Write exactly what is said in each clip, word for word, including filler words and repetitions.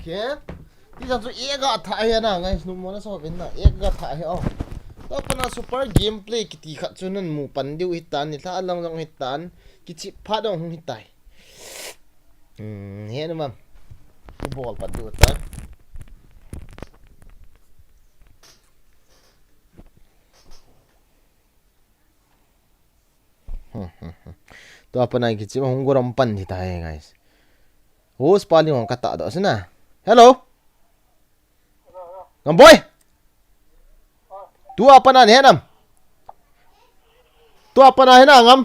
Ke? Ti jang chu ek ga tha he na, guys, nu mo na so vin na, ek ga tha he o. Tua pana super gameplay kiti khat chu nan mu pan diu hitan, ni lha lang jong hitan, kichi pha dong hung hitai. Hmm, he na mam. Ki bol pan diu ta. Tua pana kichi ma hung gorom pan hitai, guys. Host pa ling hong kata do sina. Hello. Ngam boy. Tua pana ni he nam. Tua pana he na ngam.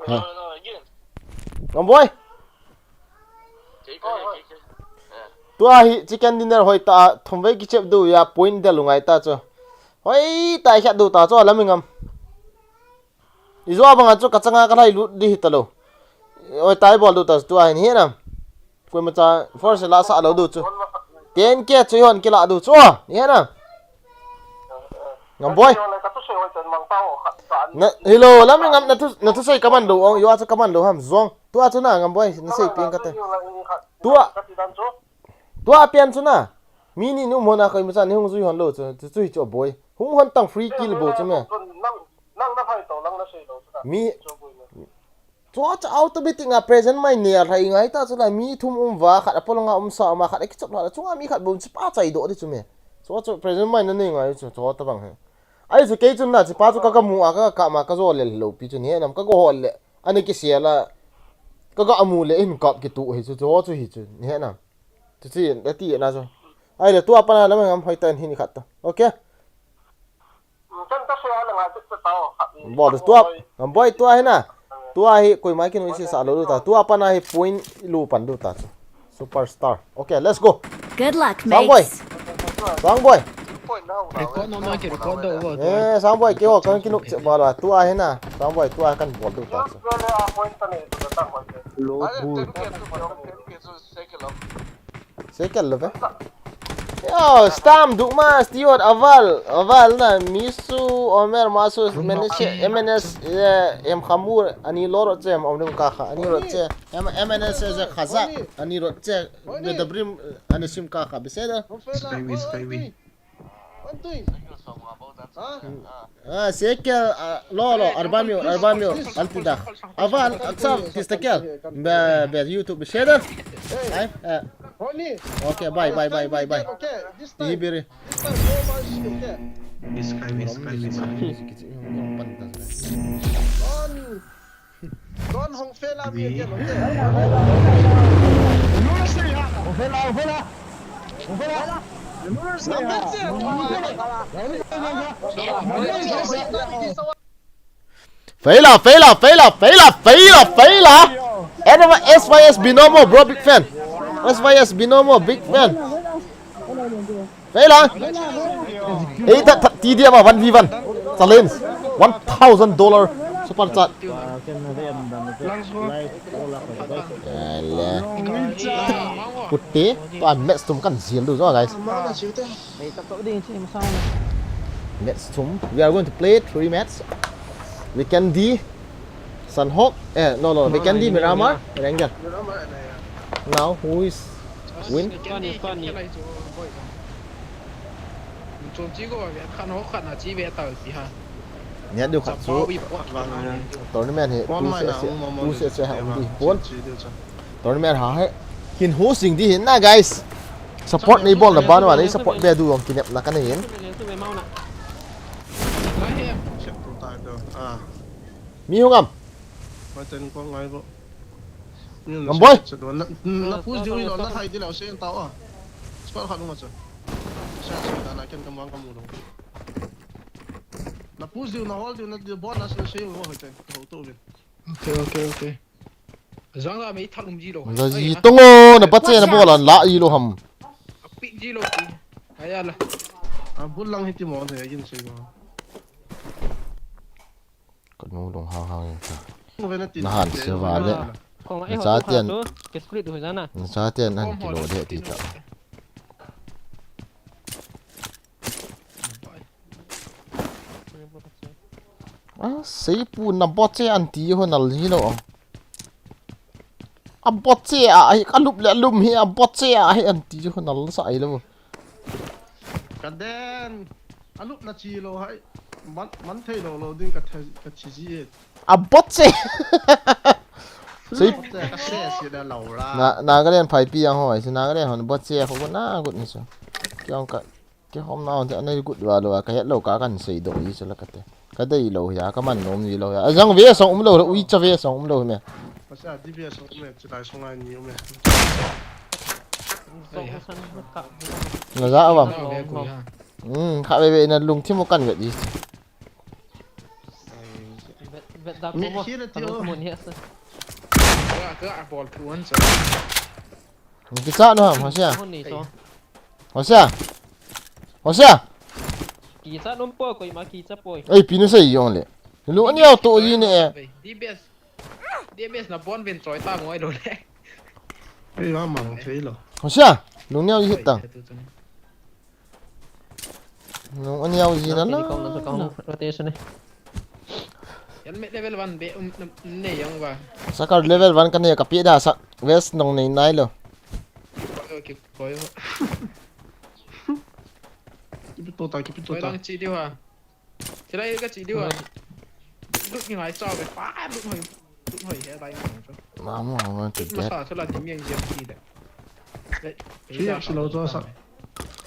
Ha. Ngam boy. Tua hi chicken dinner hoi ta, thum vei kichep du ya point del lungai ta chu. Hoi ta khat du ta chu lam ngam. Ijo banga chu kachanga kalhai lut di hita lo. Hoi tai bol du ta chu tua hin he nam. Koima cha force la sa lo du chu. Ten K chu hon kila du chu. Ni he nam. Ngam boy. Na, hello, lam ngam na thu, na thusei kaman do, ong, yo chu kaman do ham, zong. Tua chu na, ngam boy, na sei peng kate. Tua, tua pian chu na. Mi ni nu mo na koi macha ni hung zui hon lo chu, chu chu hi chu boy. Hung hon tang free kill bo chu me. Mi, chu chu automatic nga present mai ne a lhai ngai ta chu la mi thum um va, khat a polanga um sa ma, khat a kichop la, chunga mi khat bom chi pa chai do di chu me. Chu chu present mai na ne ngai chu, chu ta bang he. Ai chu kei chun na, chi pa chu ka ka mu a, ka ka ma, ka zo le lo pi chu ni he nam, ka go hol le. Ani ki sia la, ka ka amu le in kap ki tu hi chu, chu chu hi chu, ni he nam. Chu chi, da ti na chu. Ai le tua pana lam ngam hoi tan hin khat ta. Okay. Bol tua, ngam boy tua hi na. Tua hi koima kin ui si sa lo ta. Tua pana hi point lu pan du ta chu. Superstar. Okay, let's go. Good luck, Sang boy. Mates. Sang boy. Record no ma ki record do wo. Eh, Sang boy, ke ho kan ki nuk che bol wa. Tua hi na. Sang boy, tua kan bol du ta chu. Low ball. Sekel lo ve. Yo, Stam, Dukma, Stewart, Aval, Aval na, Misu, Omer, Masu, M N S, M N S, eh, em Khamur, ani loro che, em Omrim Kakha, ani ro che, em, M N S, eh, Khaza, ani ro che, Bedabrim, ani Sim Kakha, beseda. Skyway, Skyway. Ah, Sekel, ah, lo, lo, arba mil, arba mil, alti da. Aval, aksam, tistakel. Be, be, YouTube, share. Ai, eh. Okay, bye, bye, bye, bye, bye. Tihibiri. Skyway, Skyway, Skyway. Don Hong Fela mi again, okay? Hong Fela, Hong Fela. Hong Fela. Fela, Fela, Fela, Fela, Fela, Fela. And S Y S Binomo, bro, big fan. S Y S Binomo, big fan. Fela. Ei, ta, ta, T D M a one v one. Challenge. One thousand dollar. Super chat. Ele. Kutte. To a match thum kan zil du jo, guys. Match thum. We are going to play three match. Weekend D. Sanhok, eh, no, no, Vikendi, Miramar, Ranger. Now, who is win? Nia diu khat chu. Tournament hi, tu se se, tu se se ha um di. Pon. Tournament ha he. Kin hosting di hin na, guys. Support nei bol na ban wa nei support be du ong kinep na ka nei hin. Mi hung am. Mai ten ko ngai ko. Ngam boy. Na, na push diu lo, na thai di lo, se ta o. Spot khat lunga chu. Sa chu da na ken kam wang kam lo. Na push diu, na hold diu, na diu bol na se se wo hoi ten. Ho to bin. Okay, okay, okay. Jang la mei thak um ji lo. La ji tongo, na pa che na bol an la i lo ham. Pi ji lo. Aya la. A bul lang hiti mo the yin se mo. Ka nu dong hang hang ta. Na han se va le. Na cha tian. Na cha tian an kilo de ti ta. A, seipu na boche an ti ho nal hi lo. A bot che a hi, ka lup le lum hi, a bot che a hi, an ti chu nal sa ai lo. Ka den. A lup na chi lo hai. Man, man thei lo lo ding ka thei, ka chi ji e. A bot che. Sei. Ka se si da lo la. Na, na ka den phai pi ang hoi, si na ka den hon bot che ko na gut ni so. Kiang ka. Kei hom na on te anei gut va lo a, ka het lo ka kan sei do i se la ka te. Ka dei lo ya, ka man nom ni lo ya. A jang ve song um lo, ui cha ve song um lo me. Pasa di ve song um me, chulai song ai ni um me. Na ja awam. Na ve ku ya. Hmm, kha ve ve na lungthim u kan ve di. Vet, vet da ko mo. Ka lo mo ni asa. Ka, ka bol tu an cha. Kicha no ham, Hosia. Hon ni so. Hosia. Hosia. Kicha nom po, koima kicha poi. Ei, pi nu sei jong le. Lu ani au to ji ne. D B S. D B S na bon ven choi ta ngoi lo le. Ei, ma mang thei lo. Hosia. Lu ni au ji tang. Nung ani au ji na la. Rotation ni. Yan me level one be um ne yang ba. Sakar level one ka ne ka pi da sa. West nong nei nai lo. Koi, koi. Kipi to ta, kipi to ta. Koi lang chi diu ha. Chilai ka chi diu ha. Lut ni ngai chao be pa, lut hoi. Lut hoi he bai ngai cho. Ma mo mo ti. Masa chula ti miang jam ti de. Three X lo cho sa.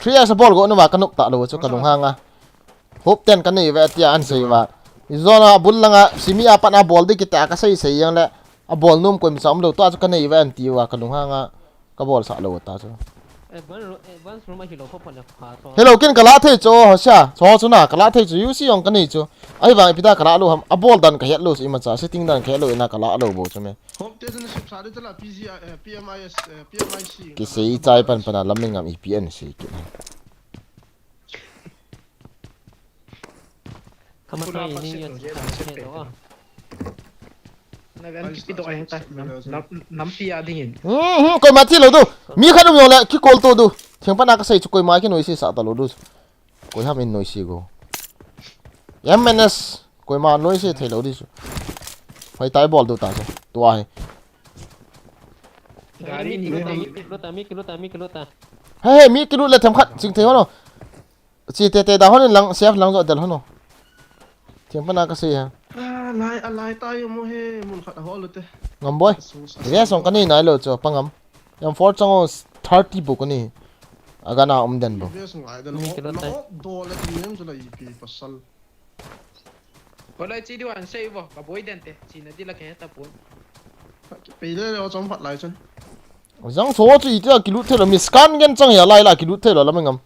Three X bol go no ba ka nop ta lo cho ka lung hanga. Hop ten ka nei ve tia an sei va. I zona bul langa simi a pat na bol di kita ka sei sei yang le. A bol num koim sa um lo ta chu ka nei ve an ti va ka lung hanga. Ka bol sa lo ta chu. Advance ro-, advance room a hi lo pho pho le pha so. Hello, kin ka la thei chu, Hosia. Cho chu na ka la thei chu, U C jong ka nei chu. Ai vang ipi da ka la lo ham, a bol dan ka het lo chu, ima cha setting dan ka het lo, ina ka la lo bo chu me. Home te chu na sip sa de chu la P G I, eh, P M I S, eh, P M I C. Ki sei chai pan pan a lam ngam ipi an sei ki. Kama to ini yo. Na ven kipi to ai ta. Nam, nam pi a ding in. Hmm, hmm, koima thi lo du. Mi khat um jong le ki call to du. Theng pana ka sei chu koima ki noise sa ta lo du. Koi ham in noise go. M N S. Koima noise thei lo di chu. Hoi tai bol du ta chu. Tua hi. Gari ni mi ki lut ta, mi ki lut ta, mi ki lut ta. He, he, mi ki lut le them khat ching thei ho no. Chi te te da hon lang, safe lang jo del hon o. Theng pana ka sei ha. A lai, a lai ta yo mo he, mun khat a hol te. Ngam boi. Ve song ka nei nai lo chu, pa ngam. M four chang o thirty bu ka nei. A gana um den bu. Ve song ai den. Mi ki lut tai. Do le nem chu la ipi pasal. Ko lai chi diu an sei vo, ka boi den te, chi na di la ke ta pun. Pe le le o chom phat lai chun. Jang so chu i ti a ki lut thei lo, mi scan gen chang ya lai la ki lut thei lo la me ngam.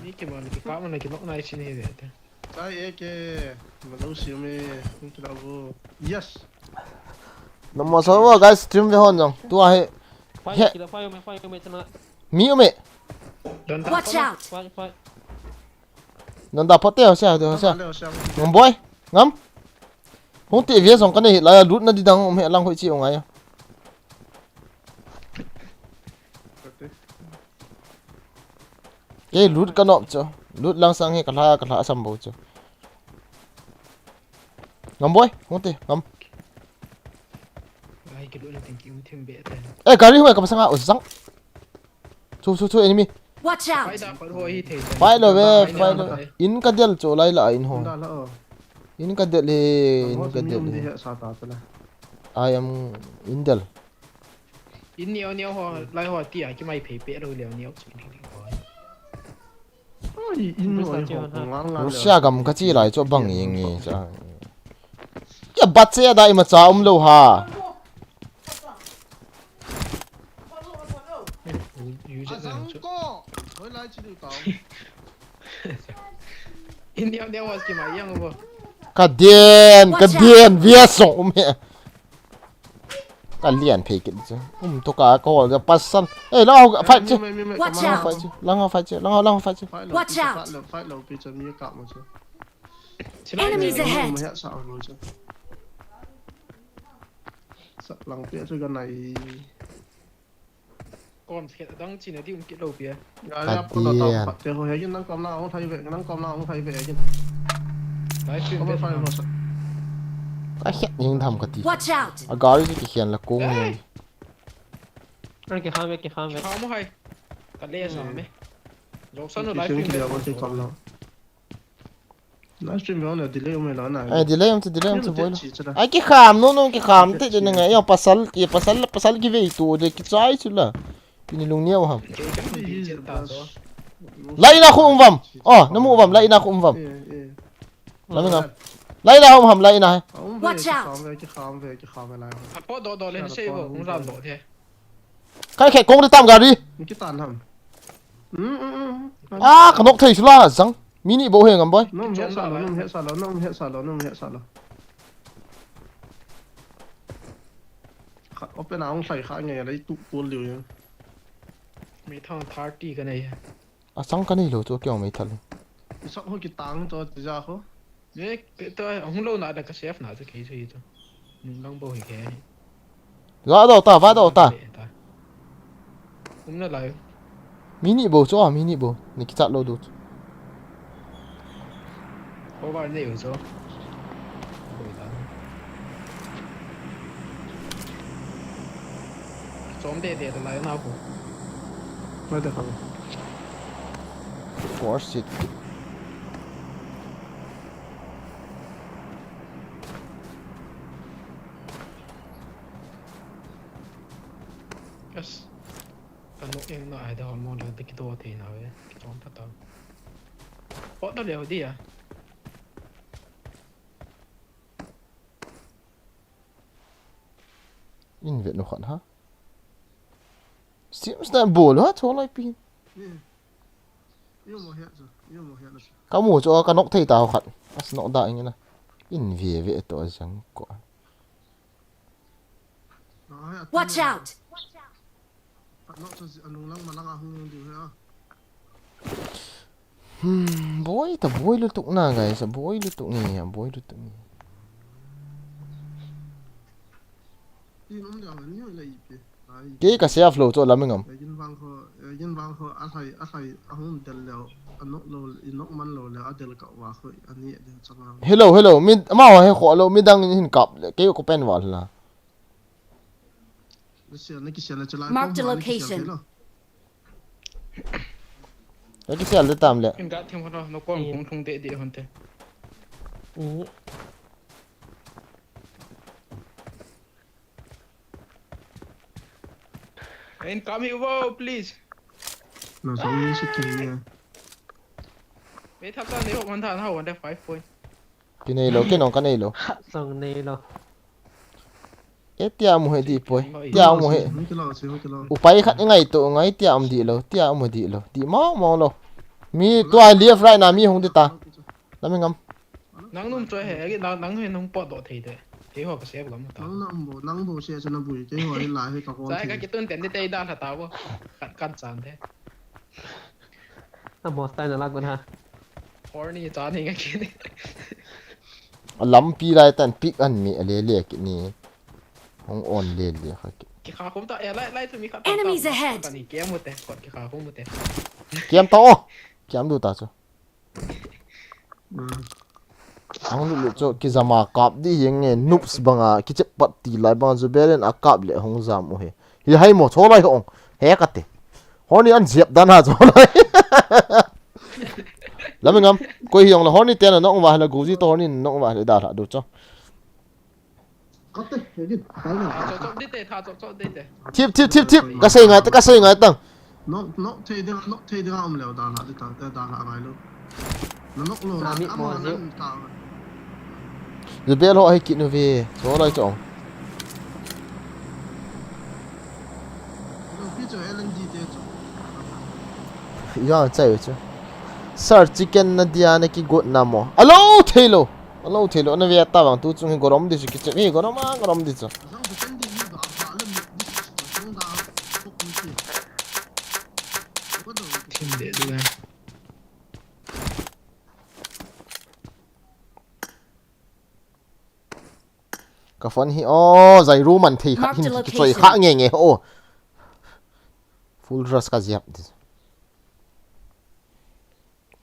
Ni ke ma ni ke pa ma na ke nok nai chin he de te. Chai e ke, ma lo si me, ni ke la vo. Yes. Namo so vo guys, stream ve hon jong. Tu a he. Fire, he. Kila fire me, fire me chana. Mi u me. Watch out. Fire, fire. Nanda phote ho sia, ho sia. Ngam boi. Ngam. Hung ti ve song ka nei hi la ya lut na di dang um he lang hoi chi u ngai. Ke lut ka nop chu. Lut lang sang he ka la, ka la sam bo chu. Ngam boi, hung ti, ngam. Ai, ke lut na ting ki um thim be ta. Eh, gari hung ka pasang a, o sang. Chu, chu, chu, enemy. Watch out! Fight da, fight ho hi thei. Fight lo ve, fight lo. In ka del chu lai la in ho. In ka del he, in ka del he. Ai am in del. In neo neo ho, lai ho ti a, ki mai phei pe lo leo neo chu. Ai, in ho, in ho, ngal ngal. Russia gam ka chi lai chu bang ing nge cha. Ya bat che da ima cha um lo ha. Ka den, ka den, via song um he. Ka lian phei kit chu. Um to ka ko ga pasal. Eh, lang ho fight chu. Lang ho fight chu. Lang ho fight chu. Lang ho, lang ho fight chu. Watch out. Enemies ahead. Sa lang pia chu ka nai. Kom se dang china di um kit lo pia. Ya, ya, pun da ta pat te ho he, nang kom na ong thai ve, nang kom na ong thai ve, kin. Lai chu ve. A het ning tham kati. Watch out! A gari chu kikhen la kong ni. An ke kham ve, ke kham ve. Kham hai. Ka le sa me. Joksan no Ki live sing stream ki le. Abo ki kam lo. Live stream lo na delay um lo na. Ai delay um chu delay um chu boi lo. Chi chu la. Ai kikham no no kikham te de ngai yo pasal ki pasal pasal ki vei tu de ki chai chu la. Pini lung niau ham. Lai na khu um vam. Oh, na mu vam lai na khu um vam. Eh eh. Lam ngam. Lai na um ham lai na. Aum ve Watch ki out. Kham ve ki kham ve ki kham ve lai. Apo do do le ni sei bo hung ram do the. Kai khe kong de tam gari. Ni ki tan ham. Hmm hmm hmm. Ah, ka nok thei sula zang. Mini bo he ngam boi. Nung he sa lo, nung he sa lo, nung he sa lo, nung he sa lo. Kha open a hung sai kha nge lai tu pol liu ya. Mi thang thirty ka nei. A sang ka nei lo chu kyo mai thal. Isok ho ki tang to ti ja ho. Ne to hung lo na da ka safe na chu ke chu chu. Nung lang bo hi ke. Va do ta, va do ta. Um na lai. Mini bo chu, mini bo. Ni ki chat lo du. Over ne u chu. Chom de de lai na ko. Mai da kham. Force it. Yes. Ka nok eng na ai da hol mo la de ki do the na ve. Ki chom ta ta. Pot da le dia. In vet nu khat ha. Sims na bol ha cho lai pi. Yo mo he chu. Yo mo he na. Ka mu chu ka nok thei ta ho khat. As nok da ing na. In ve ve to jang ko. Watch out! Pat nok chu a lung lang ma lang a hung di he a. Hmm, boi ta boi lutuk na guys, boi lutuk ni, boi lutuk ni. Ti nom dia ni lai pi. Ai. Ke ka save lo chu lam ngam. Yin vang ho, yin vang ho a hai a hai a hung del leo. A nok lo, i nok man lo le a del ka wa ho a ni de chang a. Hello, hello. Mi ma ho he kho lo mi dang hin kap le. Ke ko pen wal la. Ni sia na ki sia na chala. Mark the location. Ka ki sel de tam le. In ga thim ho no ko hung thung de de hon te. Ni In come here, wow, please. Na so ni si ki ni. Me thap ta ne ho man tha na ho one five point. Ki nei lo, ki nong ka nei lo. Song nei lo. E tia mu he di poi. Tia mu he. Hung ki lo, si hung ki lo. Upai khat ngai to ngai tia um di lo, tia um di lo. Di mau mau lo. Mi tua left right na mi hung di ta. Lam ngam. Nang num choi he, nang nang he nung pot do thei de. Kei ho ka save gam ta. Nang na um bo, nang bo sia chana bui, kei ho hi la hi ka ko. Sai ka kitun ten de tei da la ta bo. Kat kat chan de. A mo style na la gun ha. Horny chan hi nga ki ni. Lampi lai tan pick an mi le le ki ni. Hong on le le kha ki. Ki kha khum ta, e lai lai tu mi kha. Enemies ahead. Ka ni kiam mu te, kot ki kha khum mu te. Kiam ta o. Kiam du ta chu. Ang lu lu chu ki zama kap di hi nge noobs banga ki chep pat ti lai banga zu belen a kap le hong zam u he. Hi hai mo cho lai hong. He ka te. Horny an ziap dan ha cho lai. Lam ngam. Koi hi ong la horny te na nong va la guji to horny nong va le da la du cho. Kate, he gin, kai na. Chop chop di te, tha chop chop di te. Tip tip tip tip. Ka sei ngai ta, ka sei ngai tang. Nok nok thei ding, nok thei ding a um leo da la di ta, da la ngai lo. Na nok lo la, Ami a mo ma zi. Nan ta. Zu bel ho hi kit nu ve. Cho lai cho. Pi cho L N D te cho. Ya chai cho. Sir chicken na dia na ki got na mo. Alo thei lo. Alo thei lo na ve ta bang tu chung hi gorom di chu ki che. Hi gorom a gorom di chu. Zang bu ten di ni ba ba le mi di chi chi zang da. Ko ku chi. Ko do. Thim de du le. Ka phone hi o zai ru man thei khat hin ki choi kha nge nge o. Full rush ka ziap di.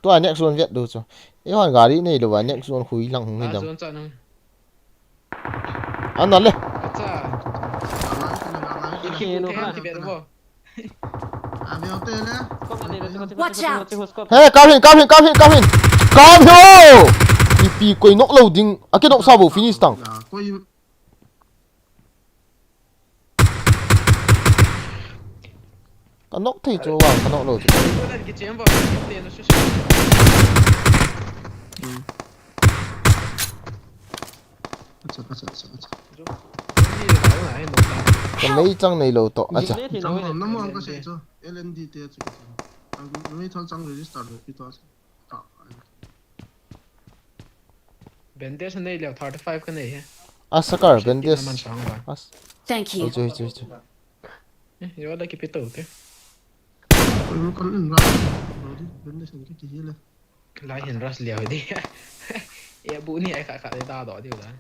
Tua next zone vet du chu. E hon gari nei lo va next zone khui lang hung ni dam. Zone cha nang. Ana le. Acha. Khe no kha. Kibet bo. Watch out! Hey, kap hin, kap hin, kap hin, kap hin. Kap hin o! Ipi koi knock lou ding. Akinock sa bou finish tang. Ka knock thei chu vang, ka knock lou chu. Ka mei chang nei lou toh. Acha. Namu ang ka sei chu. L N D te chu. Ang mei thal chang register lou pi to. Bandage nei leo thirty five ka nei he. Asakar bandage. As. Thank you. Chu chu chu. Eh, yo da kipi to ke. Ko kan in ra. Bandage kan ki hile. Lai hin rush leo di. E bu ni ai kha kha da do di la.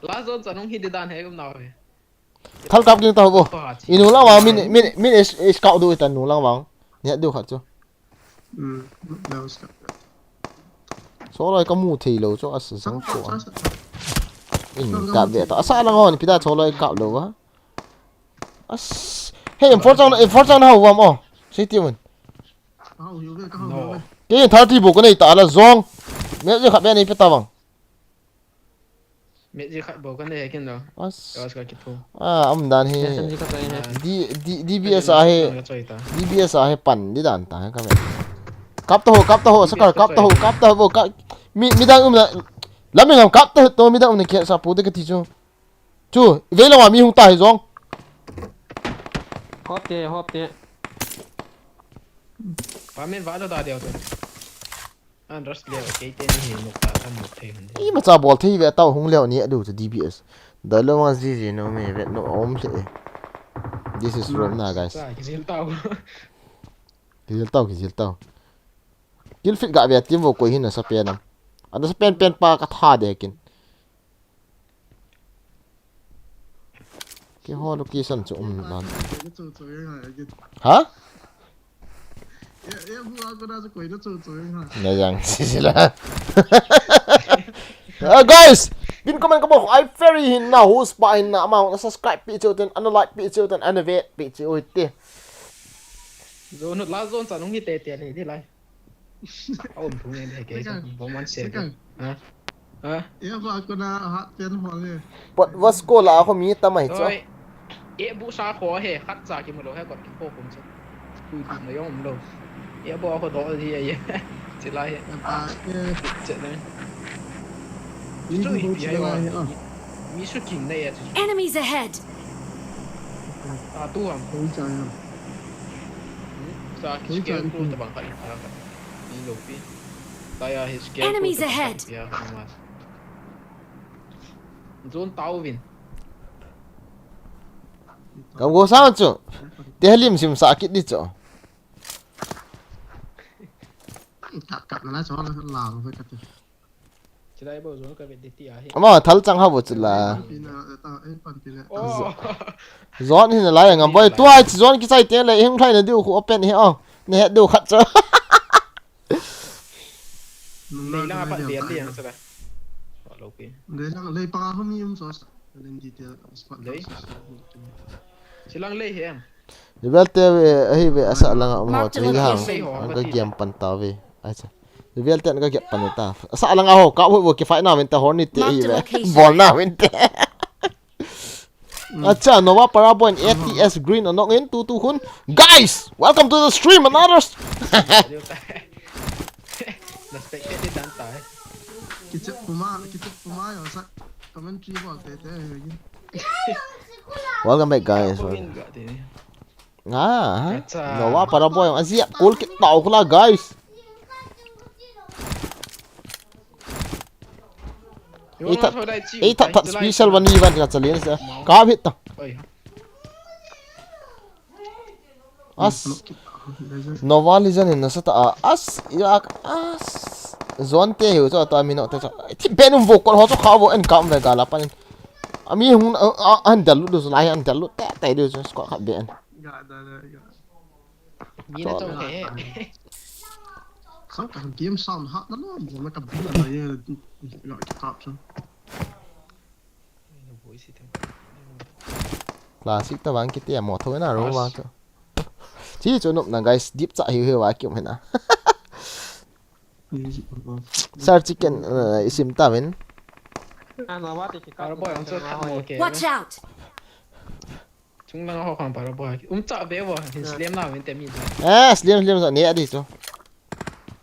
Last zone chanung hi di dan he kum nau he. Thal kap ging ta ho bo. Inu lang wang min min min is is kau du ta nu lang wang. Nia du khat chu. Hmm. Last kap. Choloi ka mu thei lou chu asa sang ko. In kap ve ta. Asa lang hon pida choloi kap lou va. As. Hey, M four chang, M four chang na ho vam o. Sei ti mun. Ka hau hiu ve, ka hau hiu ve. No. Ke thirty bo ka nei ta la zong. Me je khat be nei pe ta vang. Me ji khat bo ka nei kin lo. As. Ka ka kitu. Ah, am dan he. S M G ka choi he. D D DBS a he. Ka choi ta. DBS a he pan di dan ta ka ve. Kap to ho, kap to ho, sakar kap to ho, kap to ho, kap. Mi mi dang um na. Lam mi ngam kap to to mi dang um na ke sa pu de ka ti chu. Chu, ve lo mi hung ta hi zong. Hop te, hop te. Pa min va lo da deu tu. An rush leo ke te ni he nok ta kan nok thei hun. I ma cha bol thei ve tau hung leo ni adu chu DBS. Da lo ma ji ji no me ve no om le. This is room na guys. Sa ki zil tau. Ki zil tau, ki zil tau. Kill feed ga ve team vo koi hin a sa pen am. Ana sa pen pen pa ka tha de kin. Ke ho location chu um man. Ha? Na yang sisi la. Uh, guys, pin comment ka bol, ai fairy hin na, host pa hin na, ama na subscribe pi cheu ten, ana like pi cheu ten, ana ve pi cheu te. Zone la zone chanung hi te te le di lai. A um thung ne de ke sa bom man se. Ha? Ha? E ba ko na ha ten ho le. Pot Vasco la ko mi ta mai cho. E bu sa kho he khat cha ki mu lo he kot ki kho kum chu. Kui ti na yong lo. E bu ko do di ye. Chi lai he. Ba ke Che ne. Ni Chu bu i bu pi chi ai la wa. he a. Mi su king ne ya chu. Enemies ahead! A tu am. Ko cha ya. Sa ki ke ku ta bang ka. Ni lo pi. Ta ya his ke. Enemies ahead. Ya mas. Zone tau vin. Kam go sang chu. Te halim sim sa kit di chu. Kap kap na la cho la la ve kap. Chilai bo zone ka ve di ti a he. Ama thal chang ha bo chu la. Pin na ta en pan pin na. Oh. Zone hin la ngam boi. Tu ai zone ki sai te le hing thai na diu khu open he o. Ne he diu khat chu. Nei lang a pat dia dia sa. Lo pi. Lei lang lei pa ho mi um so. Len di te spot. Lei. Chilang lei he am. Level te ve ahi ve asa langa um ho Mark the chu hi ha. location. An ka game pan ta ve. Ai cha. Level te an ka game pan ta. Asa langa ho ka ho ki fight na ven ta horn ni te Mark ahi the ve. Location. Bol na ven te. Acha, Nova Paraboy and A T S Green anok in tu tu hun. Guys, welcome to the stream, another. Na spectate di dan ta. Kichep puma, kichep puma yo sa commentary bol te te. Welcome back, guys. Ko in ga de. Ah, Acha. Nova Paraboy, azia, all kit tau kula, guys. Ei that, ei that, that special one ni van ka challenge sa. Ka hit ta. Oi. As. Nova Legend in nasa ta a. As. Yak. As. Zone te hiu cho ta mi no te cho. Thi ben um vo ko ho cho kha vo en kam ve gala pan. Ami hung a, a, an dalu du lai an dalu te te du cho squad khat ben. Ga da da ga. Ni na chong he. Sang ka game sound ha na lo, mo na ka bi na ye ga ki kap sa. Classic ta vang kiti a mo tho na ro vang chu. Chi chu nop na guys, dip cha hiu hiu va kium hena. Sir chicken, eh, isim ta vin. Watch out! Chung lang ho khang para boy. Um cha ve wa, hin slam na vin te mi. Eh, slam slam sa ne adi chu.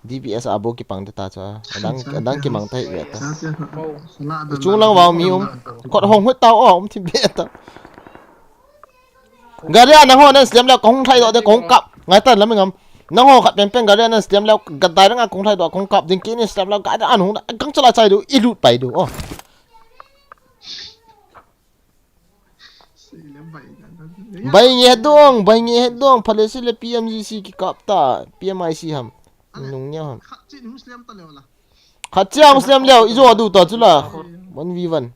D P S a bo kipang te ta cha. Adang, adang kimang ta hi ve ta. Chung lang vang mi um. Kot hong hut ta o, um thim ve ta. Gari a nangho nan slam leo kahung thlai doh de kahung kap. Ngai tan lam ngam. Nangho khat pen pen gari a nan slam leo ka dai rang a kahung thlai doh kahung kap ding kini slam leo gari a nahung kang chala chai du i lut pai du. Oh. Bai nge dong, bai nge dong, phale sile P M G C ki kap ta, P M I C ham. Nung nia ham. Khat chiang slam leo, i jo du ta chu la. One v one.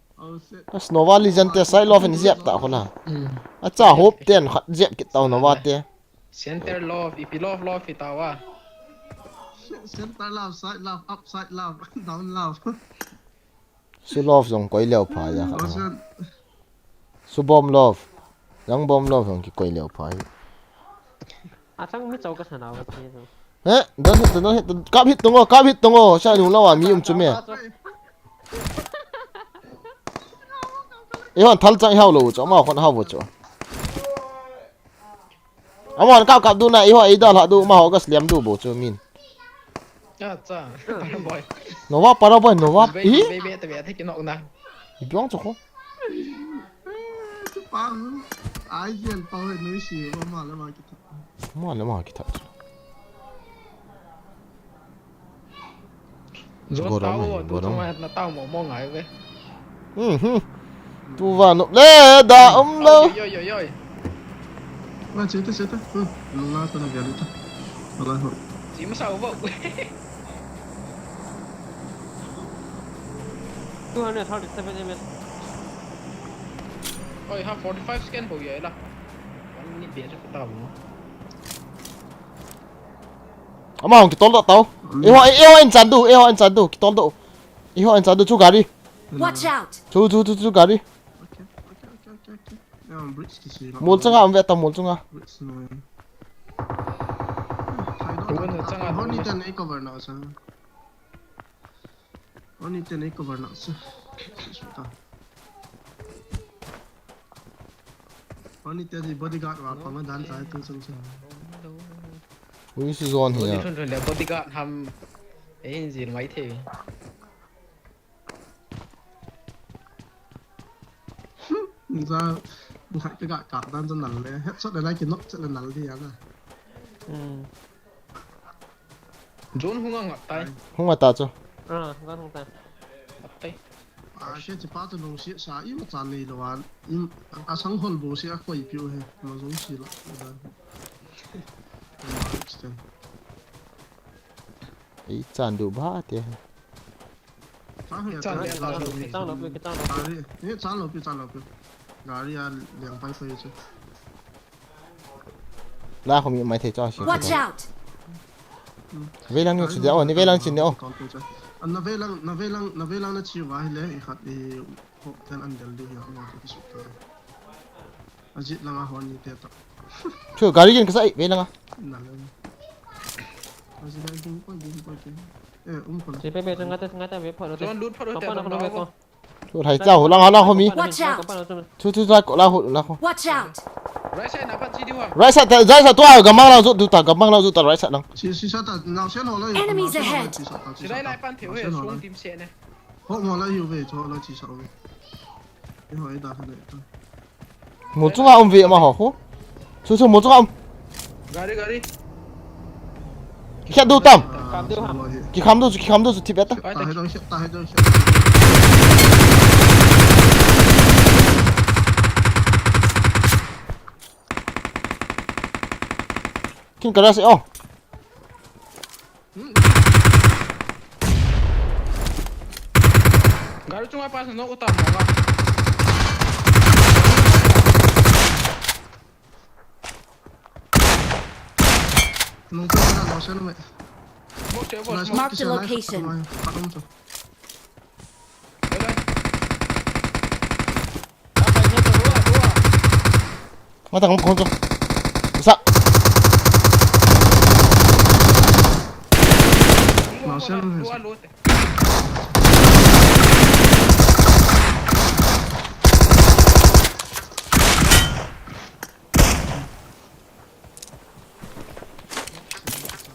Ka Nova Legend te side love in jep ta khola. Acha hope ten khat jep kit tau Nova te. Center love, ipi love love i tawa. Center love, side love, upside love, down love. Su love jong koi leo pha ya khat. Su bom love. Jang bom love jong ki koi leo pha hi. Achang mi chau ka sana wa chi. He, don hit, don hit, kap hit tungo, kap hit tungo, sa nung lawa mi um chu me. Ihon thal chang hau lo chu, ama khon hau bo chu. Amon kap kap du na, iho ei dal ha du, ma ho ka slam du bo chu min. Cha cha. Para boy. Nova para boy, Nova. Be be be te be te kinok na. I biang chu ko. Pang. Ai yen pau he nui si, ma le ma ki ta. Ma le ma ki ta. Zon tao, tu chunga na tao mo mo ngai ve. Mhm. Tu va nop le da um lo. Oi oi oi. Na chete chete. La ta na gari ta. Ala ho. Chi ma sao vo. Two hundred thirty-seven M S. Oi ha forty-five scan bo ye la. One minute be ta mo. Ama hong kitol doh tau. Eiho, eiho in chan du, eiho in chan du, kitol doh. Eiho in chan du chu gari. Watch out! Chu, chu, chu, chu gari. Okay, okay, okay, okay, okay. Mol chunga um ve ta, mol chunga. Bridge na. Honi ten ei cover na sa. Honi ten ei cover na sa. Honi te di bodyguard wa pang dan sa tu sung sung. Ui si zone hi ya. Bodyguard ham. Ei in zil mai the. Za, ngai te ga ka dan zan nal le. Headshot le lai ki knock chet le nal di ya na. Hmm. Zone hung a ngat tai. Hung a ta chu. Ah, zone hung tai. Ngat tai. A, ke chi pa chu nung si sa i ma chan nei lo an. I, a sang hol bo si a koi piu he. Ma zong si la. Ei chan du ba te. Chang lo pi, chang lo pi. Gari, eh, chang lo pi, chang lo pi. Gari a liang pai sai chu. La khomi mai thei cho si. Watch out! Veilang ni chu dia, oh, ni veilang chin ni, oh. Na veilang, na veilang, na veilang na chi va hi le, i khat i hop ten an del di hi, ma ki su ta. Ajit langa hon ni te ta. Chu gari gin ka sai, vei langa. Na le. Ajit la gin ko, gin ko ke. Eh, um ko. Che pe pe, ngata, ngata ve pho lo te. Zone lut pho lo te. Papa na ko ve ko. Chu thai chau, langa na khomi. Watch out! Chu, chu, chu, la ho, la ho. Watch out! Right side na pat chi di wa. Right side ta, right side tua, gamang la zu tu ta, gamang la zu ta, right side lang. Si, si sa ta, na se no la. Enemies ahead! Si lai lai pan theu he, sung tim se ne. Ho mo la hiu ve, cho la chi sa ve. Mol chunga um ve ama ho khu. Chu chu mol chunga um. Gari, gari. Ki khat du tam. Ki kham du chu, ki kham du chu, thi be ta. Kin ka ra se o. Gari chunga pa no uta mo ga. Nung ka na lo se no me. Smoke che, smoke. Mark the location. Bye bye. Mata kong kong to. Sa. Marshal.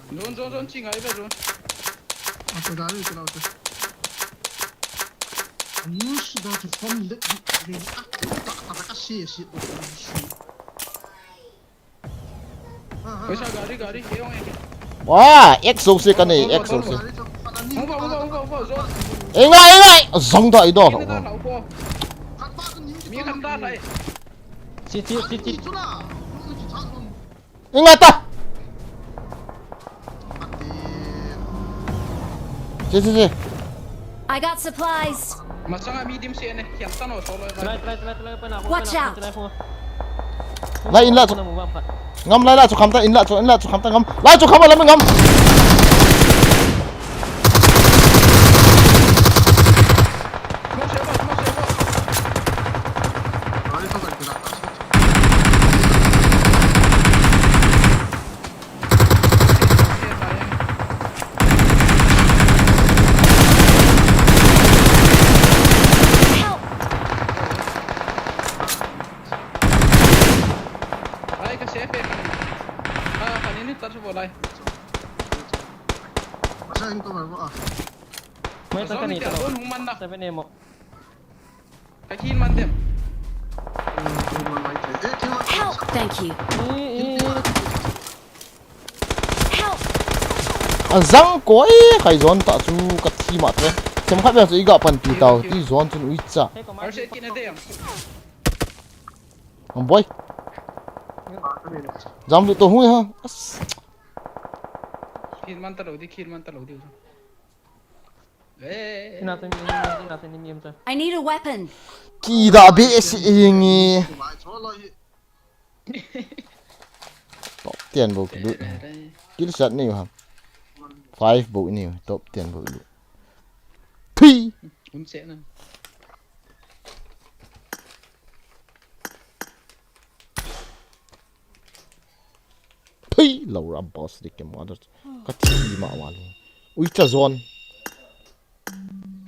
Zone, zone, zone, chinga ibe zone. Apa gari itu laut tu? Anu sudah tu phone le le ah tak tak tak si si. Paisa gari gari ke ong ke. Wa, ek so se ka nei, ek so se. Move, move, move, move, zone. Engai, engai. Zong da i do. Mi khan da lai. Si si si si. Ingat ah. Si, si, si. I got supplies. Masanga medium se ne, kiam tano solo. Try, try, try, try, pa na. Watch out. Lai in la chu. Ngam lai la chu kham ta, in la chu, in la chu kham ta ngam. Lai chu kham la ngam. Lai ka safe e. Ah, kan ini tar sa bolai. Masa yang tu baru ah. Mai ta kani ta. Seven ammo. Ka kill man dem. Help! Thank you. Help! Azang koi, kai zone ta chu ka thi ma te. Sem khat bang chu i ga panpi tau, ti zone chun ui cha. Arse kin ate. Ang boy. Jam lu to hui ha. As. Kill man ta lo di, kill man ta lo di. Eh. Ina ta mi, ina ta mi, ina ta. I need a weapon. Ki da be si ingi. Top ten bou kilut. Kill shot nei u ham. Five bou nei u, top ten bou kilut. Thui. Un se na. Thui, Laura boss dik ke mother. Ka thi ma wa lu. Ui cha zone.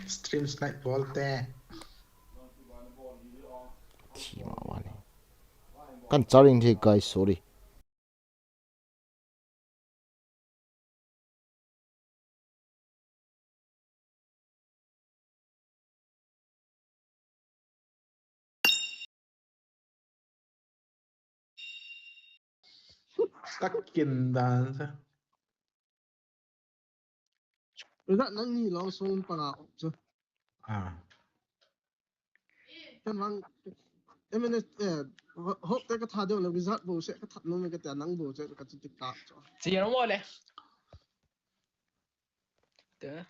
Stream snipe bol te. Thi ma wa lu. Kan charing the guys, sorry. Takin dan sa. Ina nang ni long song pa nga chu. Ah. Kan mang M N S eh, ho- hope te ka tha deu le wizard bou se ka that nom ka ta nang bou se ka chu tik tak chu. Chi no mo le. Te.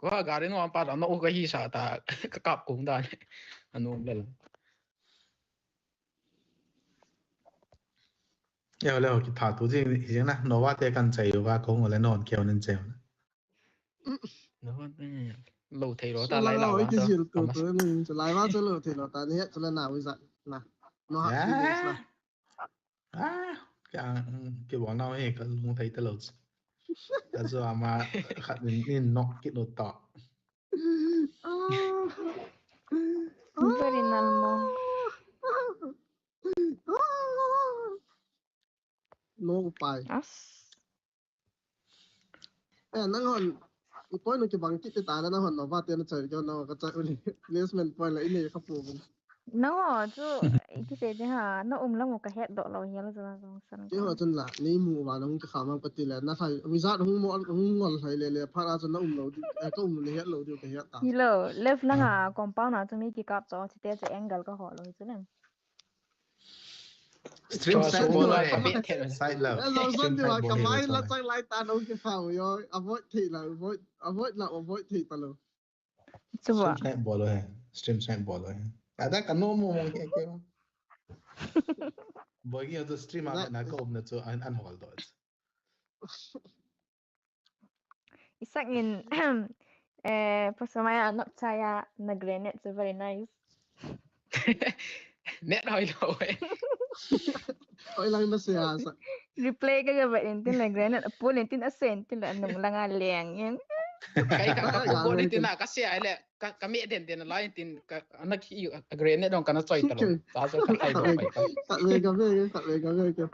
Ko ha gari no pa no ka hi sa ta ka kap kung da le. Anu le. Yo le ho ki tha tu jing jing na Nova te kan chai u va ko ngo le non keu nin chai u na. Lo thei lo ta lai la. Ki jil tu tu ni chu lai va chu lo thei lo ta ni chu la na wi za na. No ha. Ah, ka ki wa na he ka lung thei ta lo. Ta chu ama khat nin nin nok ki lo ta. Very normal. No pai. As. Eh, nang hon, i point u kibang kit ta na, nang hon Nova te na chai keu na ka chai u le, placement point la i nei kha pu bun. Nang ho chu, i ti se de ha, na um lang u ka het doh lo hial chu la jong san. Kei ho chun la, nei mu va nang ka kha mang ka ti le, na khai, wizard hung mo, hung ngol hai le le, pha ra chu na um lo di, eh, ka um le het lo di ka het ta. Hi lo, left lang a, compound a chu mi ki kap cho, chi te chu angle ka ho lo hi chu le. Stream side bol hai. Side lo. Lo son ti wa ka mai la chang lai ta no ki fa u yo. Avoid thei la, avoid, avoid la, avoid thei ta lo. Chu wa. Stream side bol hai. Stream side bol hai. Ada ka no mo mo ke ke. Bol ki to stream a na ka um na chu an an hol do. Isak in, eh, pasal maya nak chaya na granite so very nice. Net hoi lo eh. Oi lang na siya sa. Replay ka ga ba in tin la granite a pun in tin a sen tin la nung langa leng in. Kai ka ka ko ni tin na ka sia le ka ka me den den la in tin ka ana ki a granite dong ka na choi ta lo. Ta so ka kai do pai ka. Ka me ka me ka me ka me ka.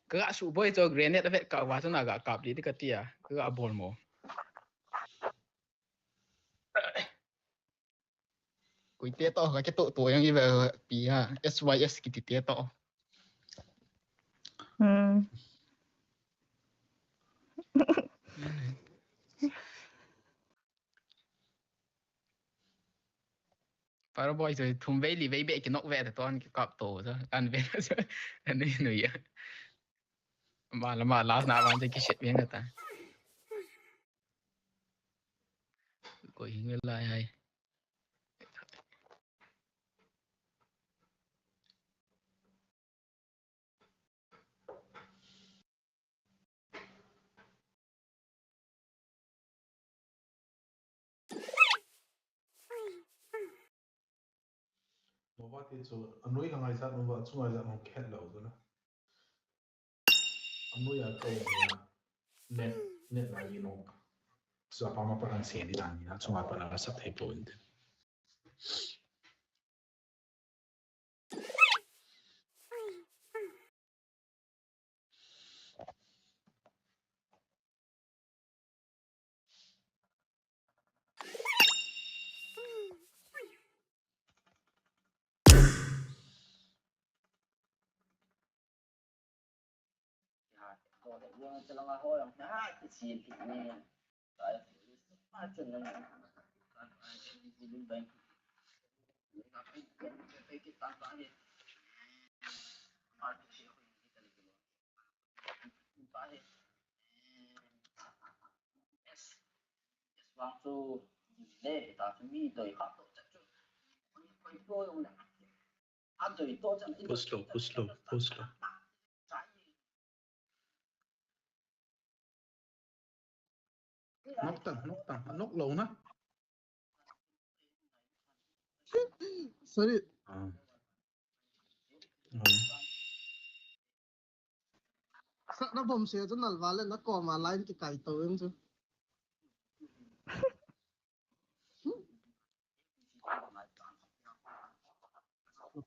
Ka ga su boi cho granite a vet ka wa chu na ga kap di ka tia. Ka ga bol mo. Kuite to ka ke to to yang ive pi ha S Y S kiti te to. Hmm. Para boy so thum vei li vei be ki nok ve ta ton ki kap to so an ve so an ni nu ya. Ma la ma la na ban ki shet ve ta. Ko hing lai hai. Nova ti chu anoi la ngai jat nova chu ngai jat nong khet lo chu na. Anoi a ko na net net la yi nong. Chu apa ma pa nang se ni dan ni na chu apa nang sa thei po inte. Push slow, push slow, push slow. Nok ta, nok ta, nok lo na. Sorry. Ah. Sa na bom se chu nal vale na koma line ki kai to eng chu.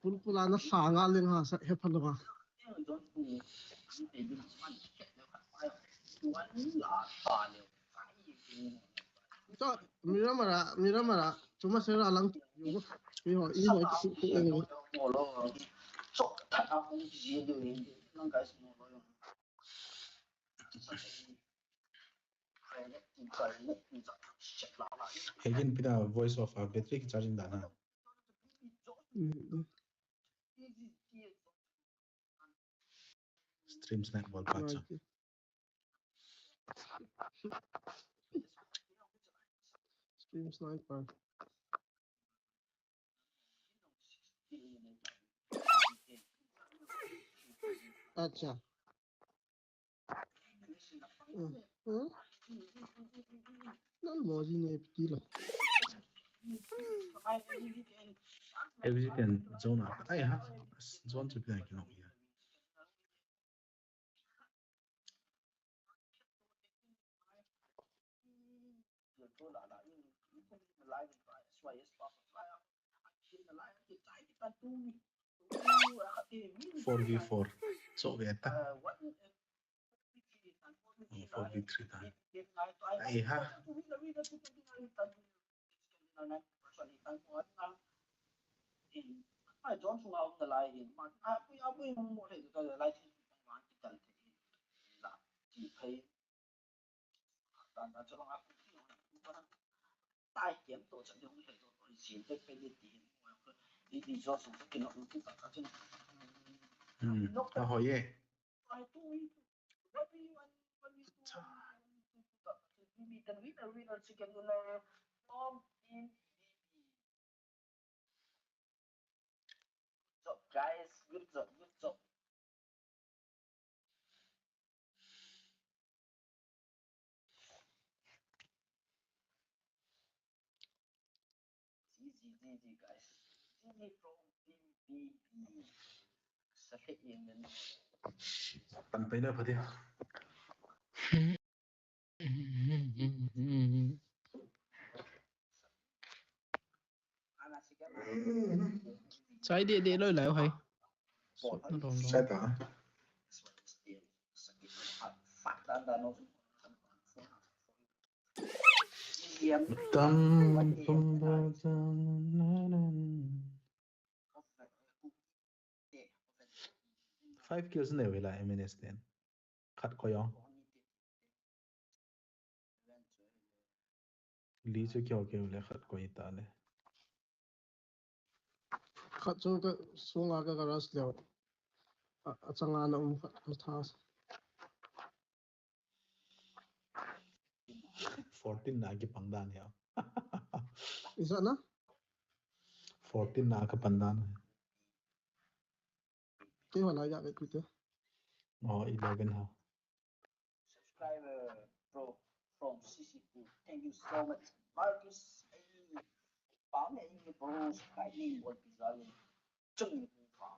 Pulpula na sa nga ling ha sa he phalwa. Cha, Miramara, Miramara, chuma sera lang. Iho, iho, iho. Hegin pina voice of a battery ki charging dana. Stream snipe bol pacha. Stream sniper. Acha. Nan mo ji ne piti lo. Everything zone a. Ai ha. Zone chu pina ki nok ya. Four v four. So beta. Four v three ta. Ai ha. Hmm, ahoye. Job, guys. Good job. Good job. Easy, easy, guys. Pan pai na pha di. Chai de de loi lai hai. Sot na dong dong. Chai ta. Tam tum ba tam na na. Five kills ne vela M N S ten. Khat koi ong. Li chu kio kio le khat koi ta le. Khat chu ka sunga ka, ka rush leo. A, achanga na um khat ka tha. Fourteen na kipang dan ya. Isa na? Fourteen na ka pan dan. Kei ho lai ja ve tu te. Oh, eleven ha. Subscriber bro from C C two. Thank you so much. Marcus, ai, pam ya, ai, bro, subscribe ni bol pizza ni. Chung ni pam.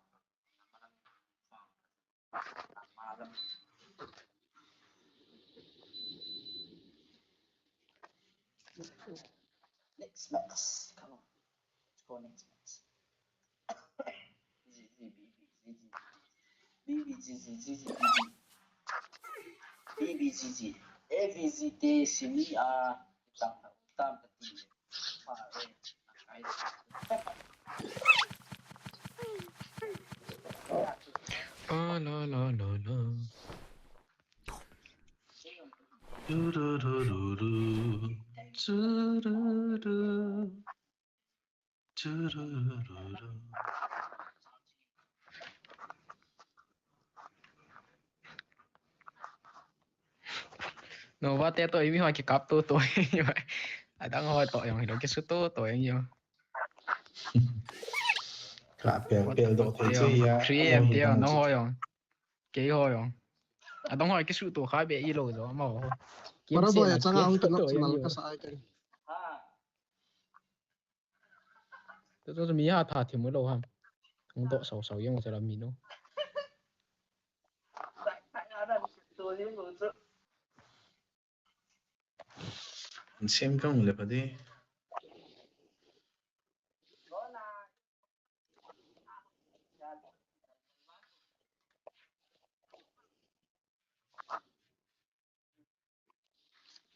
Next match. Come on. Let's go next match. B B G G. B B G G. A B G G. A B G G. A B G G. Tam, tam, tam. Ah, la, la, la, la. Du, du, du, du, du. Du, du, du. Du, du, du, du, du. Nova te toh, mi ho kikap to to. Adang ho toh jong hilou, kisu to to jong. Ka pel pel doh thei chu hia. Three A M te jong, nangho jong. Kei ho jong. Adang ho kisu to kha be ilou jo, amaho. Para bo ya changa hung to nok chinal ka sa ai kai. Chu chu mi ha tha thim lou ham. Hung doh sau sau jeng u chu la mi no. An sem kang le pha di.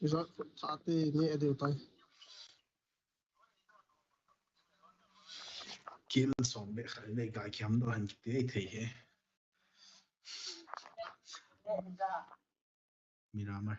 Iza chate ni a diu tai. Kill som be kha le ga kiam do han kiti thei he. Miramar.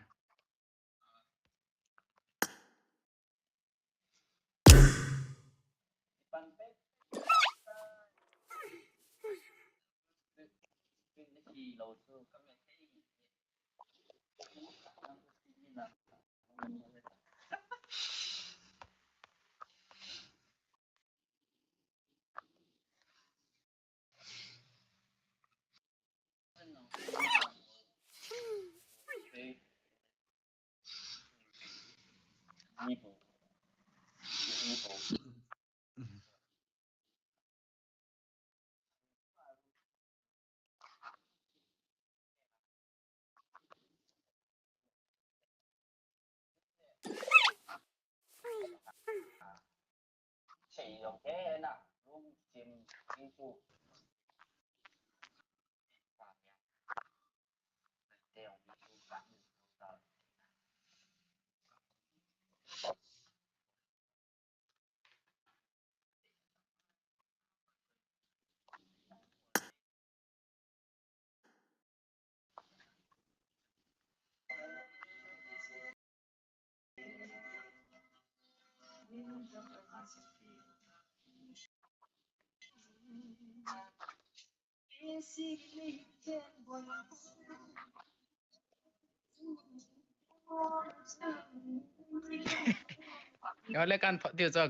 Yo le kan thot diu cho.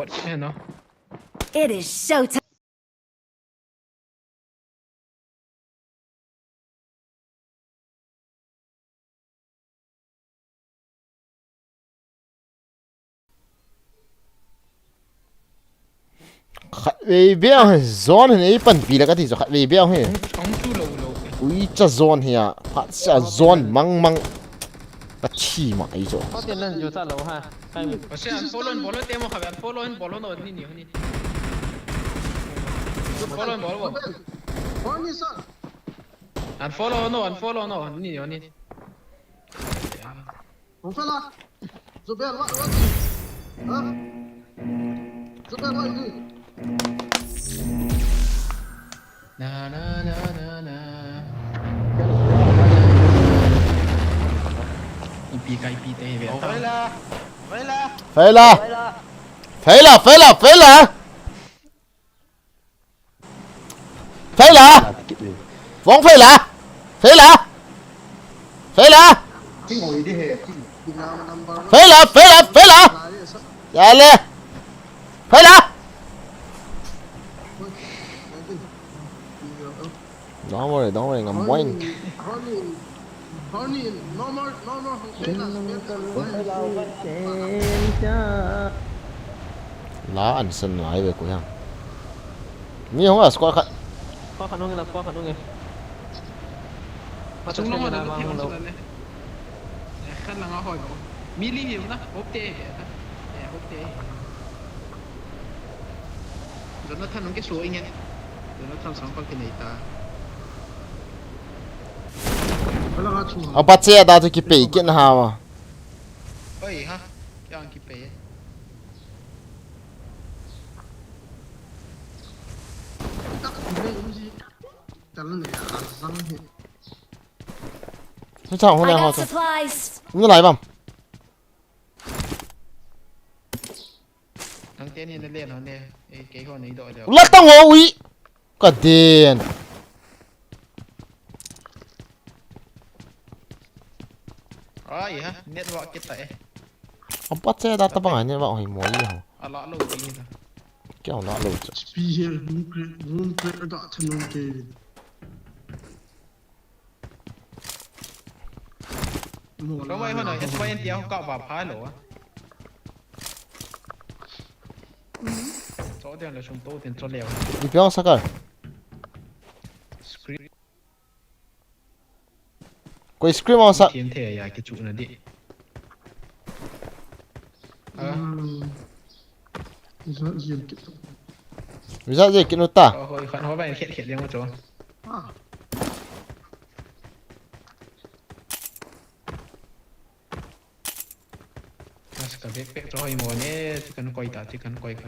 Khat kit hen o. It is showtime. Khatvei beh hi zone hin eipanpi le kati chu khatvei beh hi. Hung, hung chu lo lo. Ui cha zone hi a. Phat cha zone mang mang. Ka thi ma ei chu. Ko tin nan ju cha lo ha. Kai mi. Ase unfollow in bol o te mo kha unfollow in bol o no ni ni ni. Unfollow in bol o. Unfollow no, unfollow no ni ni ni. Unfollow. Zubel, what, what? Huh? Zubel, what you do? Na, na, na, na, na. Ipi kai pi te ve ta. Faila. Faila. Faila. Faila, faila, faila. Faila. Vong faila. Faila. Faila. Faila, faila, faila. Yale. Faila. Don't worry, don't worry, ngam boing. Horny, horny, no more, no more. La an san lai ve ko yang. Mi hong a squad khat. Squad khat hong la, squad khat hong e. Chung long a dang lo. Khat lang a hoi lo. Mi li hiu na, hop te. Hop te. Jonathan hong ke so inge. Jonathan sang kol ke nei ta. Abache da tu ki pe ki na ha. Oi ha. Kya ki pe. Hung chang hung le ho. Hung lai bam. Nang teni na le no ne. Ei kei ho nei do le. Ula tang ho ui. Ka den. Ai ha, network kita e. Apa che da ta bang network hoi mo i ho. Ala lo ti ni ta. Kya la lo cha. Spi here, room crack, room crack da cha no ke. Mo la. Ka mai ho na, S Y N T a ka ba pha lo. Cho dia la sum to tin cho leo. Ipi ang sakar. Screen. Koi screen on sa. Thiam thei a kichu na di. Ah. Visa jil kit. Visa jil kit nu ta. Oh, hoi khan ho ba khet khet yang cho. Ah. Aska backpack cho hoi mo ne, chicken koi ta, chicken koi ka.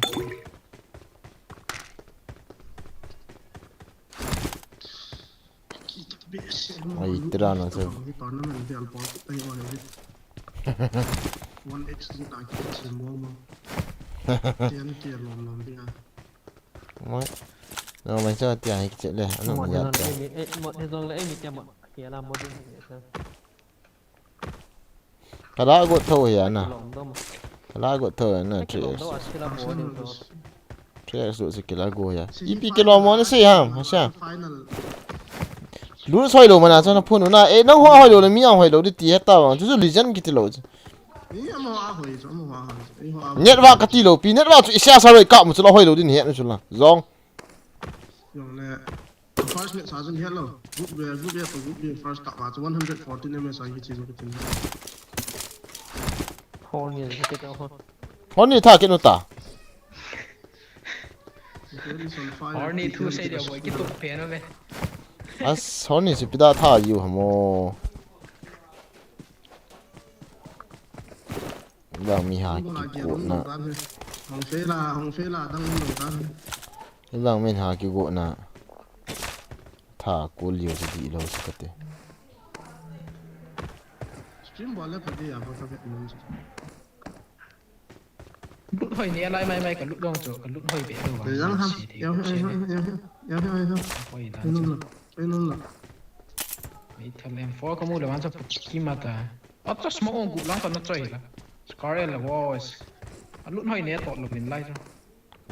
Ai, tira na se. One X ni ta ki se mo mo. Tian tian lom lom dia. Mo. No, mai sa tia hi che le. Ano mo ya ta. Mo ni zong le mi tia mo. Kia la mo din. Kala got tho hi ana. Kala got tho ana three X. Three X lo si kila go ya. Ipi kilo mo na si ham, ha sia. Lu soi lo mana chana phun na. E nang ho hoi lo le mi ang hoi lo di ti heta bang. Chu chu legend kiti lo. Network kati lo pi network chu isia sa roi ka mu chu lo hoi lo din he nu chu la. Zong. Yong le. First match sa jun hian lo. Group B, group A to group B first tah ma chu one hundred fourteen M S a kichi chu kitin. Horny kiti ka ho. Horny tha kinu ta. Horny thu sei dia boi kitu phe na ve. As horny si pida tha yu hamo. Vang mi ha kigotna. Vang mi ha kigotna. Tha kul liu si di lo si kate. Stream bol le padi ya ko ka vet mun. Lut hoi ni alai mai mai ka lut dong chu ka lut hoi be lo. Yang ha. Yang ha. Hoi la. Ei thal em four ka mu le wan cha ki mata. Acha smoke on gup lang ka na choi la. Scar el la was. Alut hoi ne tot lo min lai chu.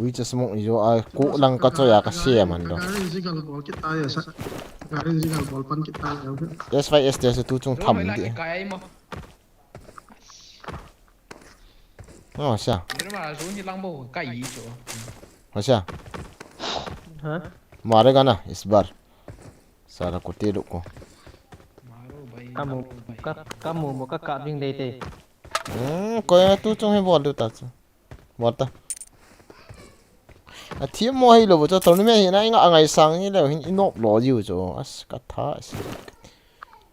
Ui, cha smoke jo a, ko lang ka choya ka se man do. Gari jigal bol kit ta ya sa. Gari jigal bol pan kit ta ya. S five S T S tu chung tham di. Kai mo. Oh, sia. Ni ma ju ni lang bo kai yi chu. Oh, sia. Ha? Mare gana, is bar. Sara ko te ko. Kamu, ka, kamu mo ka ka ding dei te. Hmm, ko ya tu chung hi bol du ta chu. Bol ta. A thi mo hi lo bo chu, tol ni me hi na, inga angai sang ni le hin inop lo jiu chu. As ka tha si.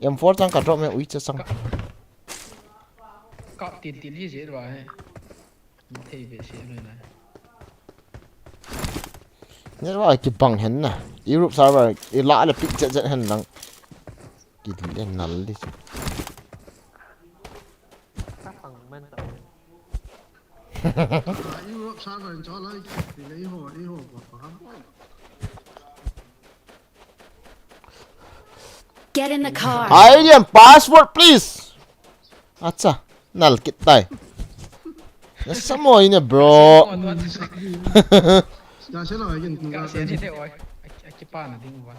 M four chang ka drop me ui cha chang. Ka tin tin hi je ba he. Thei ve se lo na. Ni ba ki bang hen na. Europe server i la le pick chet chet hen lang. Ki le nal di. Ka pang man ta. Europe server in chalai ki le ho, i ho ba ba. Get in the car. I D and password, please. Acha, nal kit tai. Na samo ine, bro. Ka se lo, again. Ka se ni te oi. Aki pa na ding ba.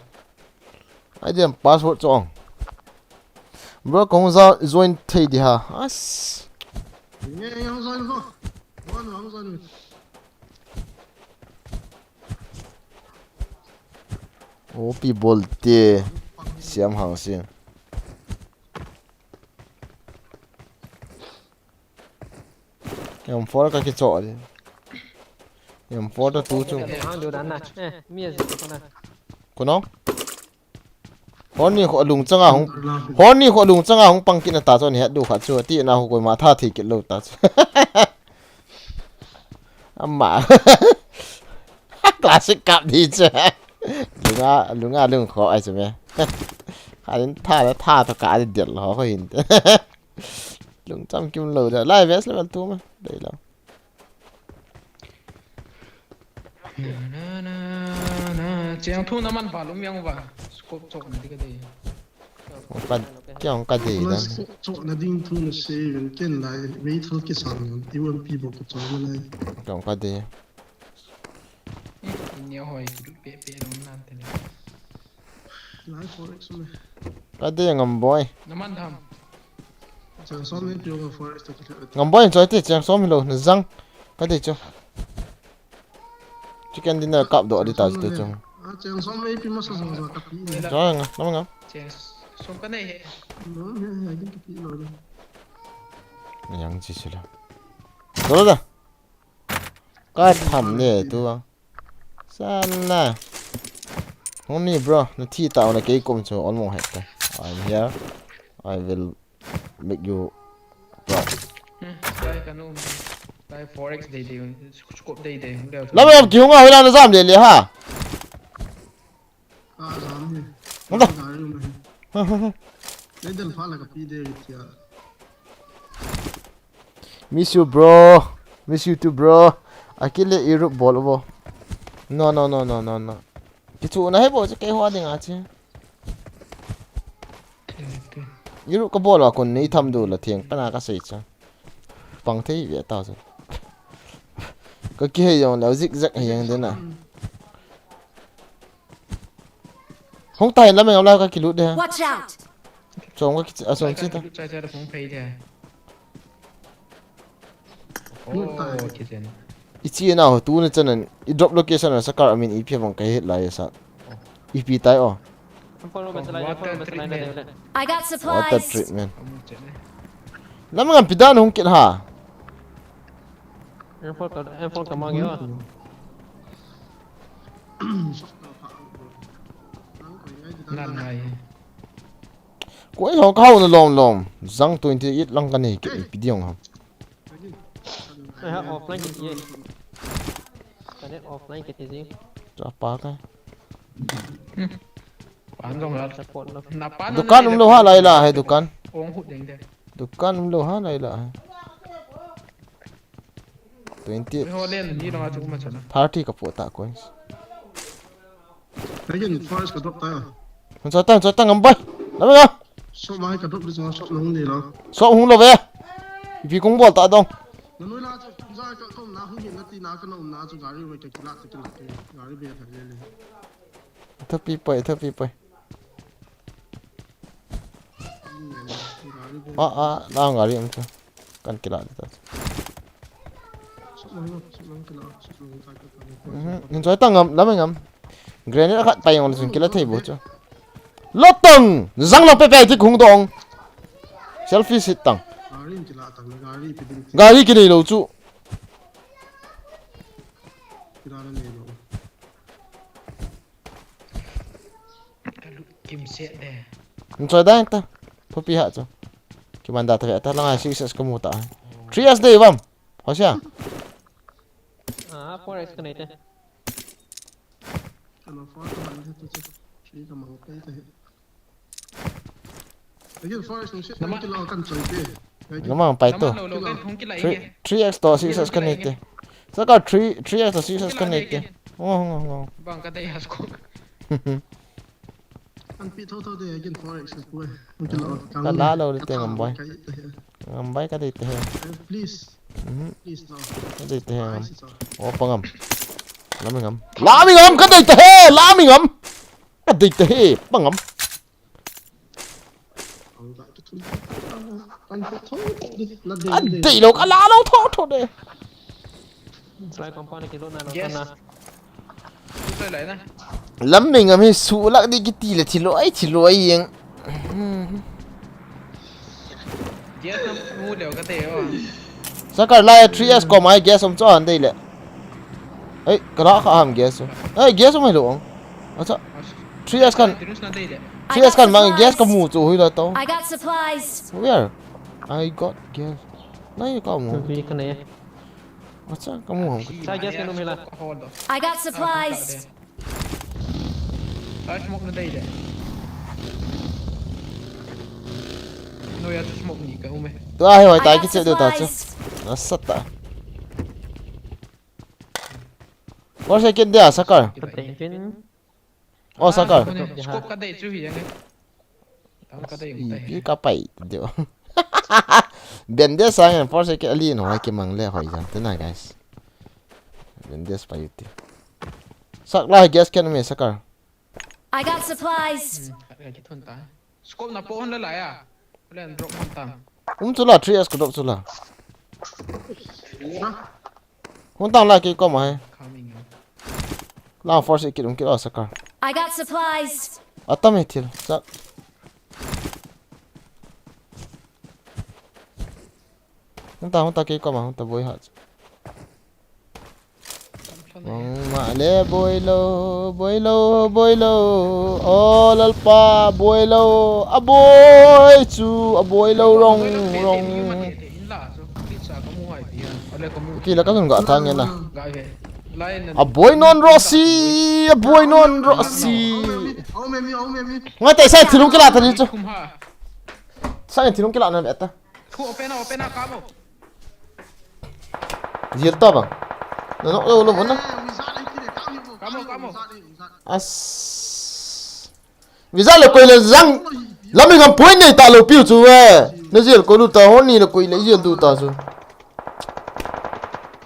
I D and password chong. Bro, kong za join thei di ha. As. Nge, nge, hong join ko. Hong join, hong join. O P bol te. Siam hang si. M four ka kicho di. M four to tu chu. Hang du dan na. Eh, mi a zi ko na. Kuno? Hon ni kho lung changa hung. Hon ni kho lung changa hung pang kit na ta chu ni het du kha chu. Ti na hu ko ma tha thi kit lo ta chu. Ama. Classic kap di chu. Lunga, lunga lung kho ai chu me. Kha din tha le tha to ka di del ho ko hin. Lungcham kim lo da. Lai vest level two ma. Dei lo. Na, na, na, na. Cheng thu na man ba lum yang ba. Scope chok na di ka dei. Ong ka, kya ong ka dei da. Scope chok na ding thu na se ven ken lai. Wei thal ki sang. Ti wan pi bo ko chok na lai. Kya ong ka dei. Ni hoi ki du pe pe lo nan te le. Lai four X me. Ka dei ngam boi. Na man tham. Cheng som ni pio four X to kit. Ngam boi choi te cheng som lo na jang. Ka dei cho. Chicken dinner kap do di ta te chung. A cheng som me pi ma sa sa sa ka pi. Jang, ngam ngam. Cheng som ka nei he. No, he, he, ka pi lo. Yang chi sila. Do da. Ka tham ne tu a. Sala. Hung ni bro, na thi tao na kei kum chu almost het ta. I'm here. I will make you proud. Hmm, dai ka nu. Dai four X dei dei, scope dei dei. Lam lam ki hung a hoila na jam le le ha. Ka jam ni. Anda. Ka jam ni. Nei del pha la ka pi de tia. Miss you, bro. Miss you too, bro. Akile Europe bol bo. No, no, no, no, no, no. Kichu na he bo che kei ho ding a che. Europe ka bol a kun nei tham du la theng pana ka sei cha. Pang thei ve ta cha. Ka ki he yong la zigzag he yang de na. Hung tai lam ngam la ka kilut de. Watch out! Chong ka kichi, a chong chi ta. Chai chai da phung phei de. Oh, kichen. I chi na ho tu na chan an, i drop location a sa kar amin ipi bang ka het lai sa. Ipi tai o. Follow me, slide, follow me, slide, slide. I got Water supplies. Treatment. Lam ngam pi dan hung kit ha. Info ka, info ka mang yo. Nan ngai. Ko ai ho ka ho na lom lom. Zang twenty eight lang ka nei ke pi diong ha. Ai ha offline kiti ye. Ka net offline kiti ji. Cha pa ka. Pan jong la. Support lo. Na pan dukan um lo ha lai la hai dukan. Ong hu deng de. Dukan um lo ha lai la hai. Twenty. Ho len ni lo chu ma chana. Thirty ka po ta coins. Again, forest ka drop ta. Hung cha ta, cha ta ngam bai. La ba. So mai ka drop di so so nung ni lo. So hung lo ve. Ipi kong bol ta dong. Na nui la chu za ka Tina ka nom na chu gari mai ka kila ta kila ta. Gari be ta le le. Thupi poi, thupi poi. Gari be. Ah, ah, na gari um chu. Kan kila ta. Sumang, sumang kila, sumang ta ka. Mhm. Enjoy ta ngam, lam ngam. Grenade khat pai ong le chun kila thei bo chu. Lotang! Jang lo pepe ti kung dong. Selfie sit tang. Gari kila tang, gari pe ding. Gari kinei lo chu. Kila na nei lo. Kim set de. Enjoy da ta. Thupi ha chu. Kimanda ta ve ta langa six S ka mu ta. Three S de vam. Hosia. Ah, four X ka nei te. Ano, four ka man te, te, te. Three ka man te, te. Again, four X nung sit, Nama- nung kila kan choi te. Again. Namang pai to. Nama lo lo kan hung kila Three, ige. Three X to six S ka nei te. Saka three, three X to six S ka nei te. Hung kila ige. Ngo, ngo, ngo. Bang ka dei has ko. Kan pi tho tho de, again, four X ko. Hung kila kan Ka la lo le te ngam bai. Ka i te. Ngam bai ka dei te he. Eh, please. Mhm. Please, no. Ka dei te he ngam. Please, no. O, pa ngam. Lami ngam. Lami ngam ka dei te he! Lami ngam! Ka dei te he! Pa ngam. Ang dai tu tu. Ang tu tu. Na dei, A na dei. Dei lo ka la lo tho tho de. Try compound ki lo na lo Yes. na. Lam mei ngam hi su lak di kiti le thilo ai, thilo ai jeng. Gas na mu leo ka te o. Sakar lai three S ko mai gas um cho han dei le. Ei, ka la kha ham gas. Ei, gas um lo ong. Acha. Three S kan. Three S kan mang gas ka mu chu hui la to. I got supplies. Where? I got gas. Nai ka mu. Hui ka nei. Acha, ka mu ham. Sa gas ka num hila. I got supplies. Sa smoke na dei de. No ya smoke ni ka ume. Tu a he hoi I tai got ki che do ta chu. Supplies. Nasat ta. Por se kin dia sakar. Attention. Oh, sakar. Scope ka dei chu hi ang e. Tam ka dei Ipi tai. Ka pai deu. Bende sang en force ke ali no ke mang le hoi jang te na guys. Bende pai ti. Sak la gas ken me sakar. I got supplies. Hmm, ka ki thun ta. Scope na po hon la la ya. Len drop hon ta. Um chu la three S ko drop chu la. Hung tang la ki kom a he. Coming in. La force kit um kit o sakar. I got supplies. Atam he thil. Sa. Hung ta, hung ta ki kom a, hung ta boi ha. Mong ma le boi lo, boi lo, boi lo. O lalpa, boi lo. A boi chu, a boi lo rong, rong. Kila ka sun ga thang na. A boi non rosi, a boi non rosi. Ngai te sa thilung kila ta ni chu. Sa thilung kila na beta. Jil ta bang. Na nok lo lo na. As. Visa le koi le jang. Lami ngam point nei ta lo piu chu ve. Na jil ko lu ta hon ni le koi le jil du ta chu.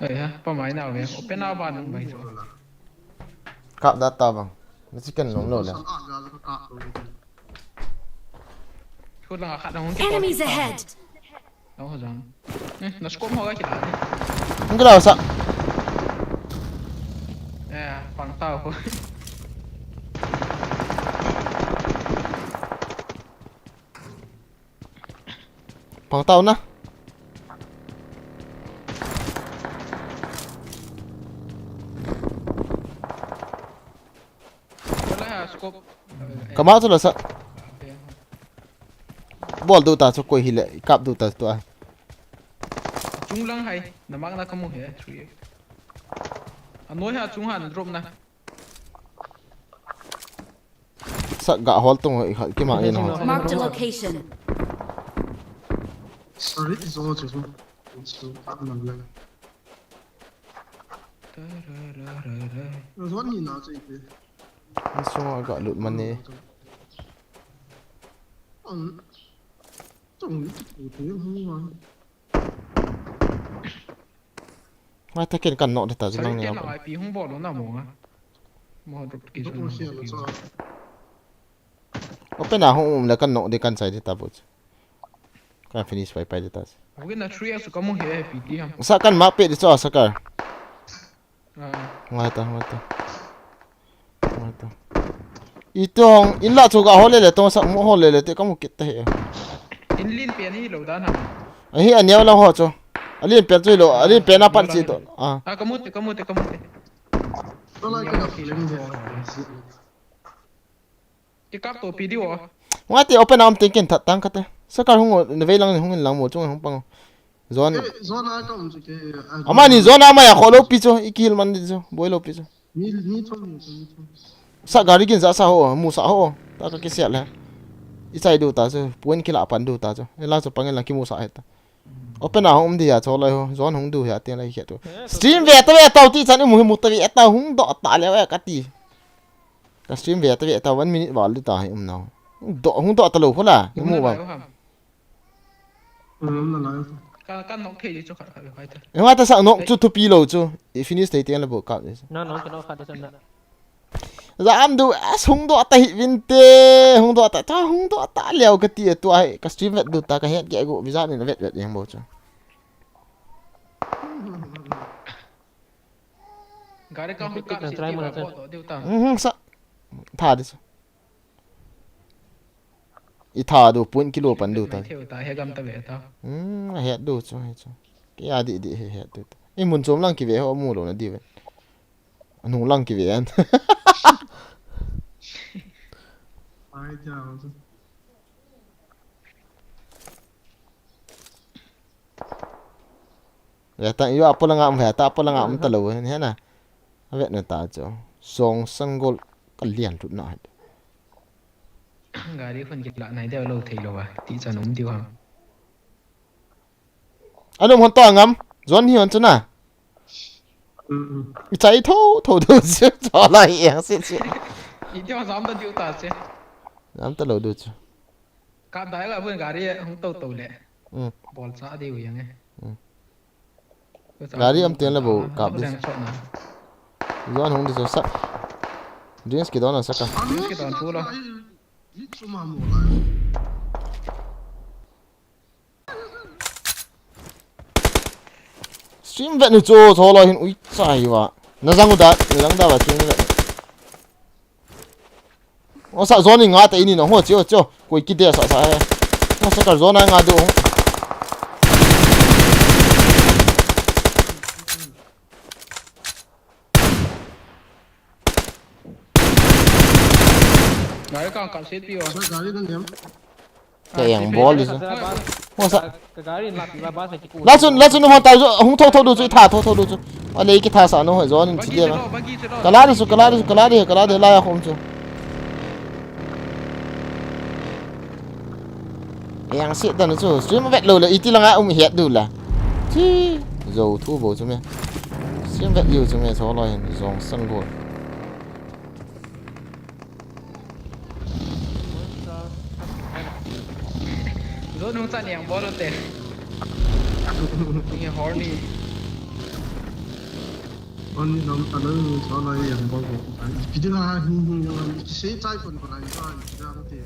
Ei ha, pa mai na ve. Open na ba nang mai chu. Kap da ta bang. Na chicken nom lo le. Enemies ahead. Nang ho jang. Hmm, na scope ho ka kila ni. Hung kila sa. Eh, pang tao ho. Pang tao na. Wala ha scope. Kama chu la sa. Bol du ta chu koi hi le, kap du ta tu a. Chung lang hai, na mang na kamu he, three. Anoi ha chung han drop na. Sa ga hol tung hoi khat ki ma in ho. Marked a location. Sorry, zo chu. Chu pa man le. Zon ni na chu ipi. Ni sunga ga lut man ni. Ang. Tong ni tu tu hung wa. Ngai ta ken kan nok de ta jong nang ni. Sari ken na I P hung bol lo na mo nga. Mo drop ki. Open a hung um le kan nok de kan chai de ta bu. Kan finish pai pai de ta. Open na three a su ka mo he P T ham. Sa kan ma pe de cho sa kar. Ngai ta, ngai ta. Ngai ta. Itong, in la chu ka hol le le, tong sa mo hol le le, te ka mu kit ta he. In lin pen hi lo dan ham. Ahi, a neo la ho chu. A lin pen chu lo, a lin pen a pat chi to. Ah. Ah, ka mu te, ka mu te, ka mu te. Kikap to P D O. Nga te open a um teng ken that tang kate. Sa kar hung o, na vei lang ni hung in lang mo chung hung pang. Zone. Eh, zone a ka um chu ke, ah, amani zone a maya kho lo pi chu, i kihil man di chu, boi lo pi chu. Mi, mi thum ni chu, mi thum. Sa gari kin za sa ho, mu sa ho. Ta ka kisial le. I chai du ta chu, point kila pan du ta chu. I la chu pang in la ki mu sa he ta. Open a hung um di ya chu lai ho, zone hung du ya tiang lai khe tu. Stream ve ta ve ta ti chan i mu hi mu ta ve ta hung do ta le ka ti. Ka stream ve ta ve ta one minute val di ta hi um nau. Do hung do ta lo kho la, i mu va. Ka, ka nok thei di chu khat khat hai ta. Engata sa nok chu thupi lo chu. I finish thei tiang le bo kap ni. Na nok ka nok khat di chu na. Za am du, as hung do ta hi vin te, hung do ta, ta hung do ta leo ka ti tu ai, ka stream vet du ta ka het ge go, visa ni na vet vet yang bo chu. Gari ka hung ka try mo na chu. Mhm, sa. Tha di chu. I tha du, point kilo pan du ta. Mai theu ta, he gam ta ve ta. Hmm, a het du chu, he chu. Ke a di di he het du ta. I mun chom lang ki ve ho mu lo na di ve. Anung lang ki ve an. Ai ja. Ve ta, yo apo lang am ve ta, apo lang am ta lo, he na. Ve na ta chu. Song sang gol ka lian tut na. Gari khun kila nai deu lo thei lo a, ti chan um diu ham. Anum hon to ngam, zone hi hon chu na. Mm. I chai tho, tho du chu, cho lai yang sit sit. I diu zam ta diu ta che. Zam ta lo du chu. Ka dai la bun gari hung to to le. Mm. Bol cha diu yang e. Mm. Gari am tiang le bo kap di. Zone hung di chu sa. Drinks ki don sa ka. Drinks ki don chu lo. Stream vet nu chu, cho lo hin ui chai va. Na zang u da, na zang da va stream vet. O sa zone nga ta ini no ho chio chio. Koi ki de sa sa he. O sa kar zone nga do. Gari ka kap set pi o. Sa gari dang yam. Ka yang bol di chu. Mo sa. Ka gari la pi ba ba sa ki ku. La chun, la chun mo ta chu, hung tho tho du chu, i tha tho tho du chu. A lei ki tha sa no ho zone in chi dia. Ka la di chu, ka la di chu, ka la di, ka la di la ya khom chu. Yang sit dan chu, stream vet lo le, iti langa um het du la. Chi, zo thu bo chu me. Stream vet liu chu me, cho lo hin, zong sang go. Zone hung chan yang bol te. Ni horny. Horny nom ta lo, cho lo yang bol ko. Video la hung hung yang se chai kon ko la ni ta, video la te.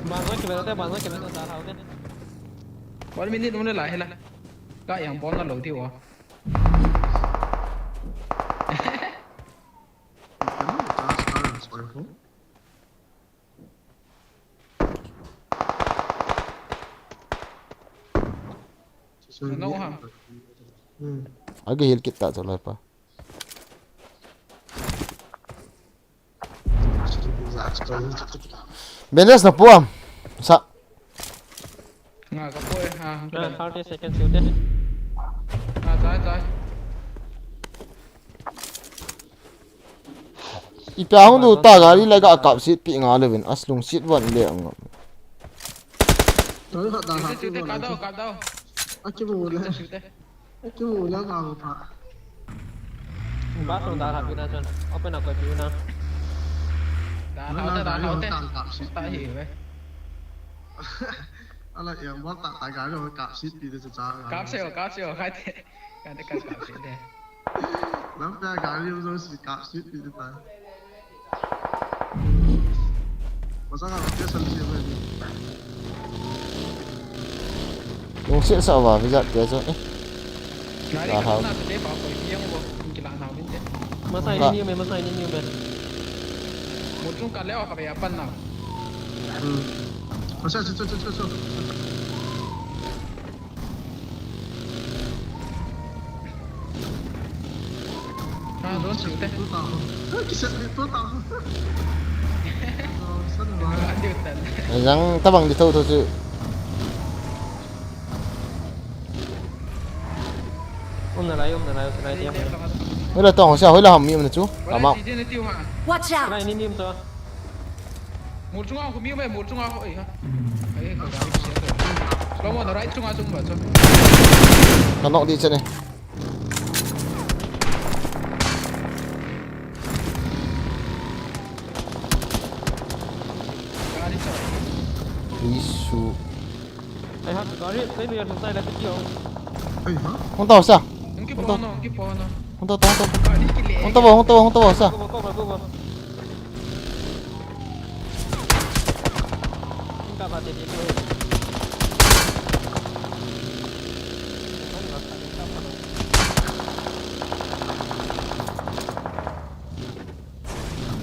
Ban zone ki ba te, ban zone ki ba te, da hau te. One minute nung le la he la. Ka yang bol na lo ti wa. Agi heal kit ta chalai pa. Bandage na puam. Sa. Nga ka poi, ha, ha, thirty seconds yute. Ha, chai, chai. Ipi hung du ta gari lai ga kap sit pi nga levin, as lungsit van le ang. Chute, chute, ka dau, ka dau. Akimu le. Akimu le ka pa. Bathroom da ha pi na chun. Open a koi pi na. Da ha te, da ha te. Ta hi ve. Ala yang bol ta ta gari ho kap sit pi de cha. Kap se ho, kap se ho, khai te. Khai te, kap, kap se de. Lam pe gari ho si kap sit pi de ta. Masa ka ke san si ho. Lungset sa va visa te so. Eh. Gari ka na te pa ko yang bo. Kila na min te. Masa ini ni me, masa ini ni me. Mo chung ka le ka be apan na. Hmm. Masa, so, so, so, so. Ah, drone chute. Jang tabang di tho tho chu. Um na lai, um na lai, um na lai, um na lai. Hoila tong sa, hoila ham mi um na chu. Kama. Watch out! Lai ni ni um to. Mur chunga khu mi um e, mur chunga khu, eh, ha. Ai, ka ga. Slow mo na right chunga chung ba chu. Ka nok di chene. Isu. Ai ha, gari, kei ni ya nung tai la ti yo. Ai ha? Hung tao sa. Hung ki po no, hung ki po no. Hung tao, hung tao. Gari ki le. Hung tao, hung tao, hung tao sa. Go, go, go, go, go. Hung ka ba te te ko.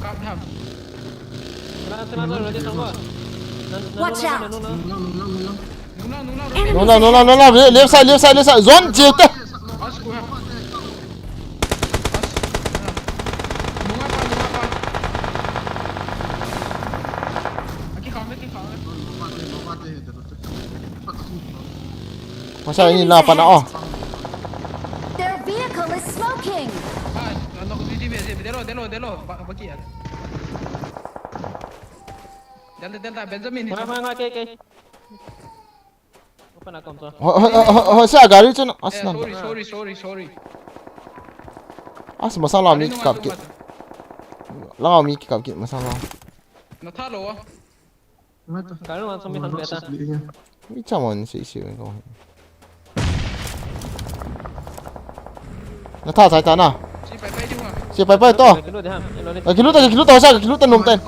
Kap tham. Watch out! Nuna, nuna, nuna, nuna, left side, left side, left side. Zone chute. Masa ini lah, apa nak, oh? Their vehicle is smoking. Ah, nok di di me, delo, delo, delo. Ba, ba ki ya. Delta, Delta, Benjamin. Ngai, ngai, ngai, kei, kei. Open a kom so. Ho, ho, ho, ho, sa gari chun. Eh, aslan. Sorry, sorry, sorry, sorry. As masala mi kap kit. Langa mi kap kit masala. Na tha lo. Gari wan so mi han beta. Mi chaman si si ko. Na tha sai ta na. Si pai pai di wa. Si pai pai to. Kilu de ham. Kilu ta, kilu ta sa, kilu ta nom ta.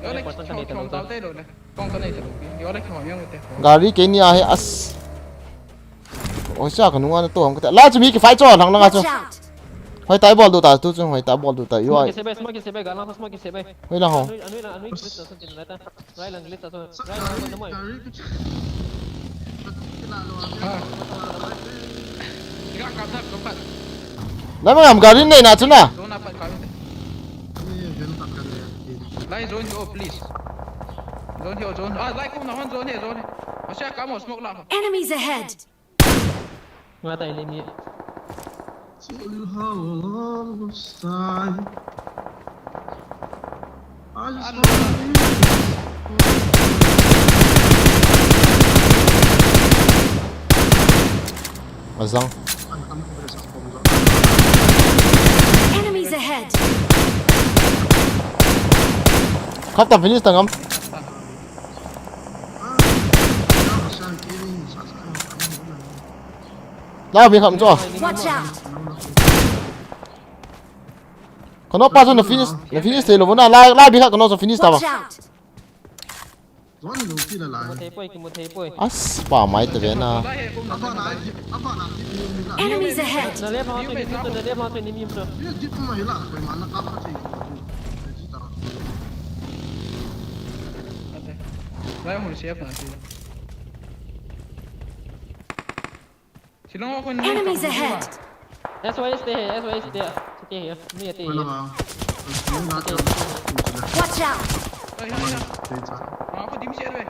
Yo le. Gari keini ahi as. Oi, sa ka nunga na to ham ka ta. La chu mi ki fight chu lang lang a chu. Watch out! Hoi tai bol du ta tu chu, hoi tai bol du ta. Yo ai. Smoke se bai, smoke se bai, galang smoke se bai. Hoi la ho. Anui, anui la, anui, please, na sa tin la ta. Rai lang, please, ta so. Rai lang, ta mo. Ga ka thak ka pat. La ma ngam gari nei na chu na. Zone a pat ka. Lai zone hi o, please. Zone hi o, zone. Ah, lai kum na hon zone hi, zone hi. Asia ka mo smoke la. Enemies ahead! Nga tai le mi. Still how long must I? I just wanna be. Azang. Enemies ahead! Kap ta finish ta ngam. La bi kham chu. Watch out! Kano pa chu na finish, na finish thei lou na, la, la bi kha kano chu finish ta ba. Watch out! Zone lo ki la lai. Kimu thei poi, kimu thei poi. As, pa mai ta ve na. Aba na, aba na, ki ni la. Enemies ahead! Na left ma chu ni mi chu, na left ma chu ni mi chu. Ye, ki ma hi la, koi ma na ka pa chi. Lai hung safe na chi. Silong ako ni. Enemies ahead! S Y S te hai, S Y S te hai. Stay here. Nahi ate. Wala ba? Watch out! Ai, ai, ai. Techa. Ako dim share ve.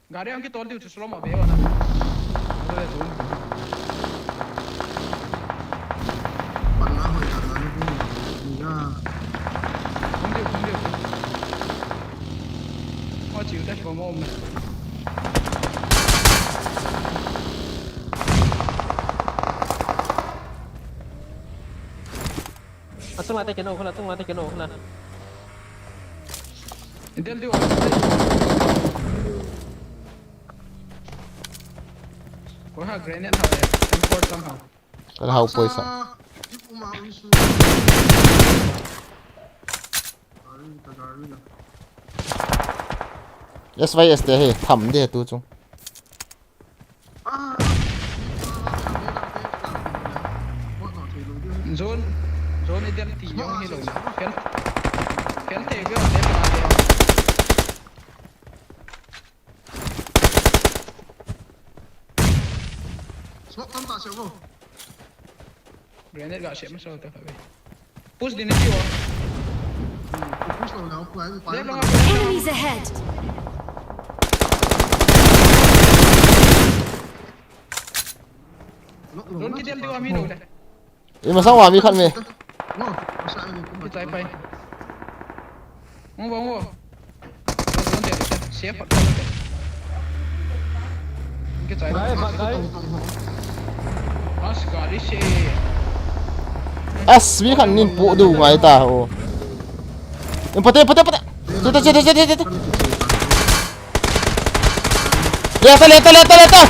Gari ang kitol diu chu slow mo be wana. Ore, zone. Panna hoi ta na ni. Ni ga. Hung diu, hung diu. Mo chiu te ko mo me. Achunga te kino khuna, achunga te kino khuna. Del diu. Ko ha grenade ha, import lang ha. Kala hau poisa. Asa, ipu ma isu. Gari, ka gari la. Yes, vai este he, tham de tu chu. Zone, zone idem ti jong hi lo. Fel, fel te veo te pa de. Smoke tam ta se vo. Grenade ga se ma so ta ka ve. Push din ni ti o. Push lo na, push lo na. Left lang. Enemies ahead. Zone kidem diu ami lo le. Ima sang wa mi khat me. Kichai pai. Ngo, ngo. Zone de, de, de. Safe, safe. Kichai. Gai, gai. As, gari se. As, mi khat nin pu du ngai ta ho. Em, pate, pate, pate. Chete, chete, chete, chete. Leta, leta, leta, leta.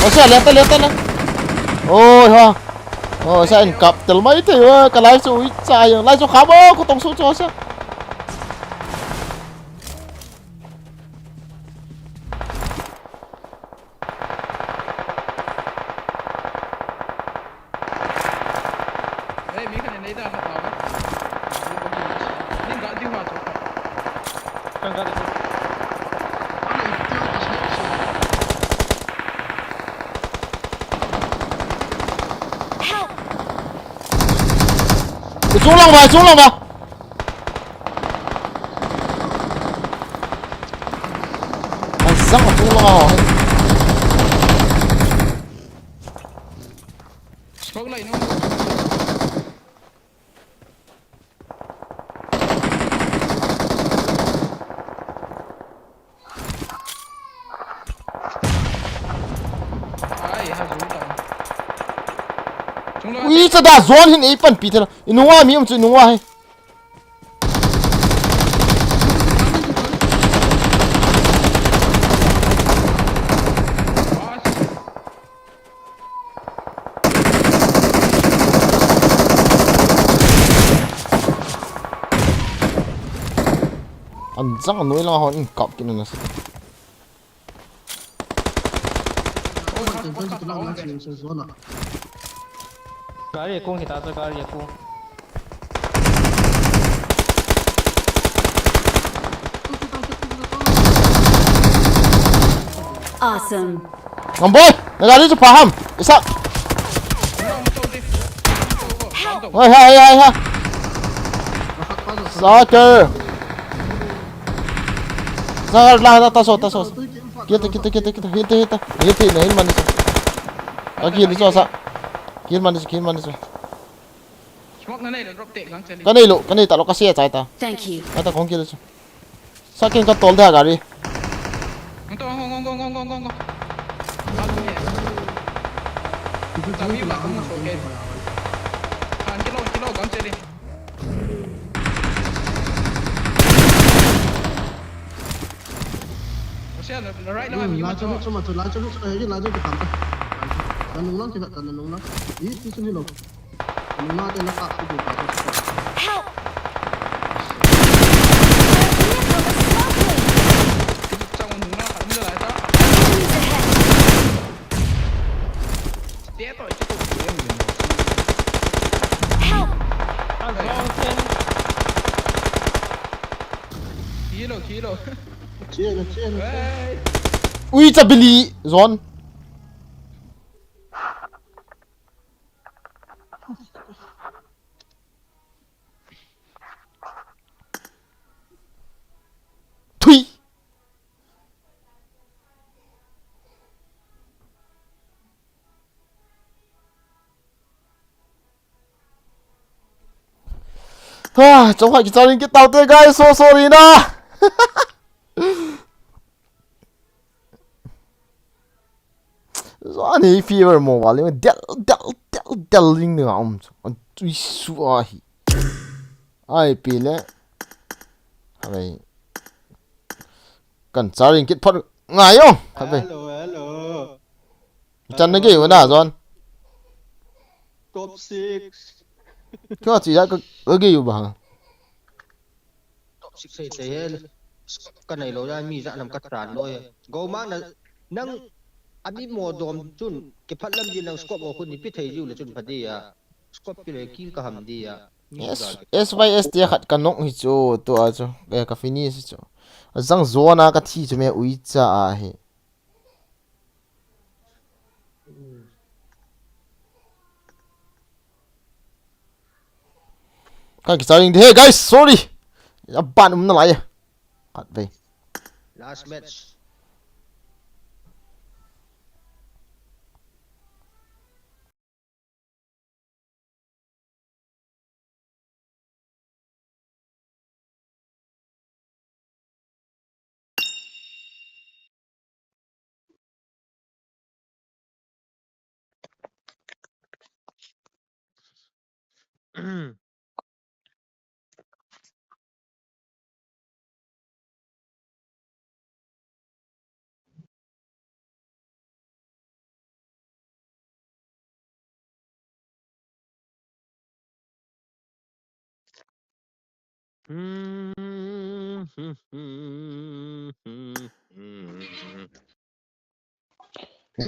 Osa, leta, leta na. Oi, ha. Osa, in kap tel mai te, wa, ka lai chu ui cha yang. Lai chu kham o, ku tong su chu osa. Hey, mi khat nei da khat tau. Ning ga diu ha chu. Kan ga diu. Help! Chung lang ba, chung lang ba. Ai, zang a chung lang a ho. Smoke light no. Ai, ha, zoom ta. Chung lang. Ui, cha da zone hin ei panpi thela. I nunga mi um chu i nunga hi. An jang noi lang hon in kap kin na sa. Gari kung hita sa gari kung. Awesome. Ngam boy, na gari chu paham. Isa. Help! Hai, hai, hai, hai. Sucker. Sucker, la, la, taso, taso. Kita, kita, kita, kita. Hita, hita. Hita, hita, hita, mani sa. Aki, hita, sa. Kill mani sa, kill mani sa. Smoke na nei lo, drop te, gang chali. Ka nei lo, ka nei ta lo, ka sia chai ta. Thank you. Ata kong kill sa. Sa ken ka tol da gari. Ngong to, ngong, ngong. Alu ye. Tami ba, ngong so ke. Han kilo, kilo, gang chali. Sia, na, na right lo, hmm, mi la ma chali, to. Chuma to, la chali, chuma, eh, la chali, kita. Na nung lang, kita, na nung lang. Ih, ti sini lo. Help! Enemies ahead! Help! Ui, chabili, zone. Thui. Ah, chong hai kicharing kit taute, guys, so sorry na. Zani fever mo wale, del, del, del, del, ling nga um. Tui su ahi. Ai pi le. Khatvei. Kan charging kit phot ngai o. Khatvei. Hello, hello. Chan na gei u na John. Top six. Kyo chi ya ka ka gei u ba. Top six sei sei he. Ka nei lo ya mi ja nam ka tran lo he. Go ma na nang ami mo dom chun ke phat lam ji nang scope o khun ni pi thei jiu le chun pha di ya. Scope pi le king ka ham di ya. Mi Yes, ja ke. S Y S T khat ka nok hi chu, tu a chu, eh, ka finish hi chu. Zang zona ka thi chu me ui cha a hi. Kan ki charging de, hey guys, sorry. Ya ban um na lai. Khatvei. Last match.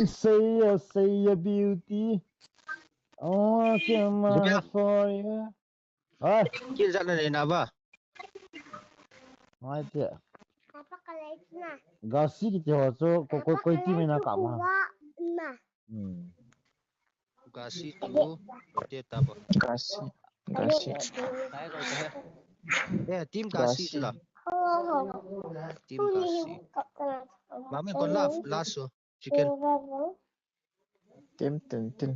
Say a, say a beauty. Oh, come on for you. Ai. Kin jat na nei na ba? Mai tia. Gasi kiti ho chu ko ko koi ti me na ka ma. Hmm. Gasi tu te ta ba. Gasi. Gasi. Eh, team Gasi Gasi. Chu la. Team Gasi. Mami kon la last so. Chicken. Tim, tim, tim.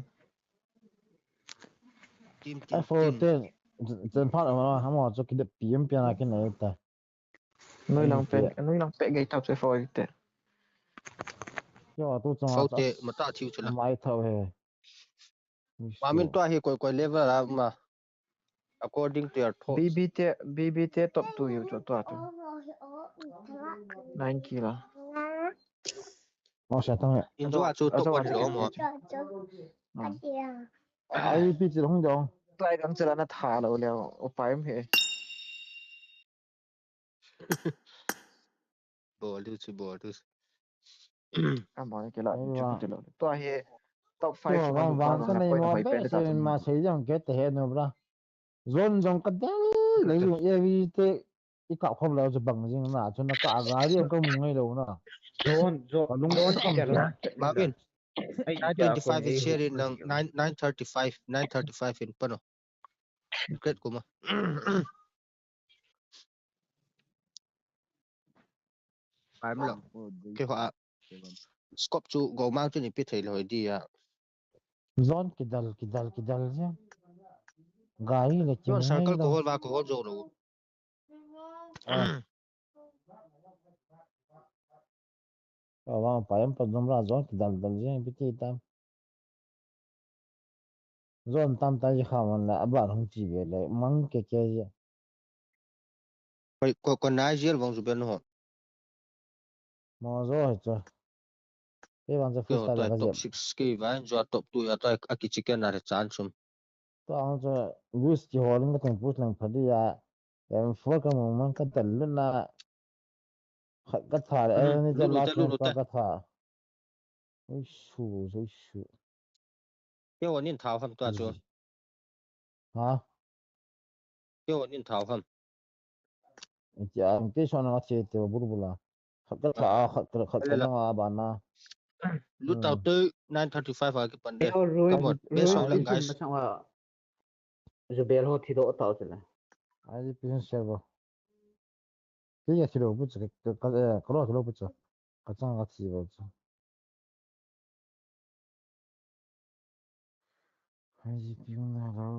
Tim, tim, F O tim. Ten, ten phat ma, hamo chu kidep piam pian a kin ai ta. Noi lang pe, noi lang pe gei tau che F O te. Yo, tu chang F O te, mata thiu chu la. Mai thau he. Mamin tua hi koi koi level a ma. According to your thoughts. B B te, B B te top two yu chu tua tu. Nine kilo. Mo sa tang. Injo a chu top one lo mo. Ai pi chi hung dong. Tua gang chela na tha lo le. O pai he. Bol diu chu, bol diu chu. Amani kila chu chu lo. Tua hi top five. Tua vang vang sa nei mo be se ma sei jong ke te he no bra. Zone jong ka del le jong A V te i ka khom lo chu bang jing na chu na ka ga ri ka mu ngai lo na. Zone zone. Ka lung zone ka ti lo. Marvin. Nine twenty-five is sharing lang nine, nine thirty-five, nine thirty-five in pano. Great kuma. Pai mo lo. Ke ho a. Scope chu go mang chu ni pi thei lo dia. Zone kidal, kidal, kidal je. Gai le ki. Zone circle ko hol va ko hol zo lo. Ka vang pa em pa dum ra zone kidal dal je pi ti tam. Zone tam ta ji kha man la, aban hung chi ve le, mang ke ke ji. Koi, ko, ko nai jel vang ju ben ho. Mo zo hi cho. Ke vang cho. Ke ho freestyle to ka top jep. Six ke vang jo top two ya to a ki chicken na re chan sum. To ang cho, boost ki ho ling ka teng push lang pha di ya. Em four ka mong mang ka tal lu na. Khat ka tha le, eh, ni te last man pa ka tha. Ui su, ui su. Ke wa nin thau ham tua chu. Ha? Ke wa nin thau ham. Tia, ke so na che te bur bula. Khat ka tha, khat ka, khat ka na ba na. Lu tau te nine thirty-five a ki pan de. Come on, be so lang guys. Zubel ho thi do tau chule. Ai pi server. Kei a thi lo pu chu, ka, ka, eh, ka lo thi lo pu chu. Ka chang ka thi lo chu. Ai pi na lo.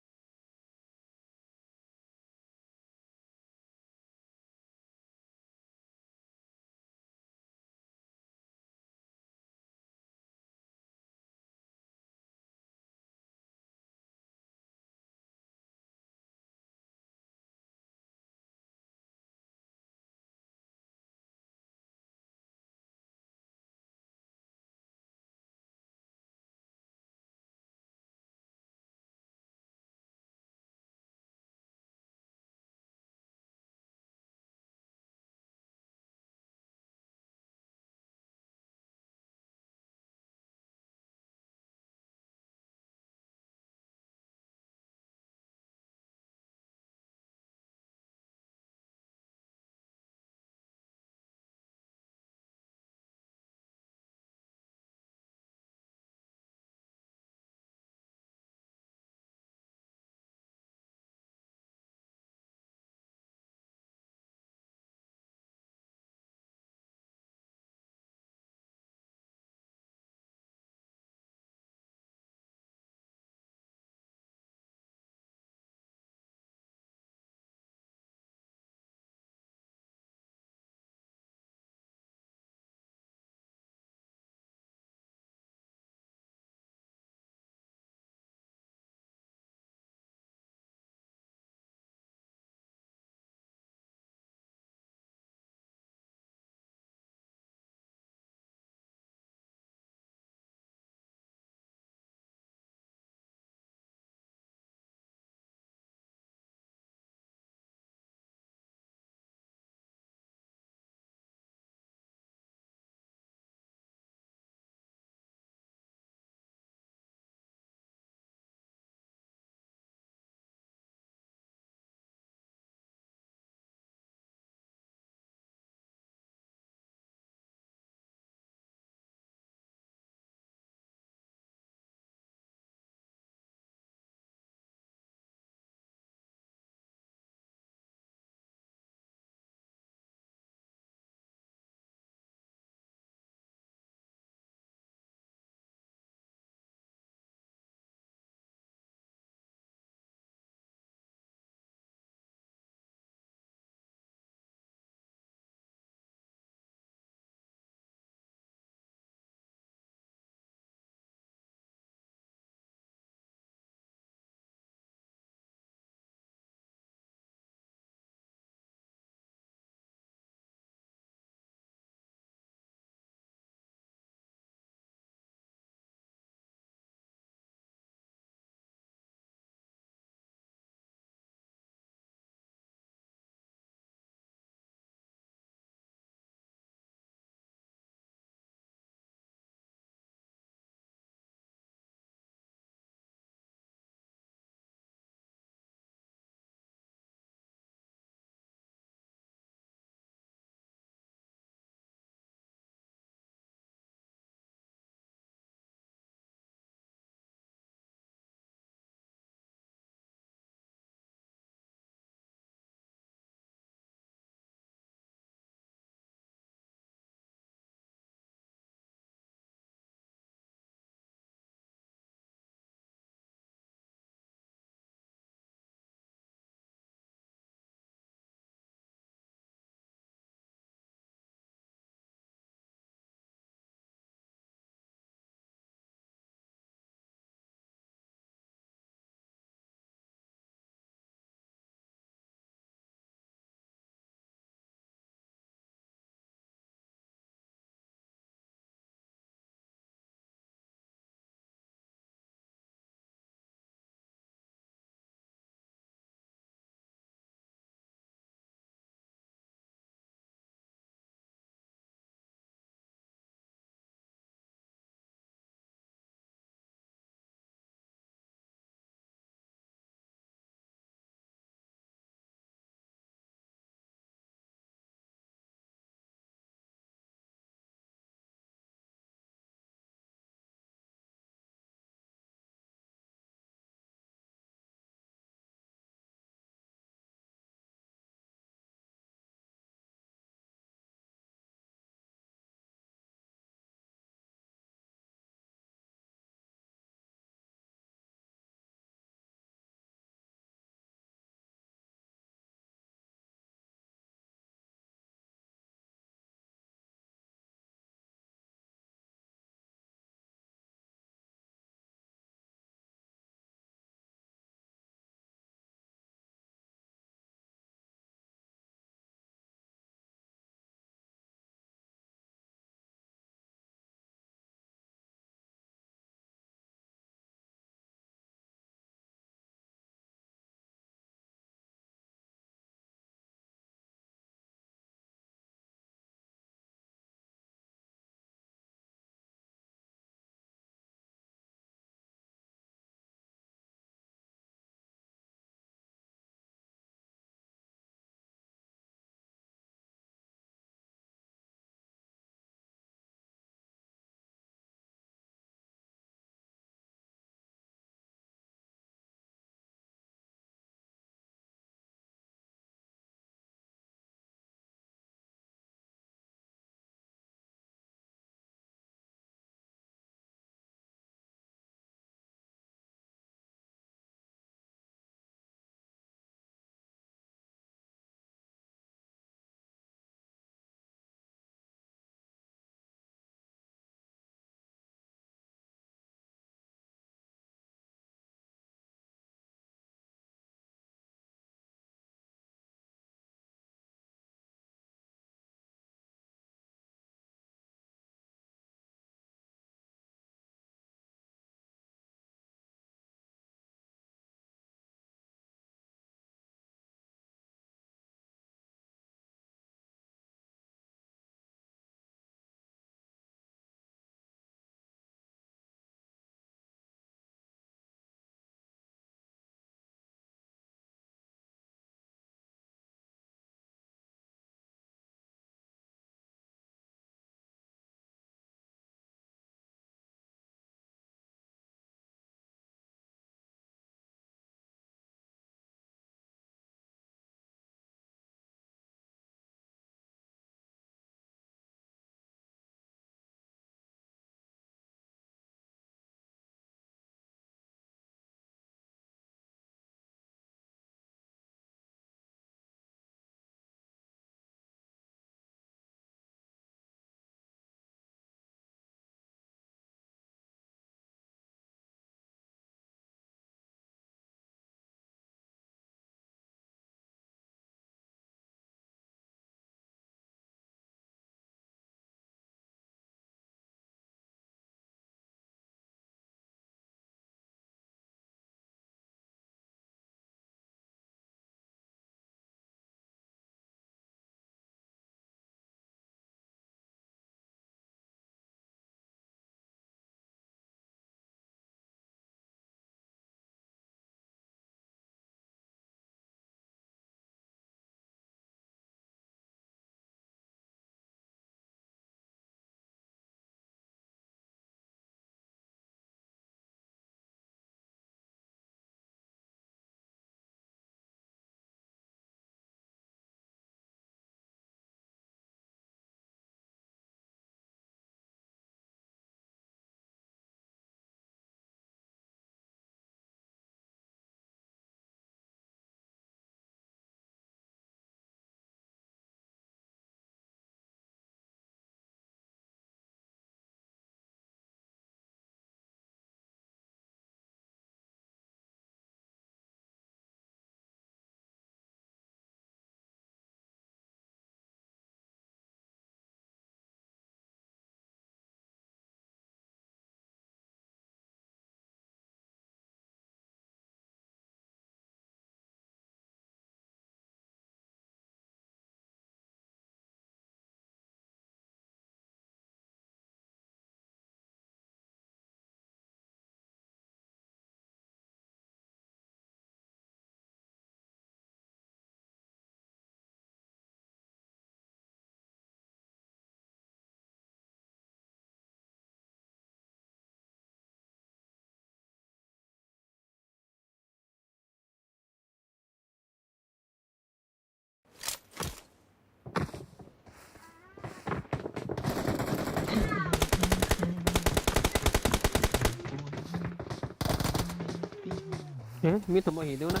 Hmm, mi thum ahi diu na.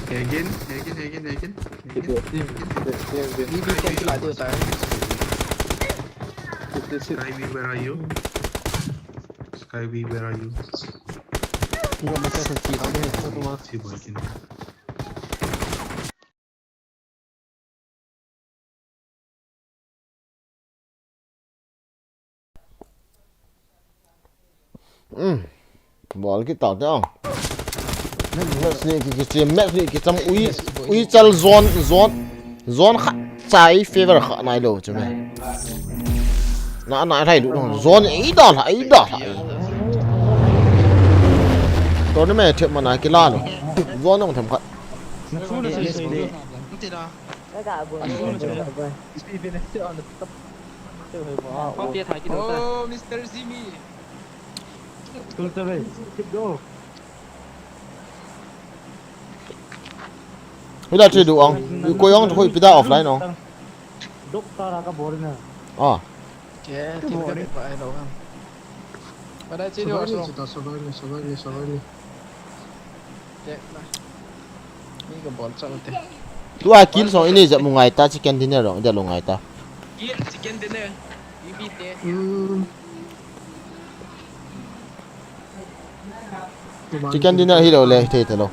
Hegin, hegin, hegin, hegin. Hegin. Sky V, where are you? Sky V, where are you? Hmm. Bol kit tau te. Match ni ki, ki, match ni kicham ui, ui chal zone, zone, zone kha chai favor kha nai lo chu me. Na, na, thai lu dong. Zone ei da la, ei da la. Tournament thep mana kila lo. Zone dong them khat. Oh, Mister Jimmy. Hila che du ang. Ko yang ko pida offline no. Ah. Ke, tin ka bit ba ai lo ham. Pada che du aso. Tek na. Mi ka bol chang te. Tua kill song ini jep mu ngai ta, chicken dinner rong, dia lo ngai ta. Kill chicken dinner. Ibi te. Hmm. Chicken dinner hi lo le, thei thei lo.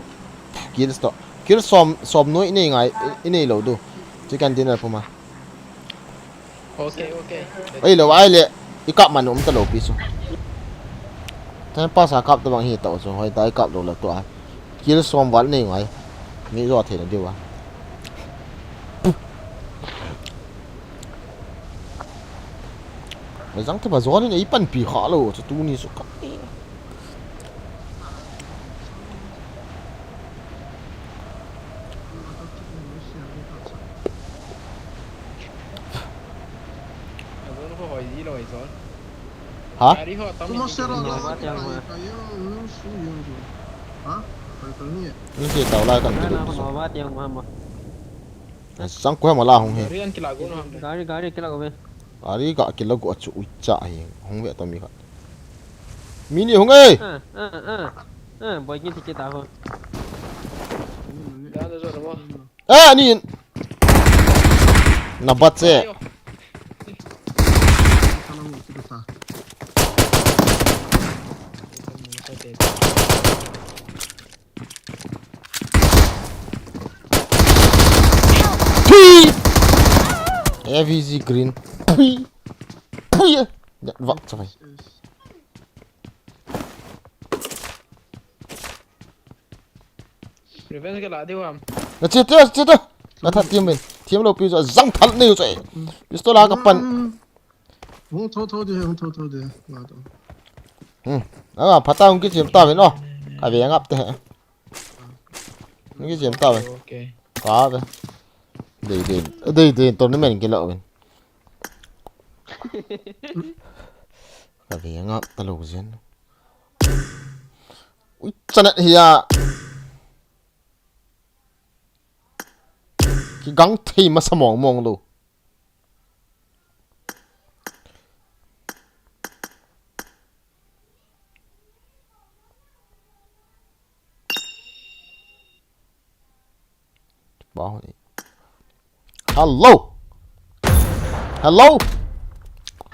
Kill sto. Kill som, som noi ini ngai, ini lo du. Chicken dinner puma. Okay, okay. Ei lo, ai le, i kap man um ta lo pi su. Time pass a kap ta bang hi ta su, hoi ta i kap lo la tua. Kill som val nei ngai. Mi zo thei na diu a. Zang te ba zo ni i pan pi kha lo, chu tu ni su kap. Ha? Ni ke tau lai kan ke. Sang ko ma la hung he. Gari, gari kila go ve. Gari ga kila go chu ui cha hi. Hung ve to mi kha. Mi ni hung e. Ah, ah, ah. Ah, boy ni ti ta ho. Eh, ani in. Na bat che. Pui! A V Z green. Pui! Pui! Ya, vak, chapai. Revenge ka la diu ham. Na che te, che te. Na that team win. Team lo pi zo zang thal nei zo. Pistol a ka pan. Hung tho tho de, hung tho tho de. La to. Hmm. Anga phata hung kichem ta win o. Ka ve ngap te. Hung kichem ta win. Okay. Ka ve. Dei dei. Dei dei tournament kila win. Ka ve ngap ta lo zen. Ui, chanat hi a. Kigang thei masa mong mong lo. Hello. Hello.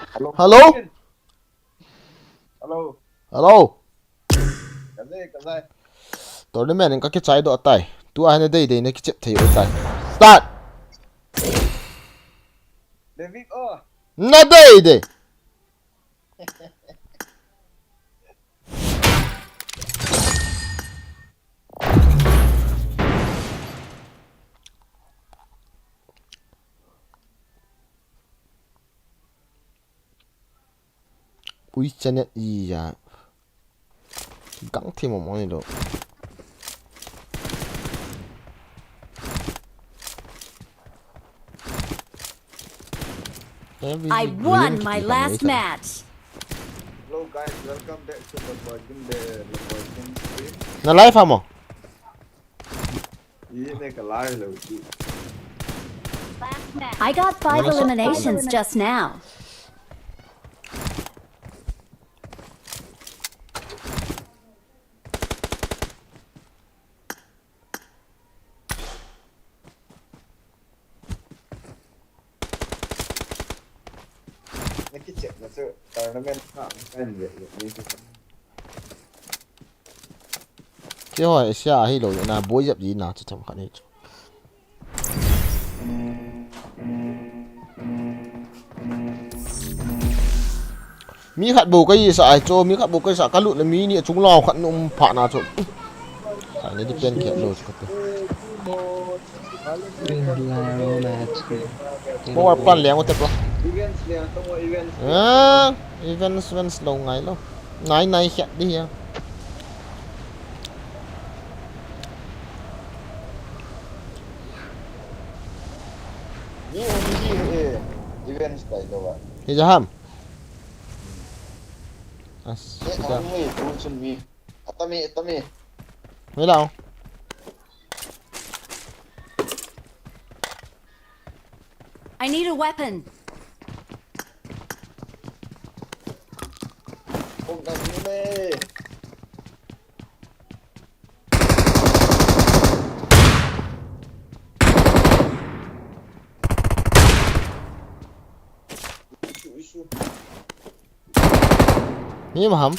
Hello. Hello. Hello. Hello. Ka ve, ka ve. Tournament in ka kichai doh tai. Tua hi na dei dei na kichep thei u tai. Start. David o. Na dei dei. Ui, chanet i ya. Gang thei mong mong ni lo. I won my last match. Hello guys, welcome back to the Boykin, the Boykin stream. Na live amo? Ye ne ka live lo ki. I got five eliminations just now. Nakichep na chu tournament kha kan ve ve ni chu. Keiho Asia ahilou na boi jep ji na chu chomkhat ni chu. Mi khat bou kaisa ai chu, mi khat bou kaisa kalut le mi ni achung lau khat nom pha na chu. Ka ni di pen khe lo chu kati. Power plant leng u te bro. Events leng tong events. Ah, events, events lo ngai lo. Nai nai khat di ya. Mi um ji he, eh, events tai lo wa. Hi jaham. As, eh, kita. Ang mi tu chun mi. Atami, atami. Wait lang. I need a weapon. Kung ka ni me. Isu, isu. Mi ma ham?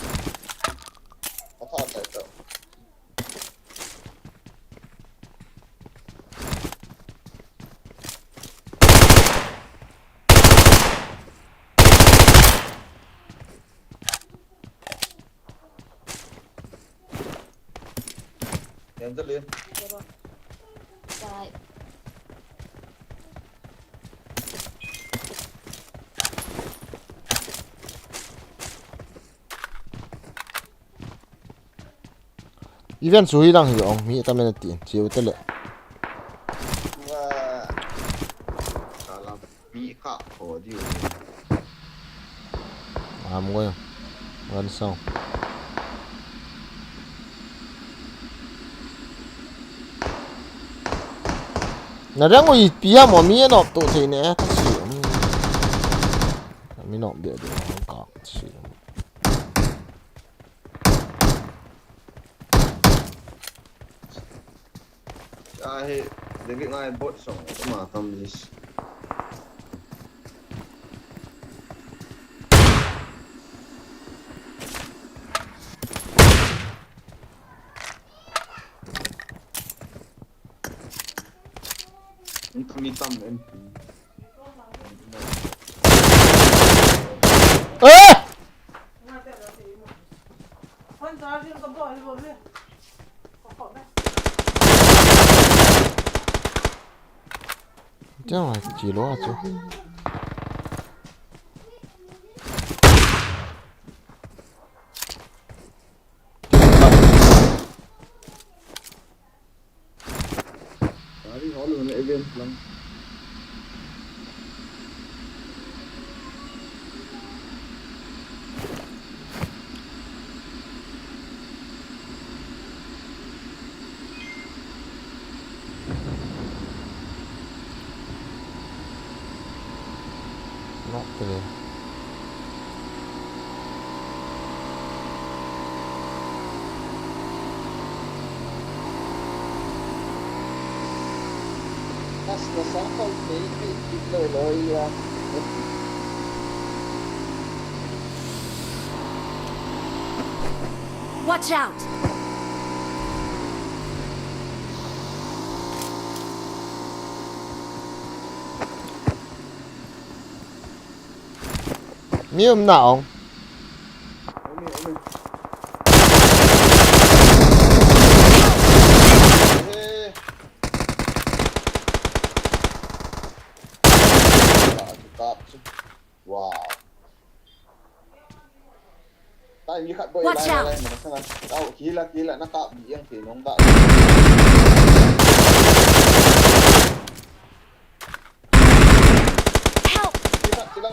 Apa, apa itu? Yan dali. Bye. Event chu hi lang hi ong, mi ta men tin, chiu te le. Wa. Kalam. Mi kha kho diu. Am ngoi. Wan song. Na rang ui pia mo mi no to thei ne ta si. Mi no be de ka si. Ahi, David ngai bot song, ma tam lis. Tam mi tam em. Eh! Chang a chi lo a chu. Gari hol na event lang. Not today. Watch out! Mi um na ong. Wow. Tai mi khat boi. Watch out! Lai, lai, lai, lai, lai, lai. Kila, kila, na kap bi yang ke nong ta. Help!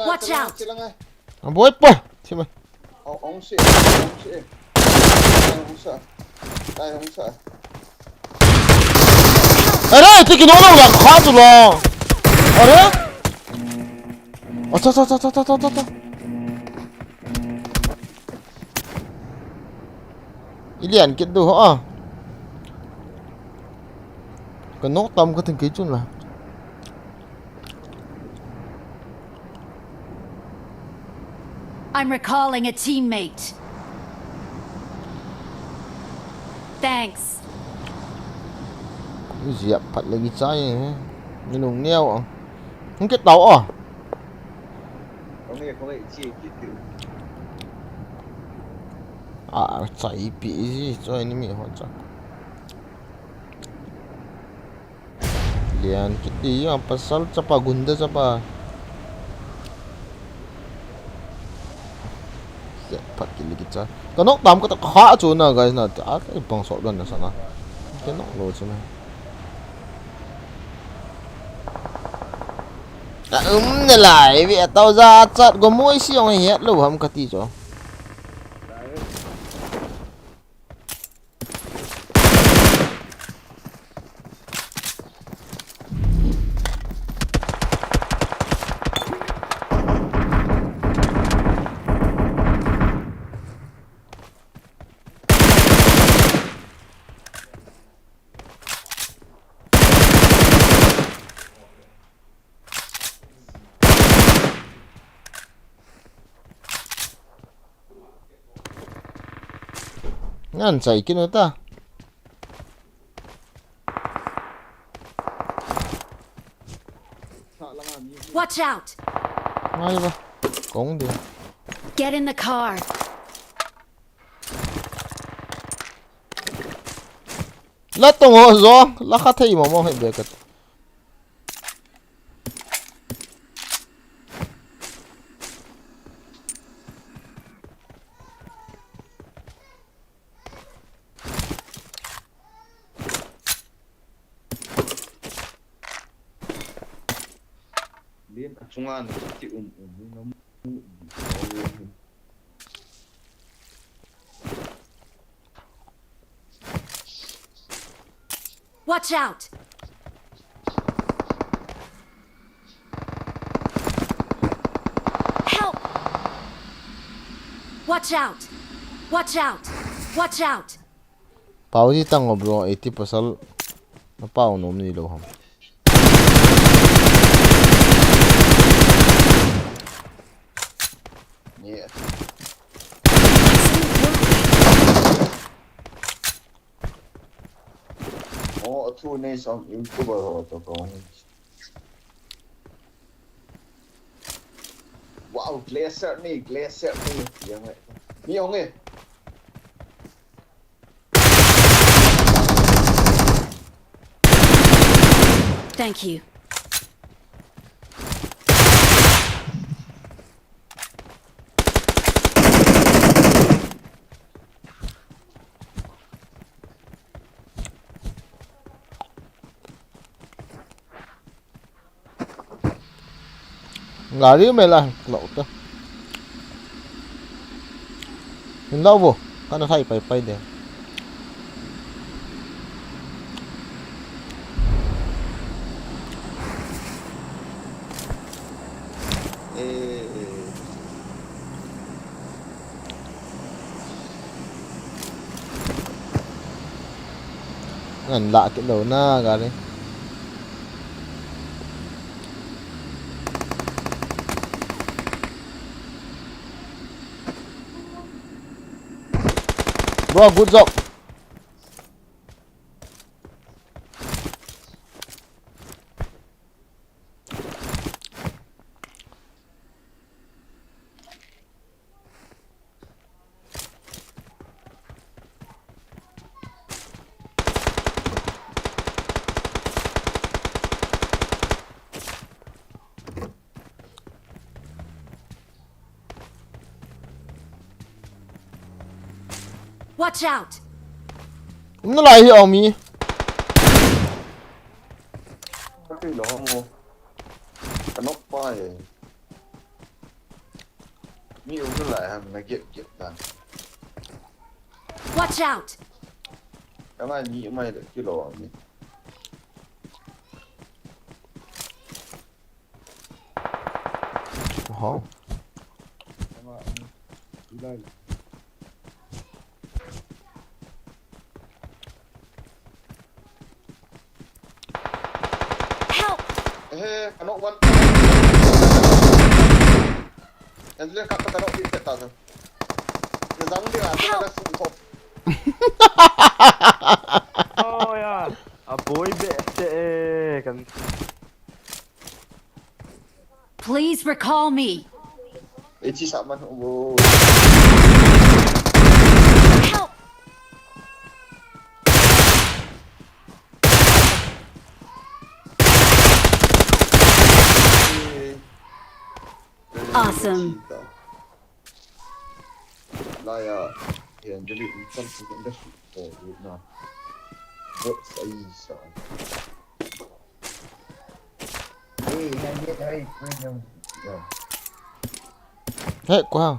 Watch out! Ang buhay pa! Sige. Ong, ong si, ong si. Tai ong sa. Tai ong sa. Are, ti kino na lang kha tu lo. Are? Acha, acha, acha. Ilian kit du ho a. Ka nok tam ka ting kei chun la. I'm recalling a teammate. Thanks. Zia phat le kichai e. Ni lung niau a. Hung ke tau a. Kong e kong e chi ki ki. A chai pi ji choi ni mi ho cha. Lian kiti a pasal chapa gunda chapa. Set phat kili kicha. Ka nok tam ka ta kha chu na guys na ta ai pang sok don na sana. Ka nok lo chu na. A um na lai ve tau ja chat go moi si ong het lo ham ka ti chu. Ngan chai kinu ta. Watch out! Ngai ba. Kong de. Get in the car. La tong ho zong, la kha thei mo mo he be ka. Lim a chunga na ti um um na mu. Watch out! Help! Watch out! Watch out! Watch out! Pau ji tang o bro, eighty pasal na pau nom ni lo ham. Ni. Oh, thu nei som YouTuber ho to ko. Wow, glacier ni, glacier ni. Yang eh. Ni ong eh. Thank you. Gari me la lo ta. Hin lo bo. Kana thai pai pai de. Eh, eh. Ngan la kit lo na gari. Bro, good job. Watch out! Um na lai hi aw mi. Ka ti lo mo. Ka nok pa e. Mi um na lai ham na get get ta. Watch out! Ka ngai mi mai le ki lo mi. Wow. Help! Eh, ano one. Yan le kap ka ro pi ta ta. Zang dia ka sum ko. Oh ya. A boy be te eh, kan. Please recall me. Ichi sa man wo. Help! Awesome. Laya, eh, jadi ikan sudah dah sudah na. Buat saya sa. Eh, yang dia dari premium. Ya. Hey, kuang.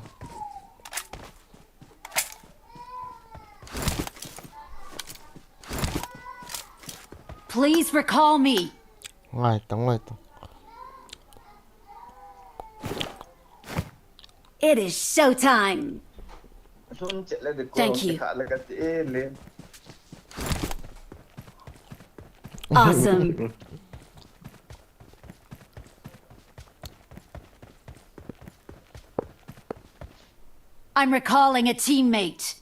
Please recall me. Ngai tang, ngai tang. It is showtime. Thank you. Awesome. I'm recalling a teammate.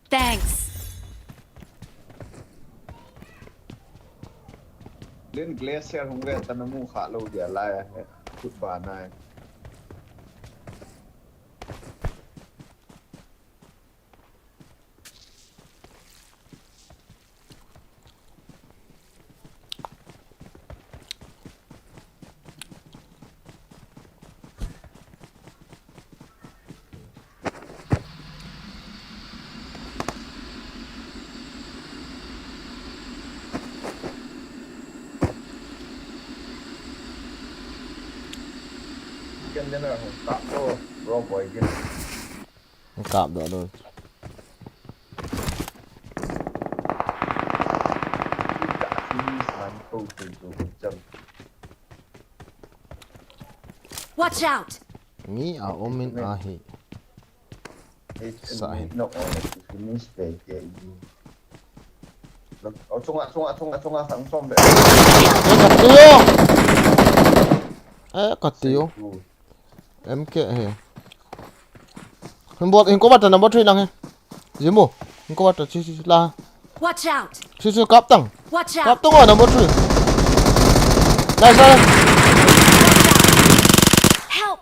Thanks. Len glacier hung ve ta na mu kha lo dia lai a he. Kut ba nai. Ken dena hung kap to, bro boy ken. Kap doh doh. Watch out! Mi a um in ahi. Sa hin. Nok on, finish ve ke. Nok, oh, chunga, chunga, chunga, chunga, sang som ve. Eh, ka tiu. Eh, ka tiu. M K he. Hin bot, hin cover ta number three lang he. Jimu, hin cover ta, si, si, si, la. Watch out! Si, si, kap tang. Watch out! Kap tang, oh, number three. Nice, nice. Help!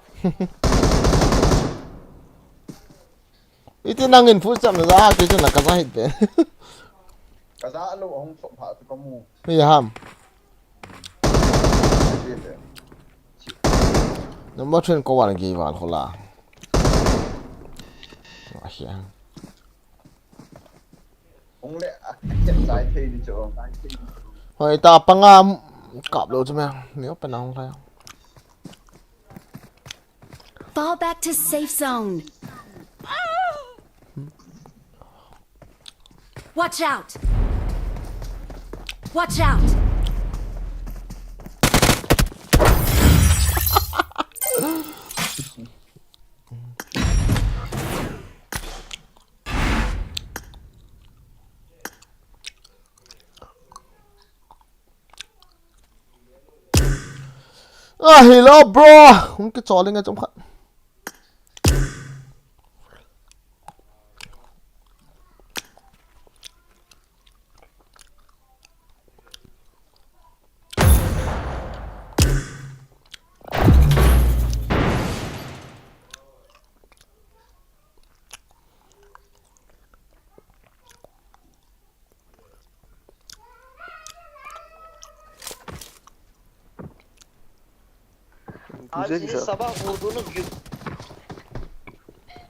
Iti nangin full step na za, kei chun la ka za hit pe. Ka za lo, hung sok pha tu ka mu. Hi ham. Number three ko wan gi wan hola. Wa hia. Hung le, a, a, chai thei di chu. Hoi, ta panga kap lo chu me. Mi open na hung lai. Fall back to safe zone. Watch out! Watch out! Ah, hello, bro. Hung kichol inge chomkhat. Aji sabah vurdunuz gü-,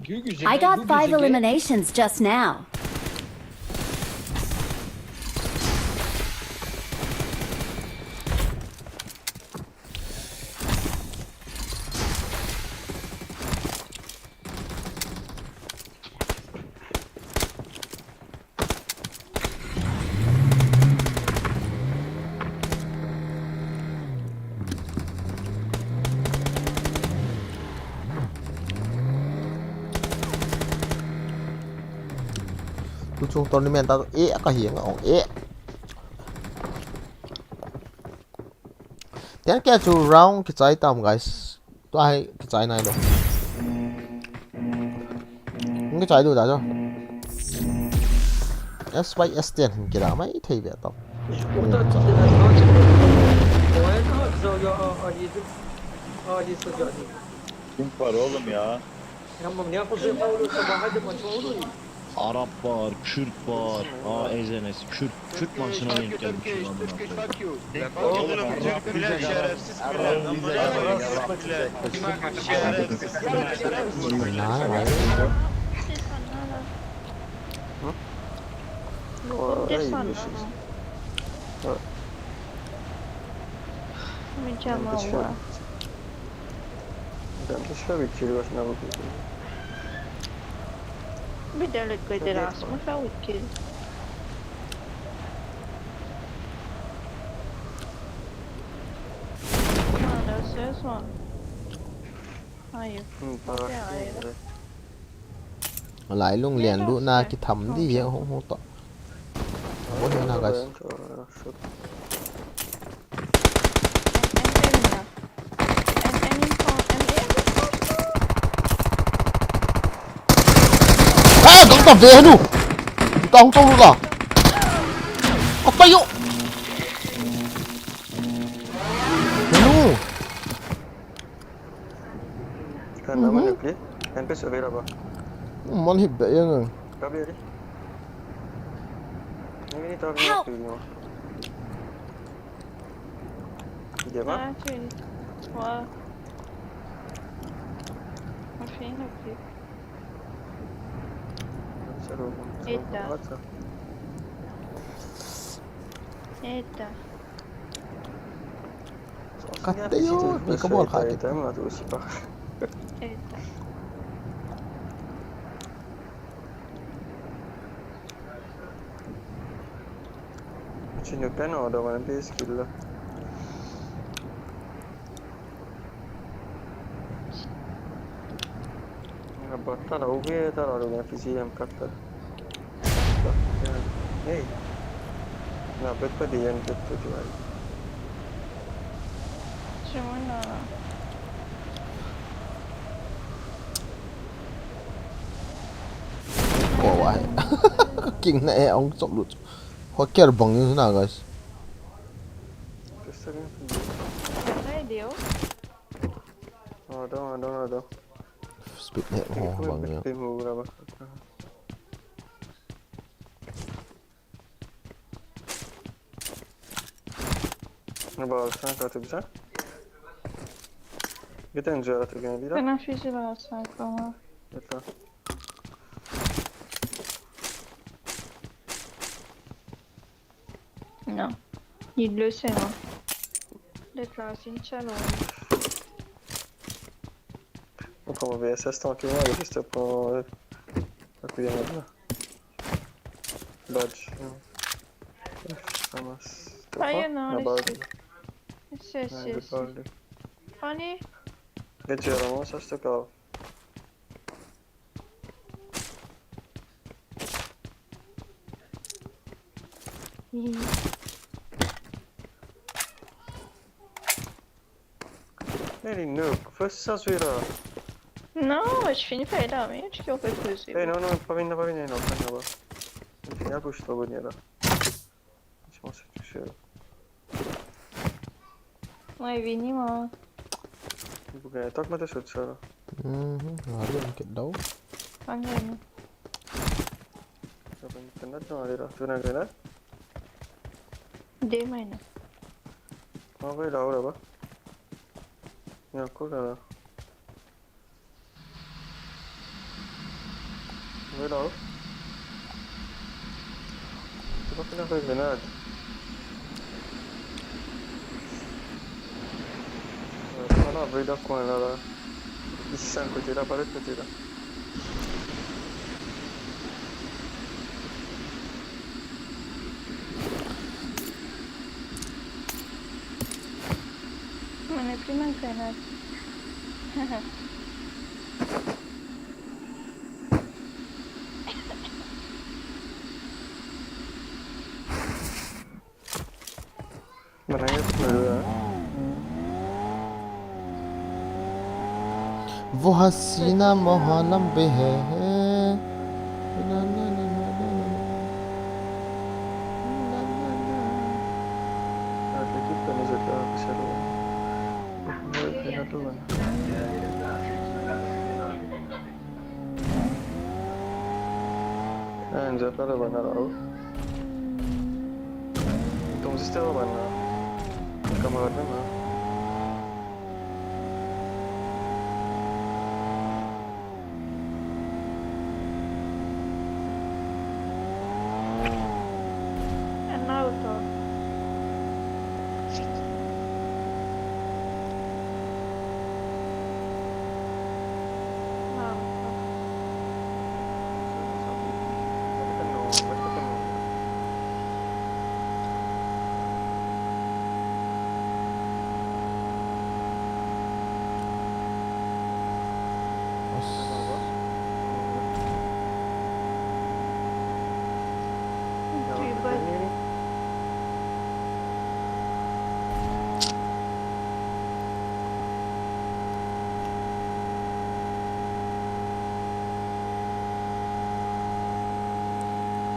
gü-, gü-, I got five eliminations just now. Tuchung tournament ta e ka hi nga ong e. Ten K chu round kichai tam, guys. Tua hi kichai nai lou. Hung kichai lou ta chu. S Y S ten hin kila mai thei ve tam. Kim var oğlum ya? Arap var, Kürt var. Aa, Ezenes, Kürt, Kürt maçına denk gelmişim amına koyayım. Oğlum, Türkler şerefsiz bile. Şerefsiz bile. Kim hakkı şerefsiz bile. Orada iyi bir şey. Mükemmel. Ben de şöyle bir kirli başına bakıyorum. Bir de lütfederasyon, şöyle bir kirli. Mano, se son. Ai, eu. Hum, tá. Lailung lian lu na kitham di ye hung hung to. Bo he na, guys. Ah, dang ta ve nu. Ta hung to lu la. Apa yo? Nu. Kan nama ni play? N P S available. Mon hip be yang. Kabi ari. Ini ni tabi ni. Dia ba? Ah, chin. Wah. Masih nak play. Seru. Eta. Eta. Katte yo, pi ka bol kha ke. Eita. Chinu pen o da wan pe skill la. Nga batta la uge ta la lo nga fisi yam katta. Hey. Na bet pa diyan bet pa diyan. Chimana. Ko wa he. King na e ong chop lut. Ho ker bang ni na, guys. Kesta kan. Ngai dio. Ada, ada, ada. Speed he ho bang ya. Speed ho bang. Bal sa ka tu bisa. Kita enjoy tu kan dia. Kana fisi bal sa ka. Kita. Non. Il le sait, hein. D'être là, c'est une challenge. Como V S S tranquillement, il est juste pour, euh, appuyer maintenant. Badge. Ramasse. Ah, il y en a un, là-bas. C'est, c'est, c'est. Allez. Regarde, j'ai vraiment ça, c'est pas grave. Ele nunca foi essa zoeira. Não, mas fini foi da mente que eu fui cozido. Ei, não, não, pra mim não, pra mim não, pra mim não. Enfim, a custa bonita. Deixa eu mostrar o cheiro. Mai vini ma. Bukan tak mata shoot sara. Mhm, ada yang kedau. Angin. Siapa yang kena tu ada dah. Tu nak kena? Dia mana? Apa yang dah apa? Ya, aku dah. Wait out. Ito pa pala kay Bernard. Wala, wait out ko na la. Isan ko tira, palit ko tira. Mana prima kena. Mana ya? वो हसीना मोहा लम्बे है। Enjoy para bana raho. Tum sister ho bana. Kamarad bana. An auto.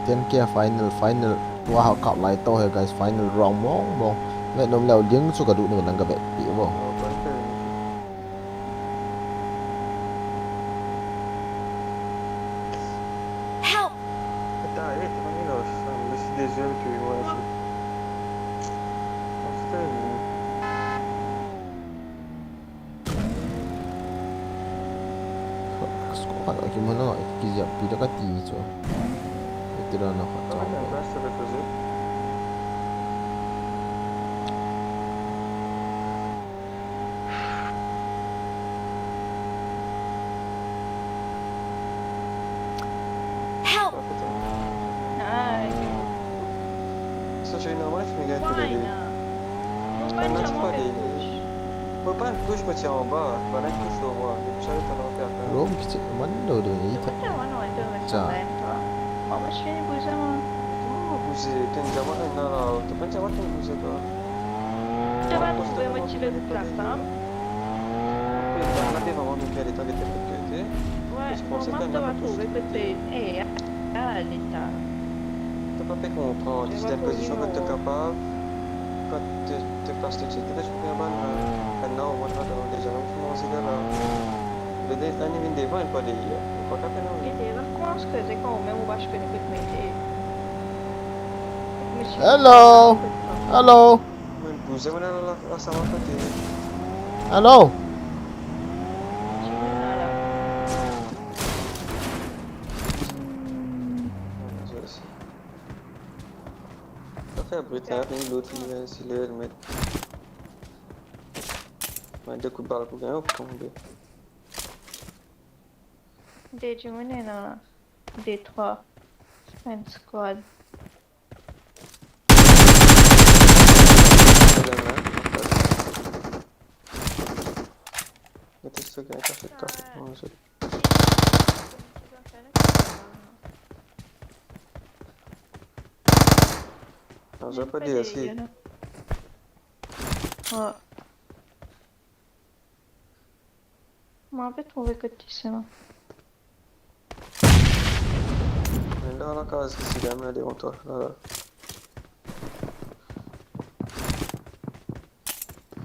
Ten K final, final. Tua ha kap lai to he, guys, final round mong mong. Ve nom leo ding chu ka du ni nang ka ve pi vo. Help! Tá, eita, mas não, mas desvio que eu acho. Mas tá aí. Squad a kimang a, kijep pi da kati chu. Veteran a khat. Help! Ai, que... Sto scendendo male, mi metto dei... Non mangiamo per tutti. Poi pan push facciamo, va, va nel push, va, che c'è tutta la pianta. Rom che man do do ni ta. Quanto vanno a dove sta dentro? Ma scegli push, ma... No, push, tengiamo in auto, pensiamo che push qua. Dove dobbiamo ci vedere? Quindi andate, non mi credi, togliete tutti. Ouais, non, ma dove tu, vedete, eh, allez, ta. T'as pas fait comprendre, tu t'es position que t'es capable, quand tu te passes tout de suite, là, je viens ban, euh, maintenant, on va dans les gens qui m'ont aussi là. Le dé-, un, il vient devant, il peut aller, euh, il peut pas taper, non. E te la cunosco, se come un basco di quei mesi. Hello! Hello! Hello! Café abrite, hein, l'autre, il est, il est, mais, mais deux coups de balle pour gagner, on peut tomber. Dei de mâine, na, dei trei. Fine squad. Uite, să găsim ca și ca. Am zis. Am zis pe D S I. Mă. Mă, pe tu vei cât ți se, mă. Da, la casa, se dea mea de motor, da, da.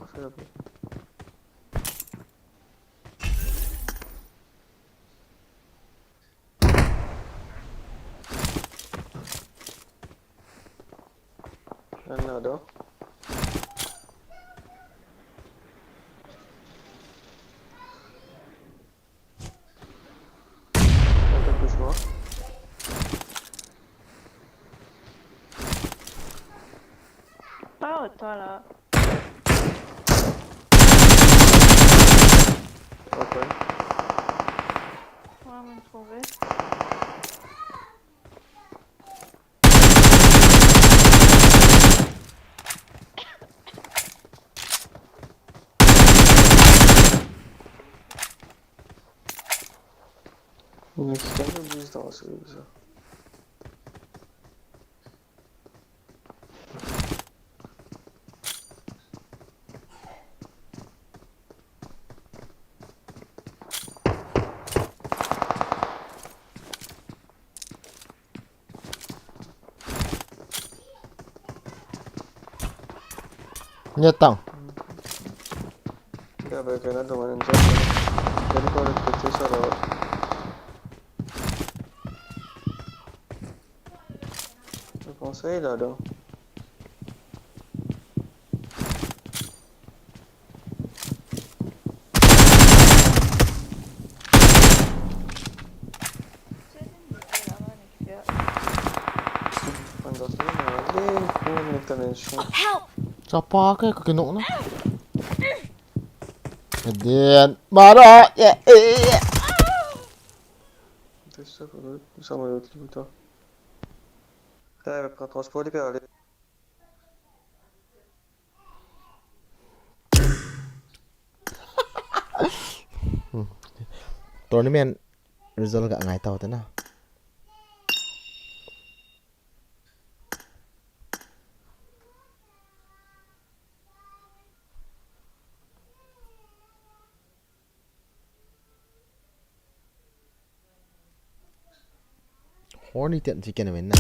Așa e, bă. Another. Poate cu ceva. Pe auto ăla. Ok. Oameni cu vest. Nu știu, nu știu, nu știu. Nge tang. Chapa ke ka kinok na. Then, mara, yeah, yeah, yeah. Tournament result ka ngai tau te na. Horny ten chicken win na.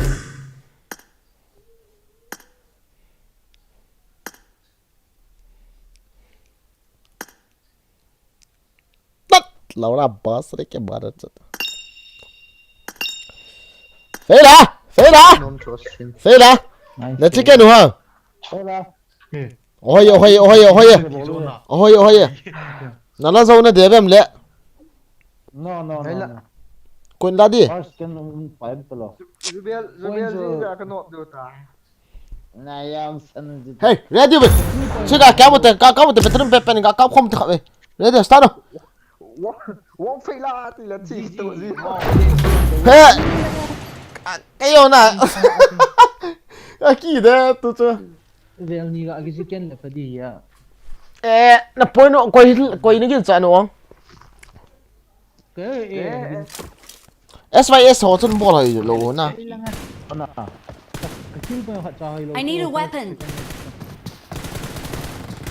Tat! Laura boss re ke mara chat. Feila! Feila! Don't trust him. Feila! Nice. Na chicken u ha. Feila. Ohoi, ohoi, ohoi, ohoi. Ohoi, ohoi. Nala zo na de bem le. No, no, no, no. Kun la di. First kan um five to lo. Zubel, Zubel, Zubel, ka not do ta. Nayam san di. Hey, ready be. Chika kya bote, ka, kya bote, bedroom pe, pe, ka, ka, khom te kha be. Ready, start. Wong, wong Feila ti la ti to ji. He. Ka, ka yo na. Ka ki de tu chu. Vel ni ga ki chicken le pha di ya. Eh, na point no koi, koi ni gin cha no. Ke, eh, S Y S ho chun bol hoi lo na. Ana. Ka kill point khat cha hoi lo. I need a weapon.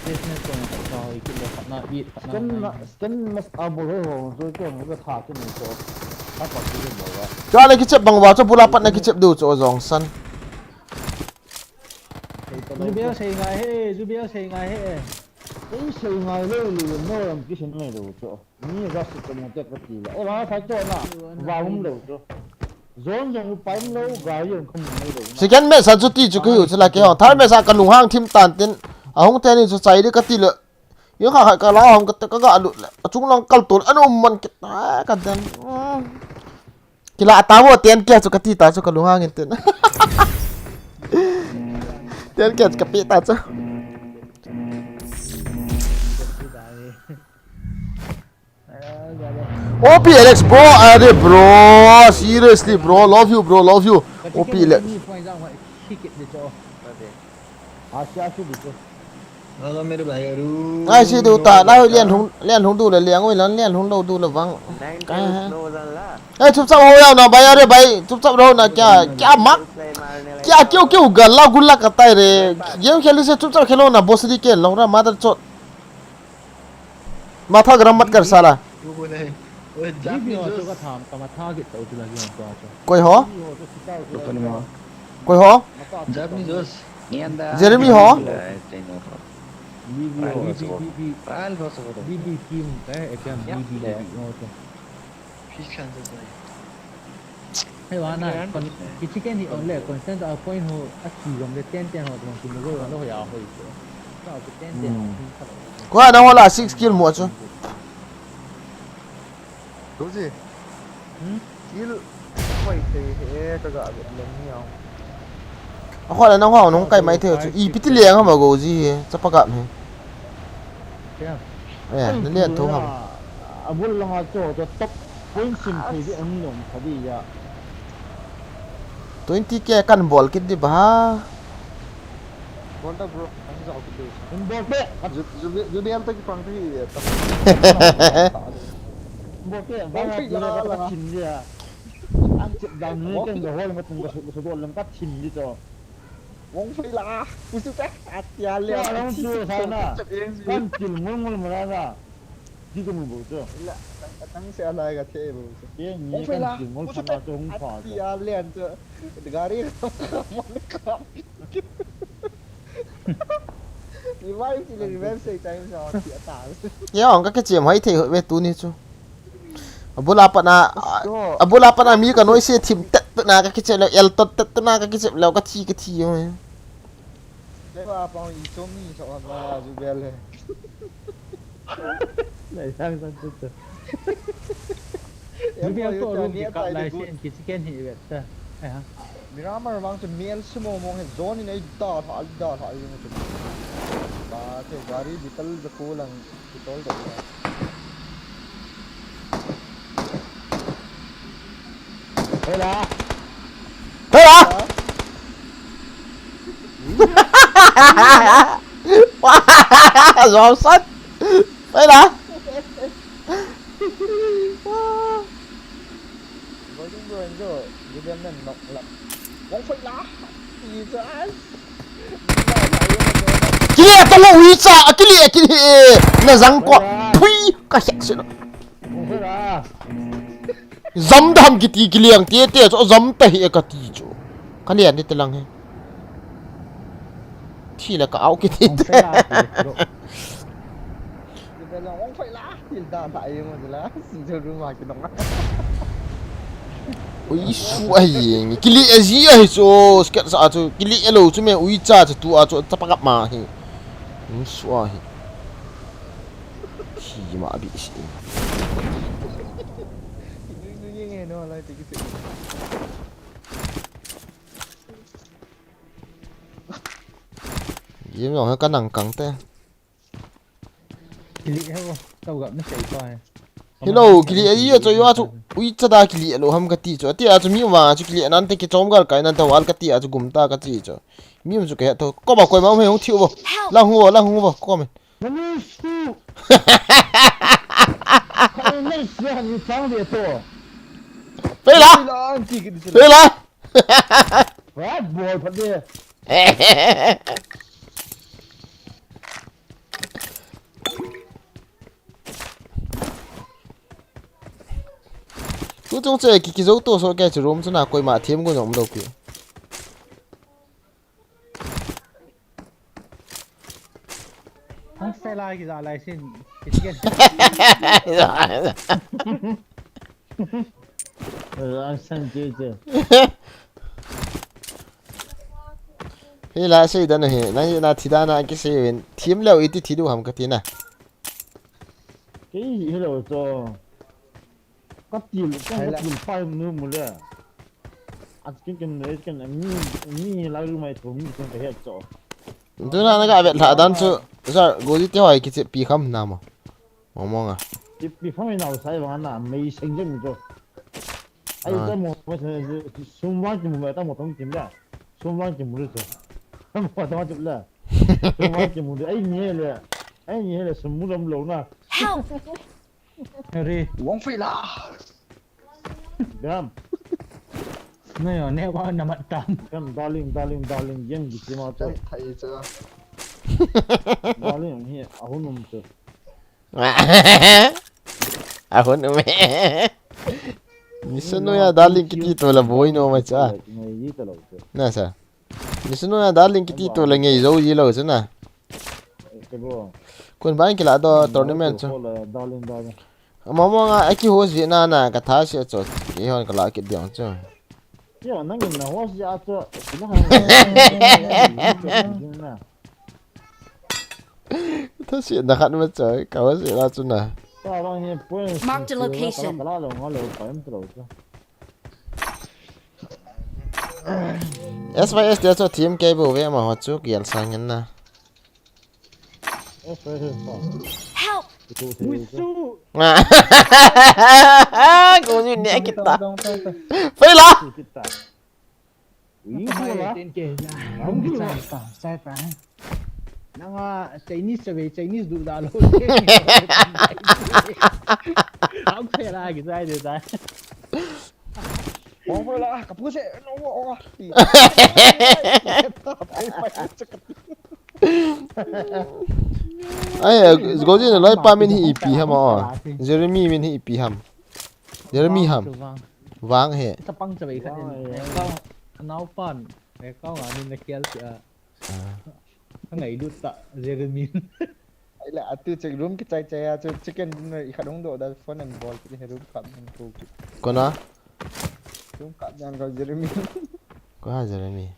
Business point khat cha hoi kit le khat na, eight, khat na, Scan na, nine. Scan mas a bol hoi ho, so ke mo ka tha ke ni so. Ka pa ki bol ba. Cha le kichep bang wa, cha bula pat na kichep du cho jong san. Zubel sei ngai he, Zubel sei ngai he. Ei sei ngai lo, lo, no ram ki sei ngai lo cho. Ni ga su ka mo te ka ti la. O, va phai to na. Va hum lo to. Zon zon u pai lo, ga yon ka mo mai lo na. Second match a chu ti chu ka hiu chu la ke ho. Third match a ka lunghang thim tan tin. A hung te ni chu chai di ka ti le. Yung kha kha ka la hung ka te ka ga lu le. A chung lang kal to le. An um man ke ta ka den. Hmm. Kila ta bo ten ke chu ka ti ta chu ka lunghang in tin. Ten ke chu ka pi ta chu. O P Alex, bro, are bro, seriously, bro, love you, bro, love you. O P Alex. Hello मेरे भाई अरु। Ai si du ta, la lian hung, lian hung du le liang oi lan, lian hung lo du le vang. Ka ha. Nine kills no jan la. Ei, chupchap ho yau na, bai, are bai, chupchap ho na, kya, kya mak? Kya, kyu, kyu, gal la, gul la, katai re. Game khel se, chupchap khelo na, boss di ke, long ra, mother chot. Matha garam mat kar sala. Tui ko nahi. Oye, Japanese ho to ka tham, ka matha ke to tu lagi ho to. Koi ho? Tui ko nahi. Koi ho? Japanese ho. Jeremy ho? Bibi ho. Bibi, Bibi, Bibi. Bibi Kim, eh, eh, kya? Bibi, Bibi ho to. Hei, wa na, kon-, kichi ken hi on le, constant a point ho, a chi gam le ten ten ho, tong kin lo, lo ya ho i ko. Ka ko ten ten ho, hmm, kin ka lo. Ko na ho la six kill mo chu. Doji. Hmm? Kill. Koi te he, ka ga be le ni au. A kho la nang ho nung kai mai thei chu. Ipi ti leng ham a go ji he, chapa kap he. Kya? Eh, na lian tho ham. A bul langa cho, cho top point sim thei di ang nom kha di ya. Twenty K kan bol kit di ba. Bol ta bro, ang jao kit di. Bol te. Ju, ju, ju di ang ta ki pang ti ya ta. Bol te, ba. Bol te, la, la, la. Chin di ya. Ang chip dan ni ken ga hol ma tung ga su, ga su bol lam ka chin di cho. Wong Fei la, usu ka, atia le, wong chu sa na. Kan til ngul ngul ma na. Di ko mu bo chu. La, tang, tang se ala ga the bo chu. Ye ni kan til ngul ma na chu hung pha. Atia le an chu. Gari mon ka. Revive ti le revive sei time sa ti ata. Ya, ong ka kichem hoi thei ve tuni chu. Abula pat na, Let's go. Abula pat na mi ka noise thim tet tet na ka kichem le el tot tet tet na ka kichem le ka thi ka thi yo. Le ba pang i chomi so ma ju bel he. Lai sang sang tu tu. Em, Ruby ko ang yu ko cha room ni ki ata kap lai di sen ki chicken hi vet ta. Ai ha. Miramar vang chu mel sumo mong he zone in ai da tha, ai da tha, ai mo chu. Ba che gari bital da ko lang kitol da. Hela. Hela. Ha? Zom sat. Hela. Going, going, go. Give them a knock, knock. Won't fight lah. Jesus. Kile ta lo uicha, kile, kile. Na jang ko. Pui, ka hek sina. Won't fight lah. Jam dam kiti kiliang te te chu jam ta hi ka ti chu. Ka lian ni te lang he. Thi la ka au kiti. Won't fight lah. Ong phai la, til da da ai mo la, si jo ru ma ki dong. Ui, su ai yeng. Kili a ji ai chu, sket sa chu, kili a lo chu me uicha chu tu a chu, ta pa kap ma hi. Ui, su a hi. Thi ma bi si. Ki nu nu yeng he no la ti ki se. Game jong he ka nang kang te. Kili he o, tau gap na sei pa he. Hello, kili a ji a chu yo a chu. Uicha da kili a lo ham ka ti chu. Ati a chu mi ma chu kili a nan te ki chom gal kai nan ta wal ka ti a chu gum ta ka ti chu. Mi um chu ka he to. Ko ba koi ma um he hung thi u bo. Lang hu bo, lang hu bo. Ko me. Nani su. Kai nai sia ni chang de to. Pei la. Pei la, an ti ki di chu. Pei la. Rat bol phat de. Tu chung che ki, ki zo to so ke chu room chu na koima them gun jong um lo pi. Hung se lai ki za lai sin. Ki chi ke. Ang san che che. He la sei dan he, na na thi dan a ki sei ven. Thim leo iti thi du ham ka ti na. Kei hi lo cho. Ka til, ka Hai la. Til pai nu mu le. At kin kin le kin mi, mi la ru mai thu mi kin ka he cho. Tu na na ka vet la dan chu. Sa go di te hoi ki che pi kham na mo. Mong mong a. Pi, pi phang in au sai vang na, mei seng jeng mi to. Ai, ah, ta mo, mo, sum vang ki mu, ta mo tong kim da. Sum vang ki mu le to. Mo tong kim da. Sum vang ki mu le. Ai, ni le. Ai, ni le, sum mu lam lo na. Help! Hurry. Wong fei la. Dam. Ne yo, ne wa na mat tam. Kam darling, darling, darling, yem ki chi ma to. Thai, thai cha. Darling, hi, a hun um to. A hun um e. Nisano ya darling kiti to la boi no ma cha. Na sa. Nisano ya darling kiti to la ngei zo ji lo sa na. Kun ba in kila do tournament chu. Darling, darling. Ama mo nga aki host ji na na ka tha sia chu. Ki hon ka la ki diang chu. Yo, nang in na host ji a chu. Kila ha. Tha si na khat ma choi, ka wa si la chu na. Marked a location. S Y S dia chu team ke bo ve ma ho chu kial sang in na. Help! Ko ni ne kita. Fai la. Ui, ui, ui. Ui, ui. Sai pa, sai pa. Nang a Chinese sa ve, Chinese du da lo. Ang phe la, ki sai de sai. Ong phe la, ka pu se, no, o, o. Ai, Goji na loi pa min hi ipi ham o. Jeremy min hi ipi ham. Jeremy ham. Vang he. Ka pang cha ve khat in. Vang he. Ka nau pan. Ka nga min na kial cha. Ah. Ka ngailut ta, Jeremy. Ai la, atu check room kichai chai a, chu chicken dinner i khat hung doh da, phone an bol kit, he room kap nan ko kit. Kona? Room kap nan ko Jeremy. Ko ha Jeremy.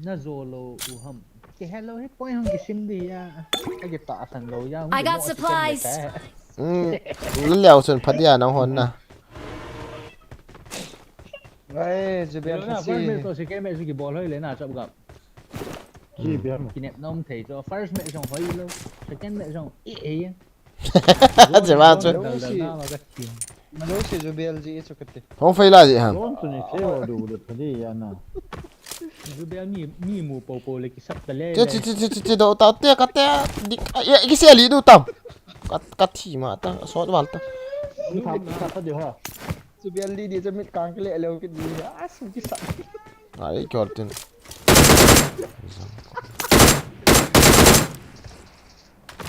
Na zo lo u ham. Ke hello he point hung kisim di ya. Ka ke ta san lo ya. I got supplies. Hmm, lu liao sun phadia nang hon na. Ai, Zubel na, first match to second match ki bol hoi le na chap gap. Ki bia ma. Kinep nom thei chu. First match jong hoi lo. Second match jong e e. Che ba chu. Dal dal na ma ka thim. Malo si Zubel ji chu kati. Hong fei la ji ham. Don tu ni fei wa du le phadi ya na. Zubel mi, mi mu po po le ki sap ta le. Che, che, che, che, che, che, do ta te ka te. Dik, ya, ki se li du tam. Ka, ka thi ma ta, sot wal ta. Ni kha, kha ta de ha. Zubel li di chu mit kang ke le lo kit di. A, su ki sap. Ai, kyor tin.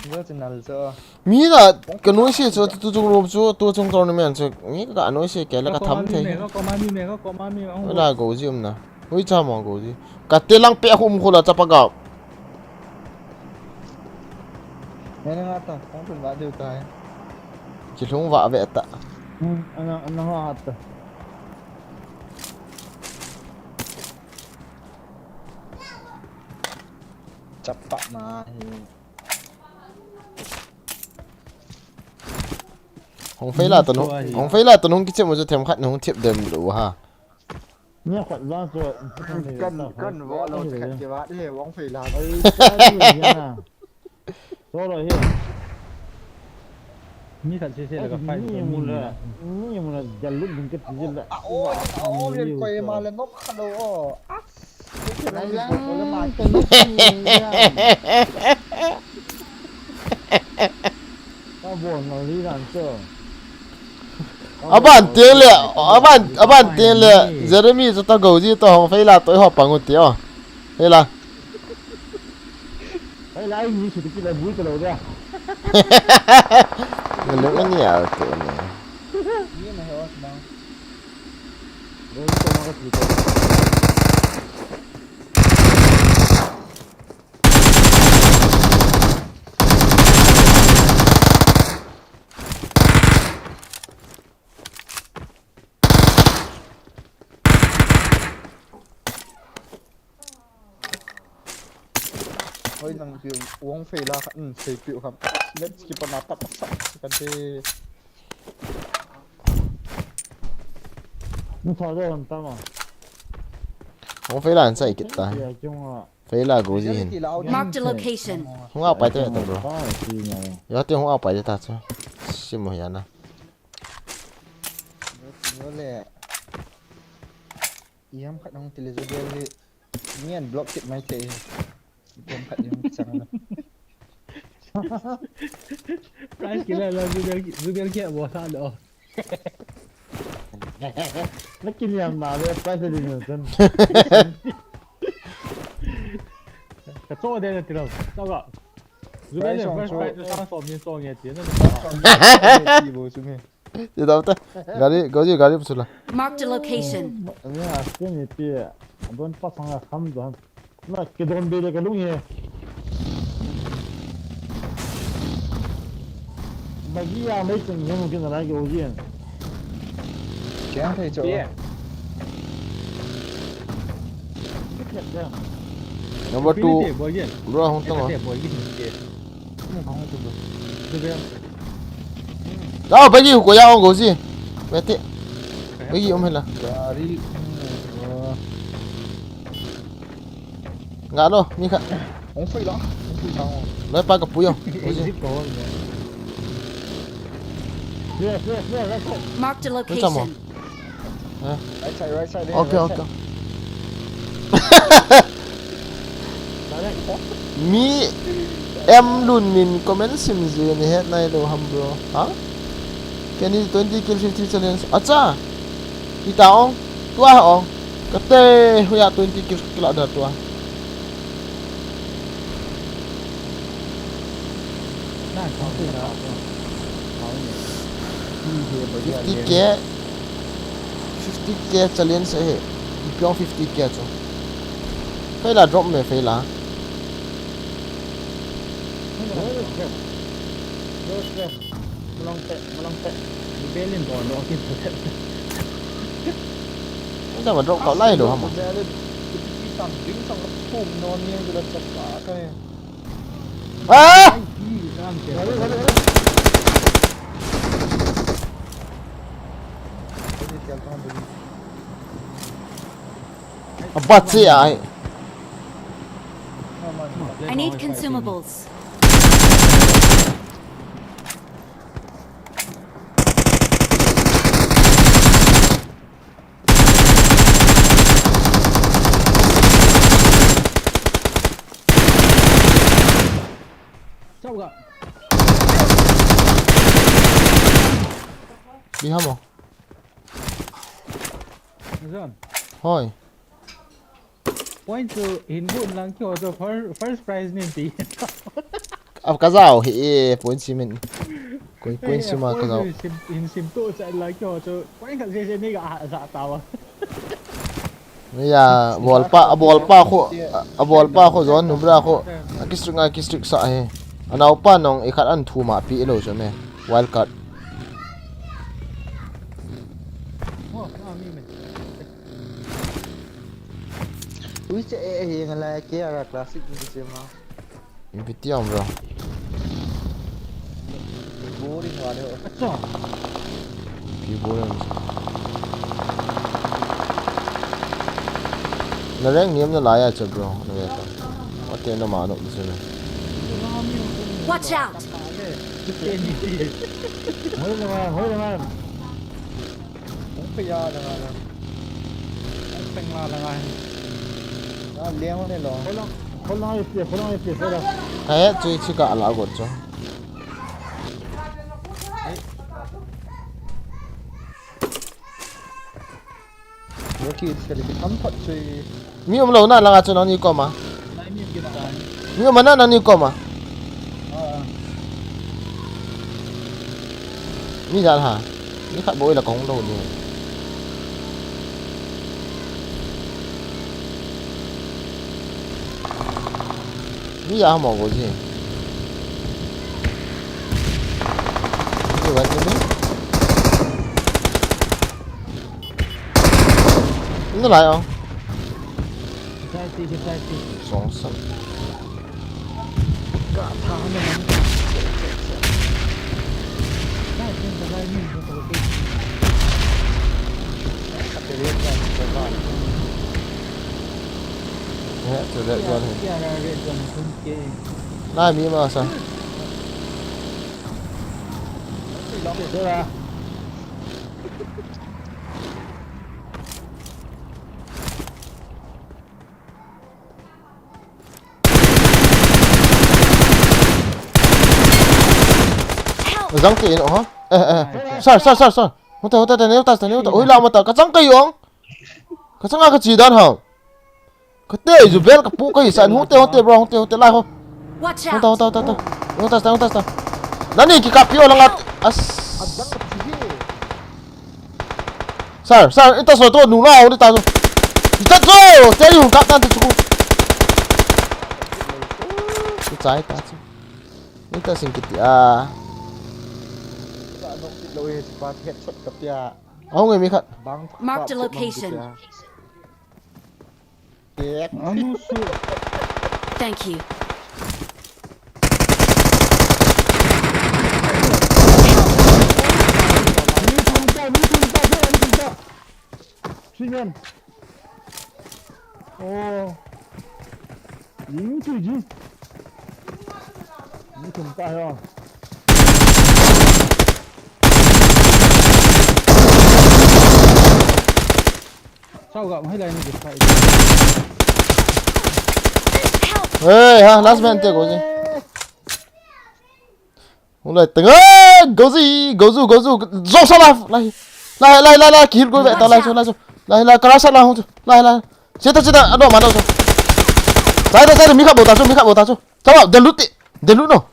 Go chu nal chu. Mi la, ka noi se chu, tu chung room chu, tu chung tournament chu. Mi ka noi se ke la ka tham thei. Ka koma mi me, ka koma mi me, ka koma mi me, hong go. La go ji um na. Ui cha mo go ji. Ka te lang pe khum khu la cha pa ga. Nene nga ta, kong tun ba diu ta hai. Chi lhung va ve ta. Hmm, ana, ana ha ta. Chapa ma hi. Hong fei la to no. Hong fei la to no, hong kichep mo chu them khat hong thep dem lo ha. Nia khat vang chu. Kan, kan vo lo khat ke va de hong fei la. Ai, ka ni ya. Solo hi. Mi khat se se la ka fight ni mu la. Ni mu la, jalut ding ka ti la. A, o, o, len koi ma le nok khat lo, o. A, se se la. Ai lang, ka nok ni ya. Ka bon na li dan chu. Aban teng le, aban, aban teng le, Jeremy chu ta go ji to hong fei la to ho pang u ti o. Hei la. Hei la, ai, ni su ti la bui ka lo dia. Ngalung ani a to ni. Ni na he os na. Ni to ma ka ti to. Hoi nang pi wong fei la kha, um, sei pi kham. Let's keep on attack sa kan te. Ni tho do hon ta ma. Wong fei la an sai kit ta. Ya chung a. Fei la go ji hin. Marked a location. Hung a pai te ta bro. Yo te hung a pai te ta chu. Sim mo ya na. Yo le. Iam khat hong tile Zubel hi. Ni an block kit mai te. Iam khat hong chang na. Price kila la Zubel, Zubel kia bo sa lo. Na kiniam na le price din na chan. Ka cho de na tilo. Cho ga. Zubel ne first price to sang som ni song ye ti na. Ti bo chu me. Ti dau ta. Gari, gari, gari pusula. Marked a location. Ani a skin ni pi. Don pa sang a kham don. Na ke don be le ka lung ye. Magi a mai chung ye mu ke na la ke o ji. Kya thei cho. Number two. Bro, hong tong. Dao, bagi ko ya ong go si. Beti. Bagi um hela. Gari. Nga lo, mi kha. Hong fei la. Hong fei la. Lo pa ka pu yo. Go si. Yes, yes, yes, that's it. Marked a location. Right side, right side, okay, right side. Mi M Lun min comment sim je ni het nai lo ham bro. Ha? Can you twenty kill fifty challenge? Acha. Ita ong. Tua ong. Kate huya twenty kill kila da tua. Fifty K. Fifty K challenge ahi. Ipi ong fifty K chu. Fei la drop me fei la. Close left. Malong pe, malong pe. Rebel in don don kin pe pe. Asa ma drop kau lai lo hama. Sam ding sam la thum non ni la chak ka ka. Ah! Abat si ai. I need consumables. Bihamo. Zon. Hoi. Point chu hin gun lang kyo chu first, first prize nin ti. Ab ka zau hi e point simin. Koi point sima ka zau. Hin sim to cha lang kyo chu point ka je je ni ga za ta wa. Niya, bol pa, bol pa ko, bol pa ko zon nubra ko. Akisuk nga kisuk sa he. Anau pa nong ikat an thu ma pi ilo chu me. Wild card. Ui che e e nga la ke ara classic ni che ma. Ipi ti om bro. Boring wale ho. Acha. Ipi boring. Na rank niam na laya cha bro. Na ve ta. Ate na ma no ni se. Watch out! Hoi na ma, hoi na ma. Hung pe ya la nga la. Hung pe nga la nga. Ya liang ne lo. Hoi la, hoi la ye pia, hoi la ye pia, hoi la. Hai chui chi ka la got cho. Rocky is kali ki tam pat chui. Mi um lo na la nga cho nang ni ko ma. Nai mi ki ta. Mi um na nang ni ko ma. Ah. Mi jan ha. Ni khat boi la kong lo ni. Mi ya mo go ji. Ni wa ni. Ni lai o. Sai ti, sai ti. Song san. He, to that zone he. Nai mi ma sa. Zang ke in, oh. Eh, eh. Sir, sir, sir, sir. Hote, hote, te neu tas, te neu tas. Oi, la mata. Ka chang ka yong. Ka chang ka chi dan ha. Ka te ju bel ka pu ka hi san. Hote, hote, bro, hote, hote, lai ho. Watch Hote, out! hote, hote, hote. Hote, hote, hote. Nani ki ka pi o langa. As. Sir, sir, ita so to nu na, ita so. Ita so, te yu ka tan te chu. Ita ita chu. Ita sing kiti a. Ka nok ti lo e, pa headshot ka pia. Au ngai mi khat. Bang. Marked a location. Kek. Anu su. Thank you. Ni tum ta, ni tum ta, ni tum ta. Singen. Oh. Ni tu ji. Ni tum ta yo. Sao ga mai lai ni ke sai. Help! Hey, ha, last man te go ji. Hung lai teng. Hey, go ji, go ju, go ju. Zo sa la. Lai. Lai, lai, lai, lai, ki hil go ve ta lai so, lai so. Lai, lai, kara sa la hung. Lai, lai. Seta, seta, ado ma do so. Sai ta, sai ta, mi kha bo ta so, mi kha bo ta so. Chao, de lu ti. De lu no.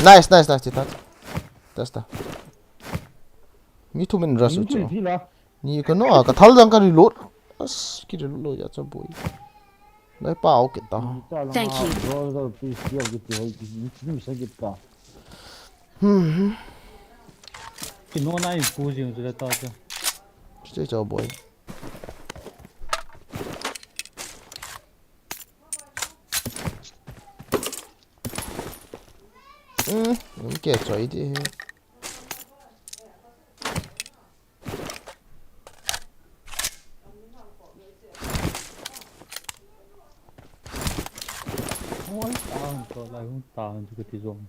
Nice, nice, nice, ti ta. Testa. Mi thu min rush chu. Ni ka no a ka thal jang ka reload. As ki reload lo ya cha boy. Nai pa au kita. Thank you. Bro, bro, please, please, get to help me. Please, get to. Hmm. Kino na in pu jing jule ta cha. Stay cha boy. Hmm, okay, choi di. Oi, tang to lai hung tang chu kati jong.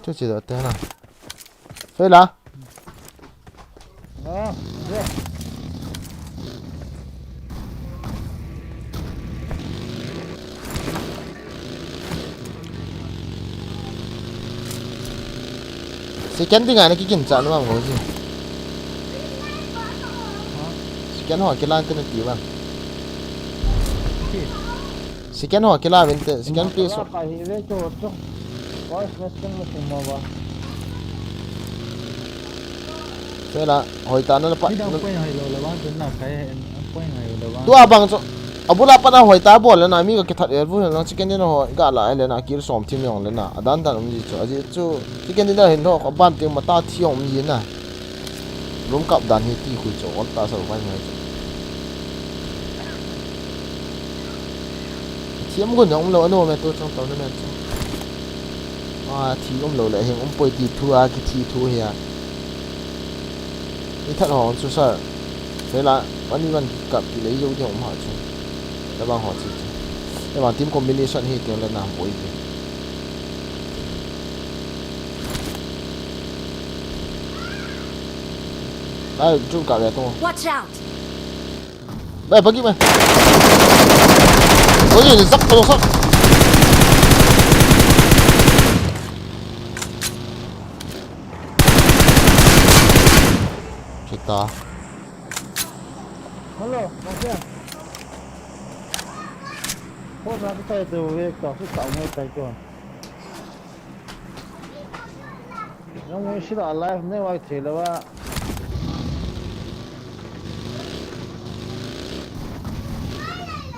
Chu chi da te na. Fei la. Second ding ana kikin cha nuam ko ji. Second ho kilang te na ti bang. Second ho kila vinte, second place ho. Ka hi ve chu chu. Boys, next time mo kum mo ba. Tela, hoita na pa. Ni dang point hai lo le vang tun na kai point hai lo vang. Tu abang chu. Abula pa na hoita bol na mi ka kithat er bu na second din ho ga la le na kir som thim yong le na. Adan dan um ji chu. Aji chu second din da hin ho ka ban ting mata thi yong um ji na. Room kap dan hi ti khui chu ol ta sa vai mai chu. Thiam gun jong um lou, anu me tu chang tau na me chu. A, thi um lou le, heng um poi ti thu a, kithi thu hi a. I that ho chu sir. Sei la, ani van kap ti le, i jo ti um ha chu. Tabang ho chu chu. Tabang team combination hi ti le na boi ti. Lai, chu ka le to. Watch out! Bai, bagi mai. Oi, ni sak to sak. Kita. Hello, Mafia. Ko na kita itu, eh, tak susah mai tai ko. Yang mesti dah live ni wai thei lou ba.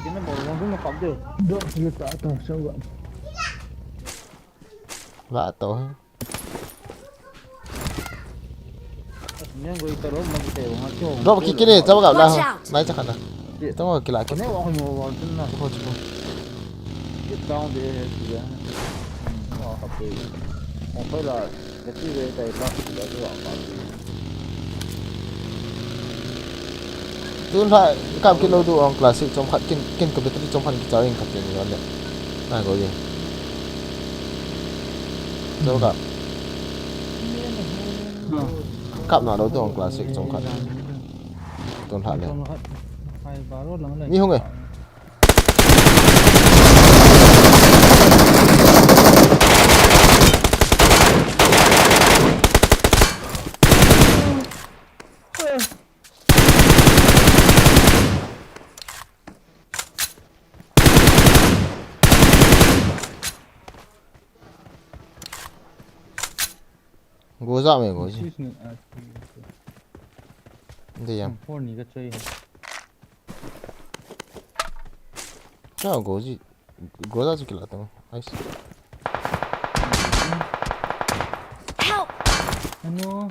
Kena bawa orang tu nak kau tu. Dok sila tak tahu siapa. Lah tahu. Yang goi tahu mesti orang tu. Drop kick ni, coba kau lah. Watch out. Naik cakap dah. Tengok kila. Kena wah mau wah tu na. Cukup cukup. Get down there, yeah. Hmm, oh, okay. Oh, okay lah. Kati ve tai pa, kati ve tai pa. Tun la, kap kit lou diu ong classic chomkhat kin, kin ka battery chomkhat kichar in kati ni le. Na go ye. Chomkhat. Kap na lou diu ong classic chomkhat. Tun la le. Ni hung e. Go za me go ji. Sis ni, ah, de yang. Four ni ka choi. Cha go ji. Go za ji kila tang. Nice. Help! Ano?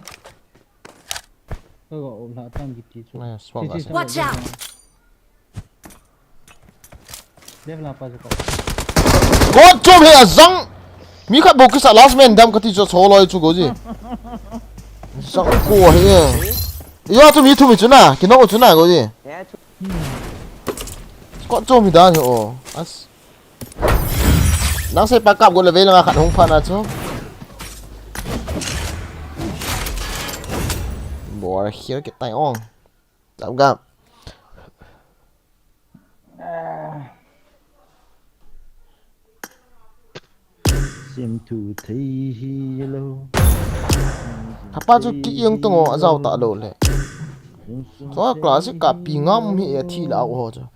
Ka go la tang kiti chu. Nice, swag. Watch out! Left la pa chu ko. Go chom he azang. Mi khat bou kisa last man dam kati chu so loi chu go ji. Zang ko he. Yo chu mi thum chu na, kino chu na go ji. Ko chom mi dan he o. As. Nang sei pa kap go le ve la khat hung pha na chu. Bor khir ke tai ong. Tam gam. Sim thu thei hi lo. Hapa chu ki iang tung o, a zau ta lo le. Tua classic ka pi ngam hi a thi la o ho chu.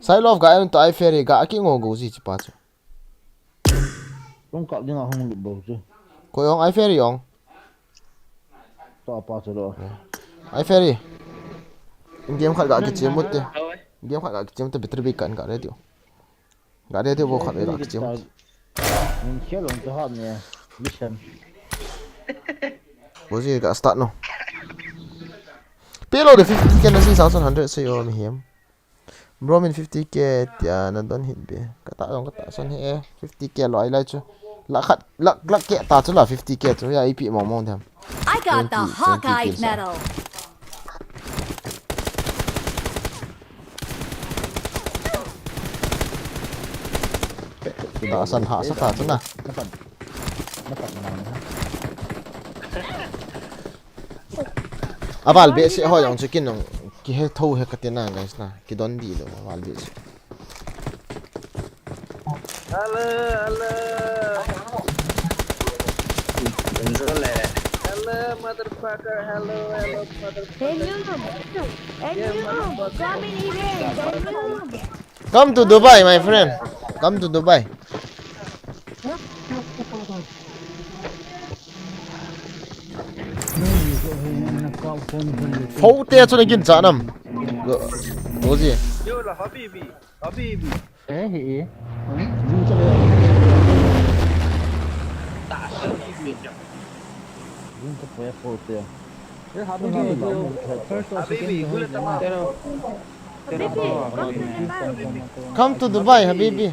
Side of ga en to I Ferry ga ki ngo go ji chi pa chu. Kong kap ding a hung lut bou chu. Koi ong I Ferry ong. To pa chu lo. I Ferry. In game khat ga ki chim mut te. Game khat ga ki chim te battery bik kan ga ready. Ga ready bo khat ga ki chim. Min khel ong to hat ne. Mission. Bo ji ga start no. Pelo de fifty K na si thousand hundred se yo mi hem. Bro min fifty K tia na don hit be. Kata dong kata son he fifty K lo ai lai chu. Lakh khat lakh lakh ke ta chu la fifty K chu ya ipi mong mong dem. I got the Twenty, twenty Hawkeye kills, ah. Medal. Ta san ha sa ta chu na. Napan. Napan na na. Aval behseh ho jong chu kin nung kihe tho he kati na guys na, kidon di lou aval behseh. Hello, hello. Hello, motherfucker. Hello, hello, motherfucker. Hey, noob. Hey, noob. Come in here. Hey, noob. Come to Dubai, my friend. Come to Dubai. Fou te chu na gin cha nam. Go, go ji. Yo la habibi, habibi. Eh, he, eh. Hmm? Jin cha le. Ta sa ni mi ja. Jin cha pe fou te. Eh, habibi, habibi, go le tamam. Habibi, come to Dubai. Come to Dubai, habibi.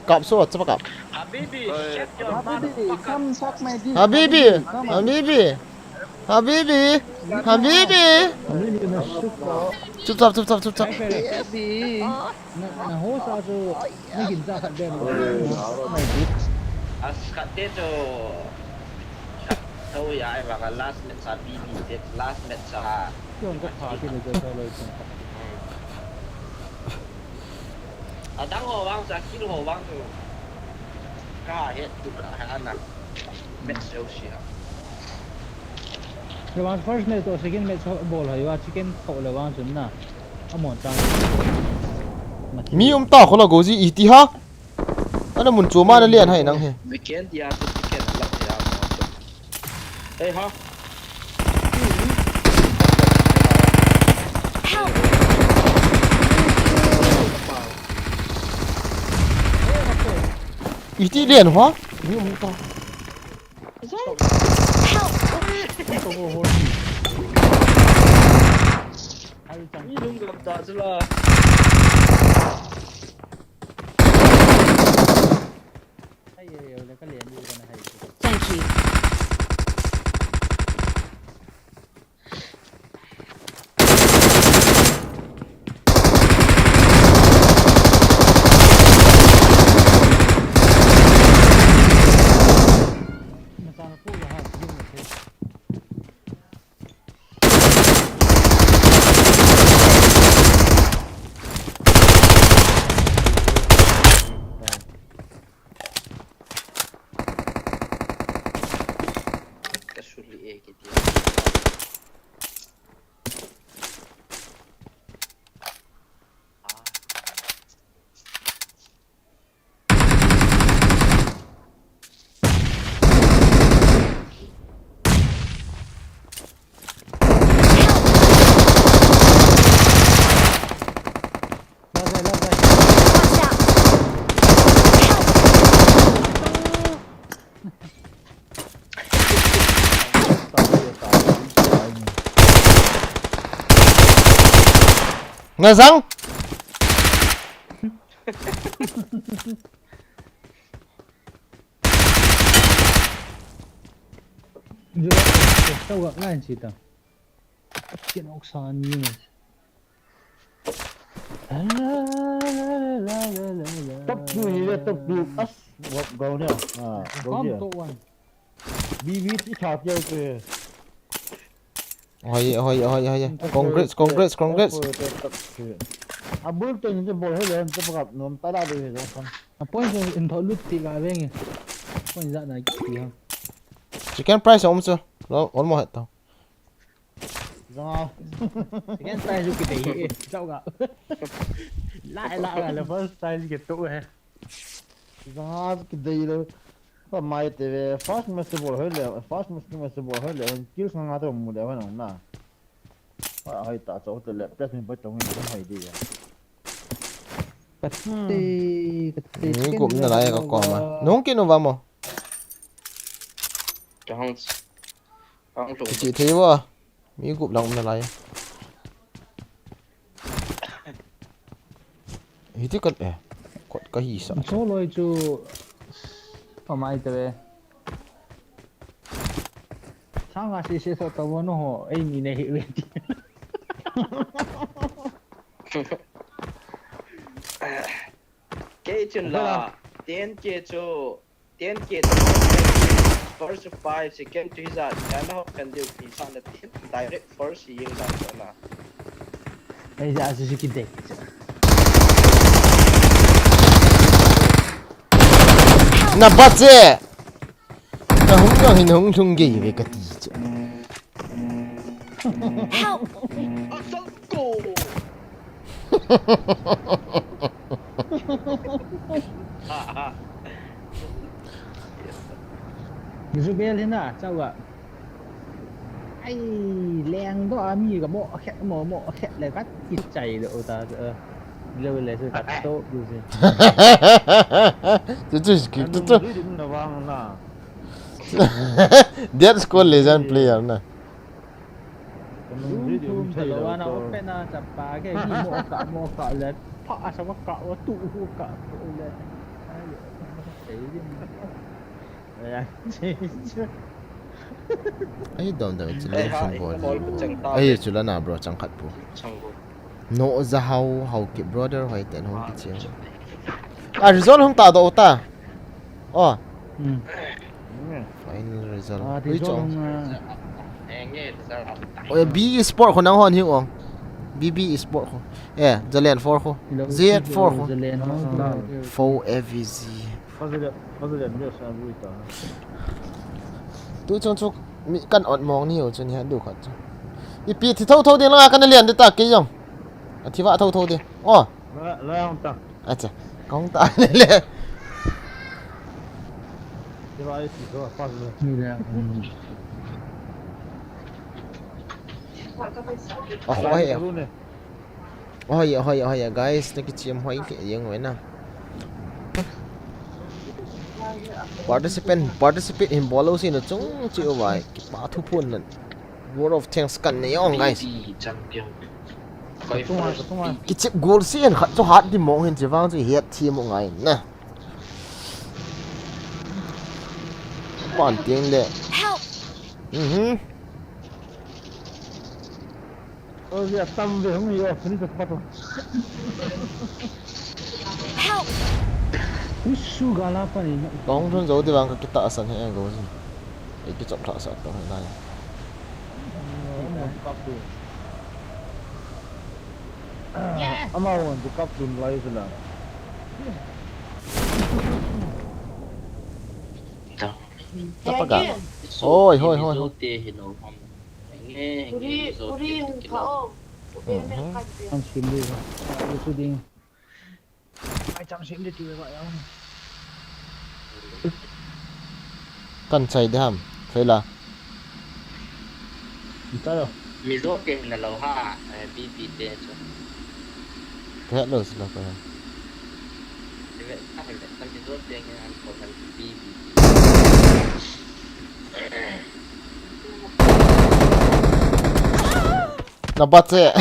Kap so, chapa kap. Habibi, shut your motherfucker. Habibi, come suck my dick. Habibi, habibi, habibi, habibi. Habibi, na suka. Chup chap, chup chap, chup chap. Habibi. Na, na ho sa chu, na gin cha khat be. Suck my dick. As khat te chu. Tho ya, ai vang a last match a B B te, last match a. Kiong ka pha ki le jo ka lo chung. Adang ho vang cha kill ho vang chu. Ka het tu ka ha na. Match jo sia. Le vang first match to second match ho bol hai wa chicken tho le vang chun na. Amon chang. Mi um ta kho la go ji iti ha. Ana mun chu ma na lian hai nang he. Weekend dia tu ticket lak dia. Hey ha. Iti lian ha? Ni um ta. Help! Ni lung gam ta chu la. Thank you. Ka suli e kiti. Last guy, last guy. Watch out! Nga zang. Jura, tau ga ngai chi ta. Ken ok sa ni ne. Top two hi le, top two. As, go, go ne. Ah, go. Come dia. Top one. B B ti kha tia ke. Hoi, hoi, hoi, hoi. Congrats, congrats, congrats. Abul te ni bol he le, te pakap nom ta la de he jong. A point se in tho lut ti ga veng e. Point ja na ki ha. Chicken price om chu. Lo, almost het to. Jong a. Second prize u kibei e, chau ga. Lai la la first time ke to he. Janga ke dei lo. Ka mai te ve first match bol hoi le, first match match bol hoi le, kills nga to mu le hoi na. Hoi ta cho to le plus min pa to min hoi de ya. Kati, kati. Ni gup na lai ka ko ma. Nung kinu va mo. Chance. Ang lung. Kichi thei va. Mi gup lang um nalai. Hiti kan eh. Kot ka hi sa. Cho loi chu. Pamai te ve. Sanga si si so to no ho. Ei ni ne hi ve ti. Kei chun la. Ten K chu. Ten K to first five, second to his art. Yana hop kan diu pi sa na tin. Direct first ying da to na. Ei ja Suzuki deck. Na bat che. Na hung yang hin hung lhung gei ve kati che. Help! Asal ko. Zubel hina, chawa. Ai, leng do ami ka mo khet mo mo khet le ka kichai le o ta. Lo le se ka to du se. Tu tu skip tu tu. Dia school legend player na. Room room ta lo ana open a chapa ke hi mo ka mo ka le pa sa ka o tu hu ka le. Ai dom dom chu lo sum bol. Ai chu la na bro chang khat pu. No za hau hau ki brother hoi ten hung kichi. A result hung ta do ta. Oh. Final result. Hui chong. Oh, B Sport ko nang hon hi ong. B B Sport ko. Eh, Zalen four ko. Z four ko. Four A V Z. Tu chung chu mi kan ot mong ni u chu ni ha du khat chu. Ipi thi tho tho ding la kan lian de ta ke jong. A thi va tho tho ding. Oh. La la hong ta. Acha. Kong ta le le. Thi va ai thi tho pa le. Ni le. Oh, oh, oh. Oi, oi, oi, guys, na kichim hoi ke yeng wena. Participant, participate hin bol lou si na chung chi o vai. Kipa thu phun na. Word of thanks kan nei ong, guys. Champion. Kichip goal si en khat chu hat di mong hin chi vang chu hiat thi mo ngai na. Pan ting le. Help! Mhm. Ôi, tam về không hiểu, finish the spot. Help! Usu gala pani. Kong thun zo di vang ka kita asan he go. Ei ki chop tha sa to he lai. Ama won di kap dun lai sila. Tapa ga. Oi, hoi, hoi, hoi. Uri, uri, hung pha o. Uri, mhm. Kan sim di. Uri su ding. Ai, chang sim di tu ba ya. Kan chai di ham. Thei la. Chai o. Mi zo ke na lo ha. Eh, B B te chu. Ka het lou sila ka. Ka mi zo te nge an ko kan B B. Na bat che.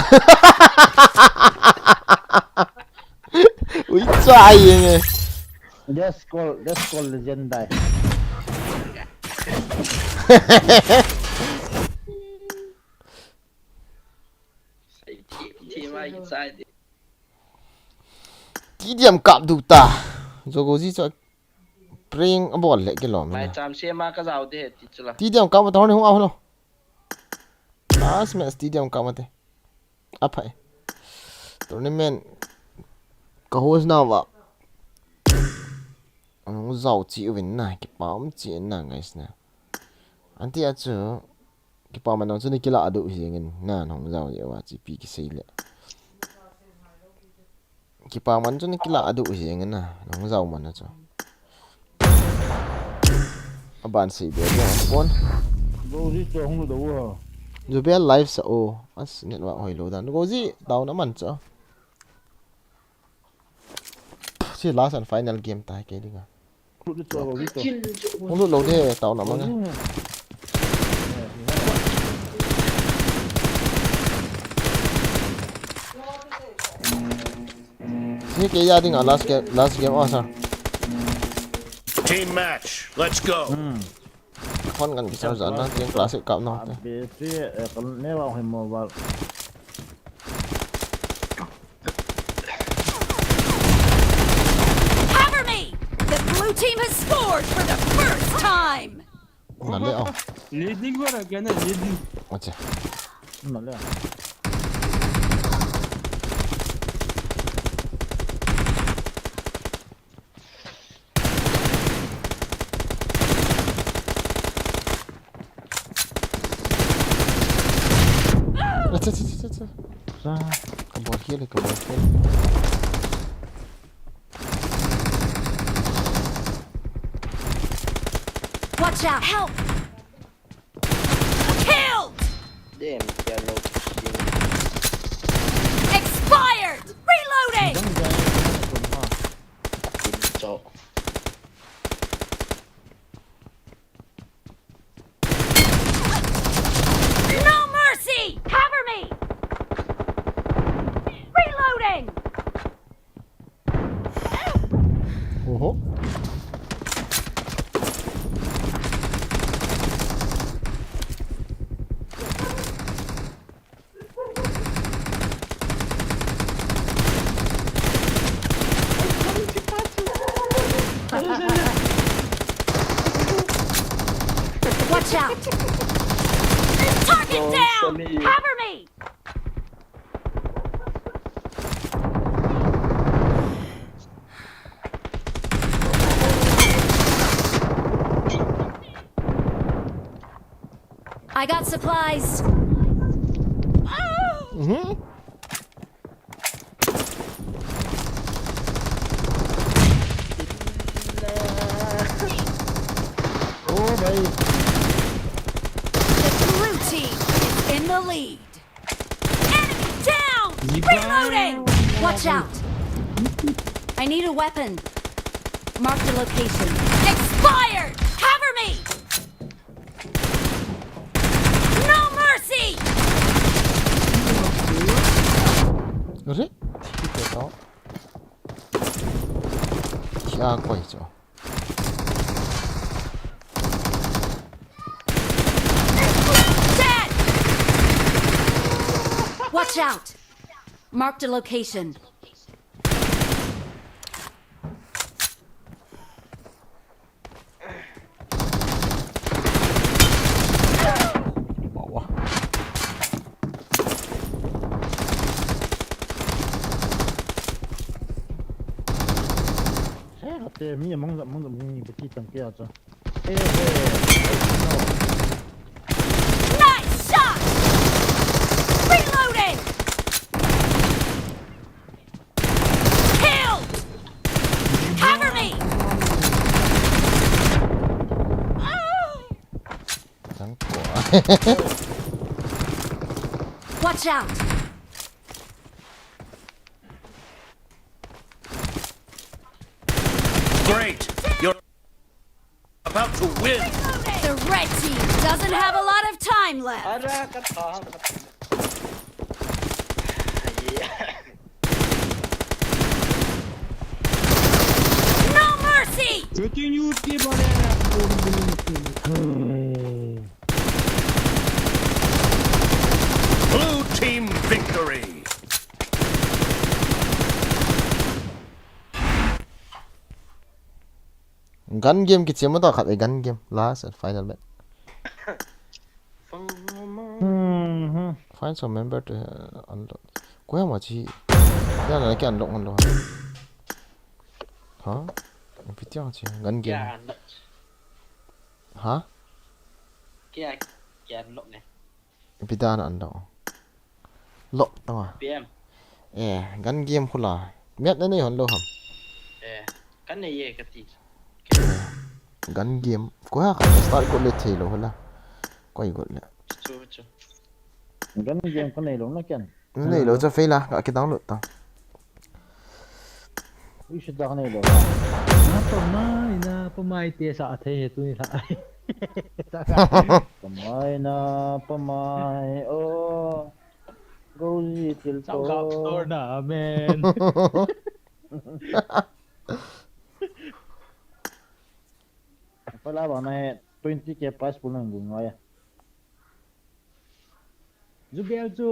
Ui, chai nge. Let's call, let's call legend die. Sai thi, thi mai sai de. Ti diam kap du ta. Zogo ji chu prank a bol le ke lom. Mai cham se ma ka jao de ti chu la. Ti diam kap ta hon hung a hon lo. Last match ti diam kap ma te. A phai. Tournament ka host na va. Ang jao chi uvin na, kipa um chi na, guys na. Anti a chu, kipa man chu ni kila adu hi ngin na, nong jao ye wa chi pi ki sei le. Kipa man chu na kila adu hi nge na, nang jao man na chu. Aban sei be be kon. Go ji to hung do wo. Jubel live sa o. As network hoi lo dan. Go ji down a man chu. Si last and final game ta ke dinga. Hung lut lou de, tao na mang e. Si ke ya ding a last game, last game a sa. Team match, let's go. Hon kan kisar jan na, team classic cup na te. Abi si, eh, kan ne wa hoi mo wa. Cover me! The blue team has scored for the first time! Na le, oh. Leading ko ra kya na, leading. Acha. Na le. Acha, acha, acha, acha. Sa, kabol hial e, kabol hial e. Watch out! Help! Killed! Damn, yellow. Expired! Reloading! Pincho. No mercy! Cover me! Reloading! Oho. Watch out! Target down! Cover me! I got supplies. Mhm. Oh, bhai. The blue team is in the lead. Enemy down! Reloading! Watch out! I need a weapon. Mark the location. Expired! Cover me! No mercy! Are? Thik hai to. Kya koi chu. Dead! Watch out! Marked a location. Te mi among among mi beti tang kya cha. Nice shot! Reloading! Killed! Cover me! Watch out! Great! You're about to win! The red team doesn't have a lot of time left. Ara, kata, kata. Yeah. No mercy! Continue, blue team victory! Gun game kichia mata khat e, gun game. Last and final match. Find some member to, uh, unlock. Koi ama chi. Ya na ki unlock man lo. Ha? Ipi tia chi gun game. Ha? Kya, kya unlock ne? Ipi dan unlock? Lock tama. P M. Eh, gun game khula. Miat na nei hon lou ham. Eh, ka nei e ka ti. Gun game. Koi ha kha start got le thei lou hala. Koi got le. Chu, chu. Gun game ka nei lou na ken. Na nei lou chu fail a, ka ki download ta. Ui, shu dak nei lou. Na pamai, na pamai te sa thei he tuni la. Pamai na, pamai, o. Goji thil to. Sao gap store na, man. Pala bang na he twenty K prize pool nang bung ngai. Zubel chu,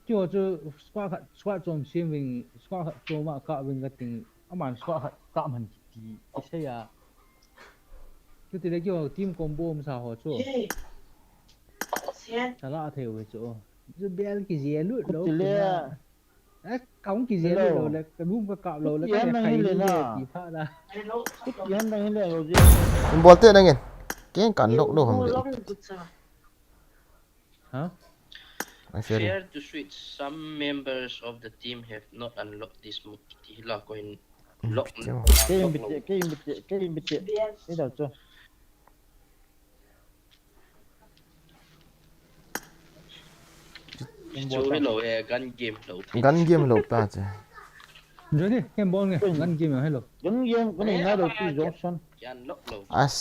keiho chu squad khat, squad chom sem ving, squad khat chom a kap ving ka ting, aman squad khat kap man kiti, kisei a. Chuti le keiho team combo um sa ho chu. Chala thei u chu. Zubel kije lut lou. Chuti le. Eh, ka hung kije lut lou le, ka room ka kap lou le, ka le khai le ti pha da. Chuti han dang hile lou je. Bol te nangin. Ken kan lok lou ham le. Huh? I feel Fair to switch. Some members of the team have not unlocked this mode. Kiti hila ko in lock. Kiti mo. Kei in bit, kei in bit, kei in bit. Ni da chu. Chu hello, eh, gun game lou. Gun game lou ta che. Johnny, ken bol nge. Gun game hello. Gun game, gun game hello, pi Johnson. Yan lok lou. As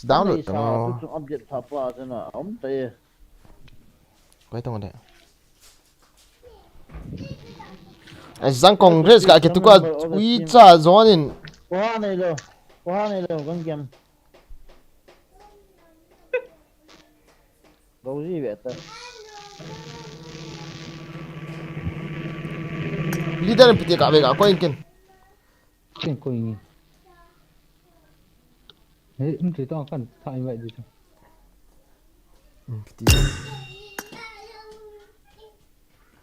download ta mo. Chu update tha pa che na, um ta e. Koi tong de. Ai, jang Congress ka ke tu ka ui cha jonin. Ko ha nei lou. Ko ha nei lou, gun game. Go ji ve ta. Leader piti ka ve ka ko in ken. Ken ko in. He, um, ti tong kan tha invite di. Um, piti.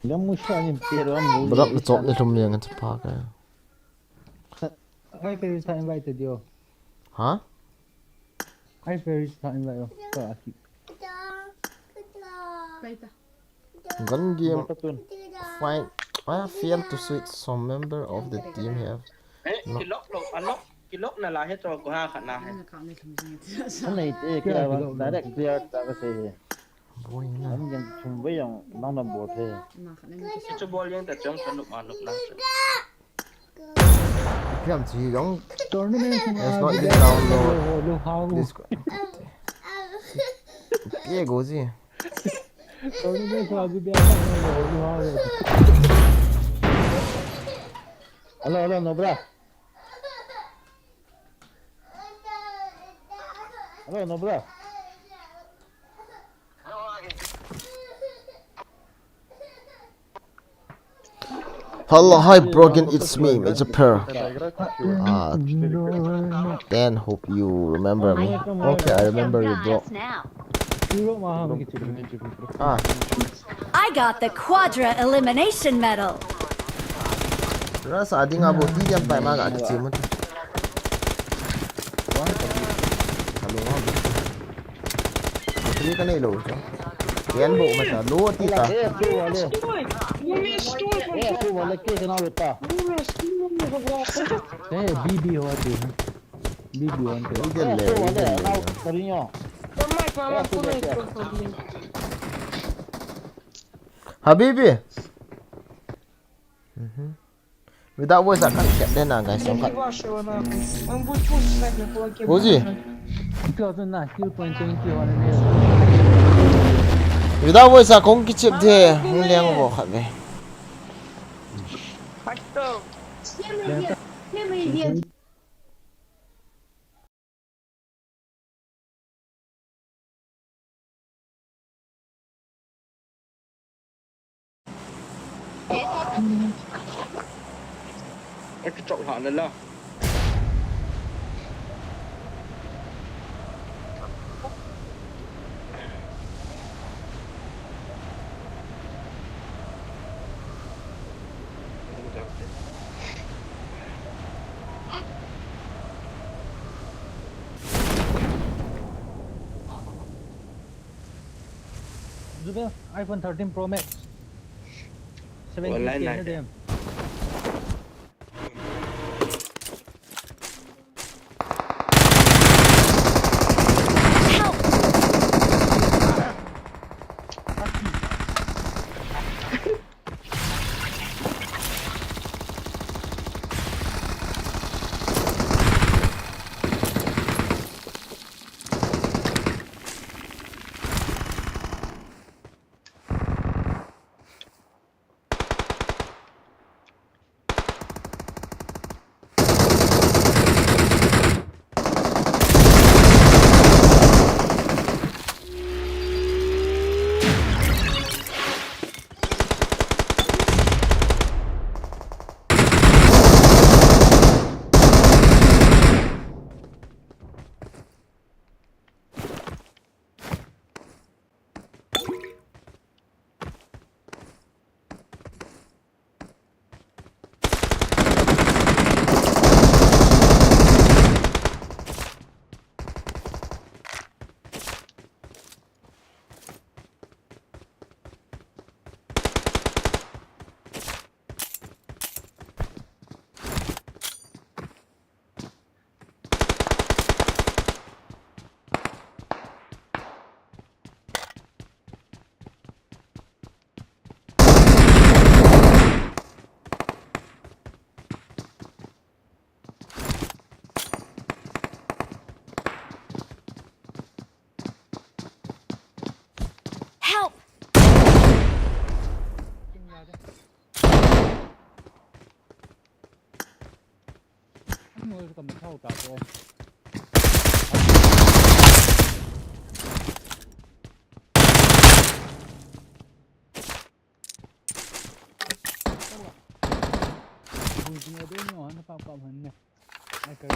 Lam mu sa ni piti ro mu. Brak le chop ni lum yang che pa ka. Ai, pe sa invite di o. Ha? Ai, pe sa invite o. Ka aki. Gun game. Find. I fail to switch some member of the team have. Eh, kilok lo, alok, kilok na la he to ko ha kha na he. Anei te kila ba direct clear ta ka se he. Boi na. An yang thum ve yang nang na bol the. Chu bol yang ta chong sa nup ma nup na. Phiam chi jong. Tournament. It's not even download. This. Ye go ji. Tournament sa bi bia. Hello, hello, no bra. Hello, no bra. Hello, hi, Broken, it's me, Major Pearl. Uh, Dan, hope you remember me. Okay, I remember you, bro. Ah. I got the Quadra Elimination Medal. Rasa ding abo ti diam pai ma ga ti mu. Hello, hello. Kali ka nei lou. Ken bo ma ta lou ti ta. Eh, tu wale. Eh, tu wale ke kana lou ta. Eh, B B ho ti. B B one ke. Idel le, idel le. Habibi. Mhm. Without voice a kan chat den na, guys, song khat. Uzi. Without voice a kong kichep de, hung leng bo khat ve. Ai, kichop hah le la. Zubel, iPhone thirteen Pro Max. Seventy K na dem. Oi, ka ma thau ta ko. Bui ni do no, na pa pa man ne. Ai ka.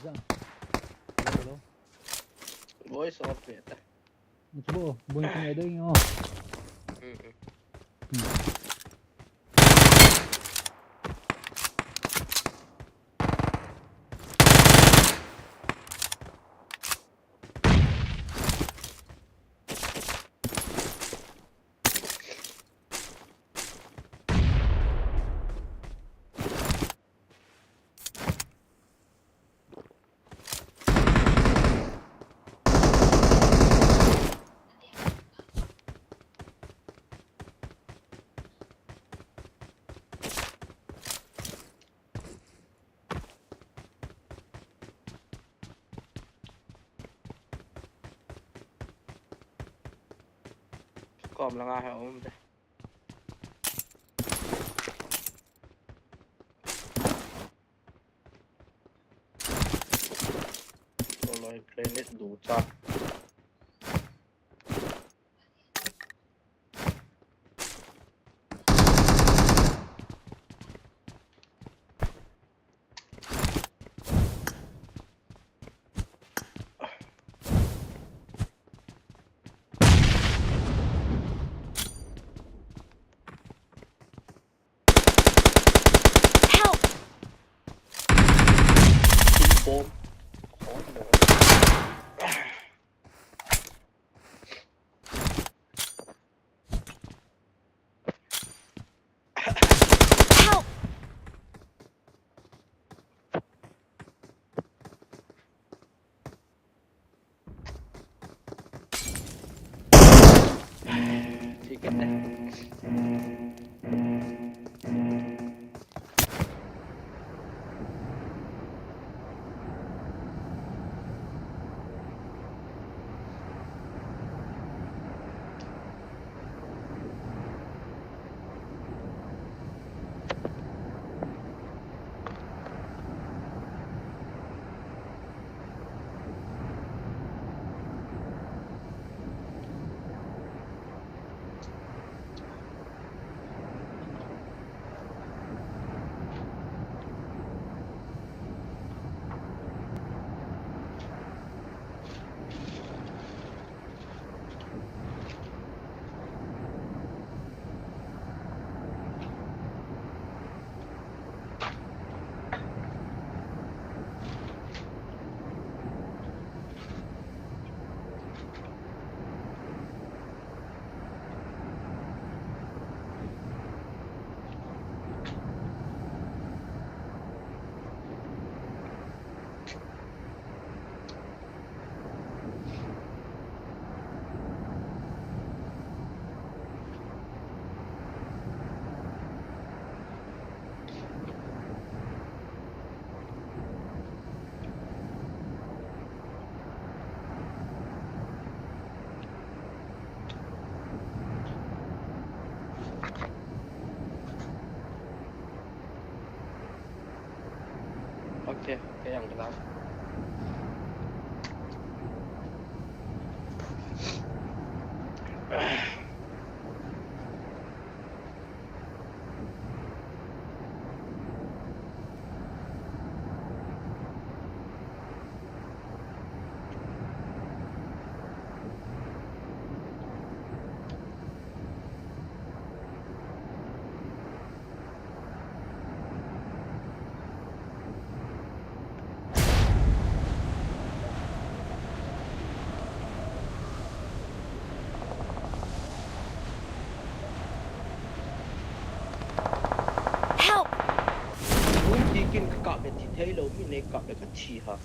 Zang. Hello. Voice off beta. Bo, bui ni do no. Mm. Kom langa ha um te. Loi planet du cha. Help! Bomb. Help! Ok, ok, ang kailangan. Help! Lungtikin ka kap le thi thei lo, mi nei kap le ka thi ha.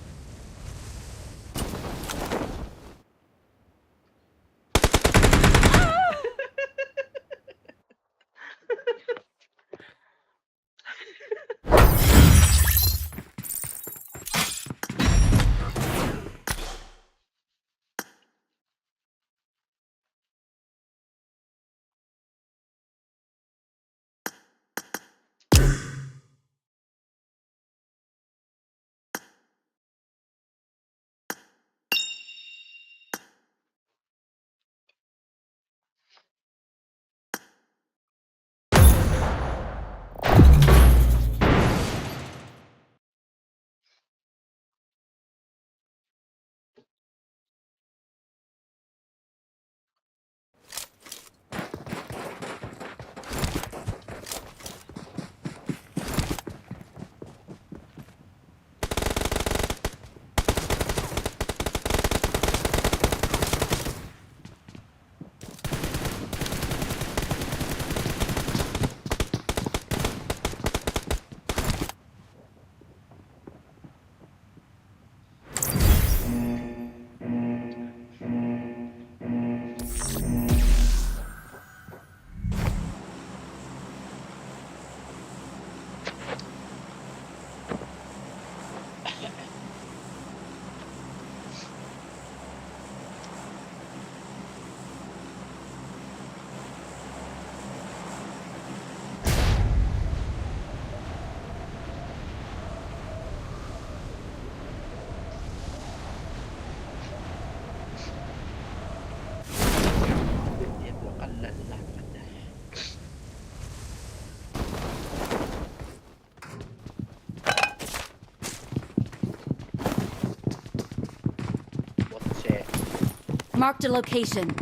Marked a location.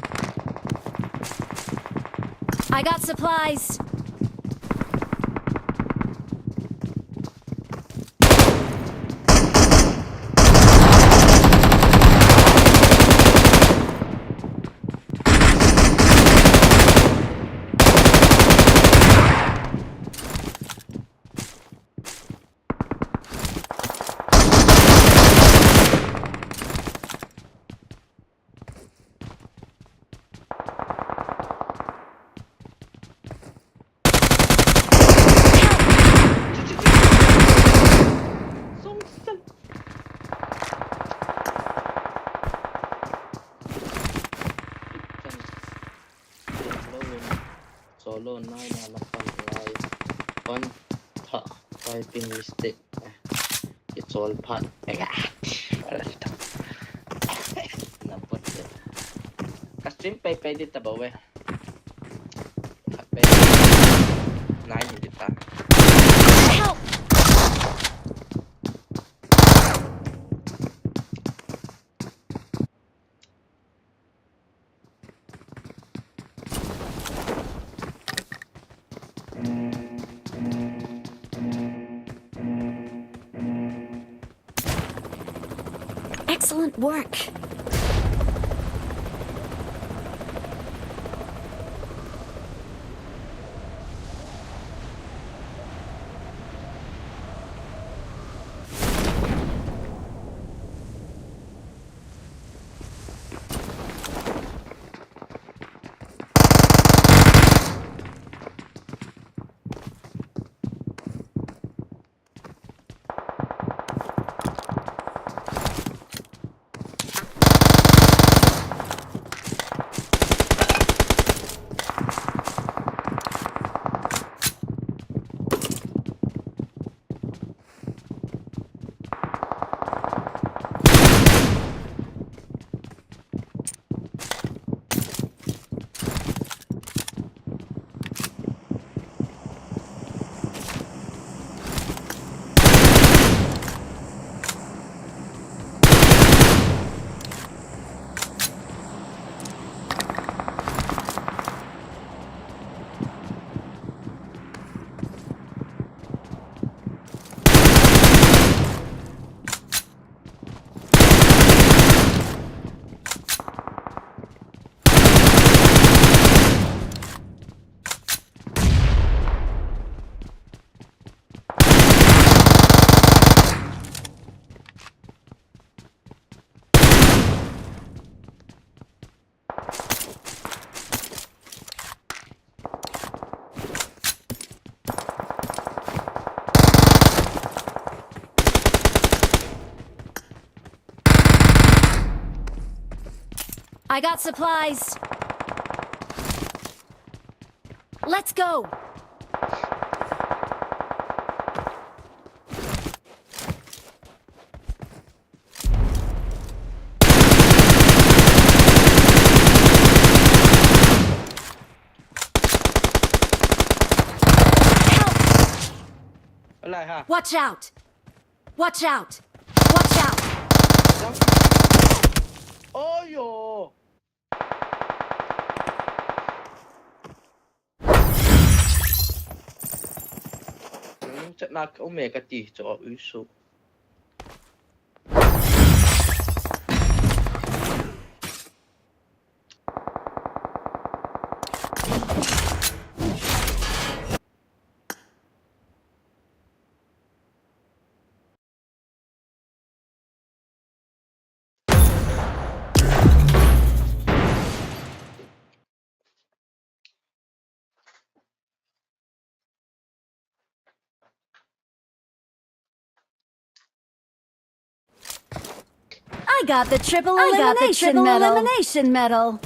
I got supplies. Solo nine a la pan lai. Pan tha typing mistake. Kichol phat. Ega. Na pot de. Ka stream pei pei di ta ba we. Khat pei. Nine di ta. Help! Excellent work. I got supplies. Let's go. Help! Alai ha. Watch out! Watch out! Watch out! Jump. Oh yo. Chatna ka um e kati chu a uisu. I got the triple elimination medal. I got the triple elimination medal.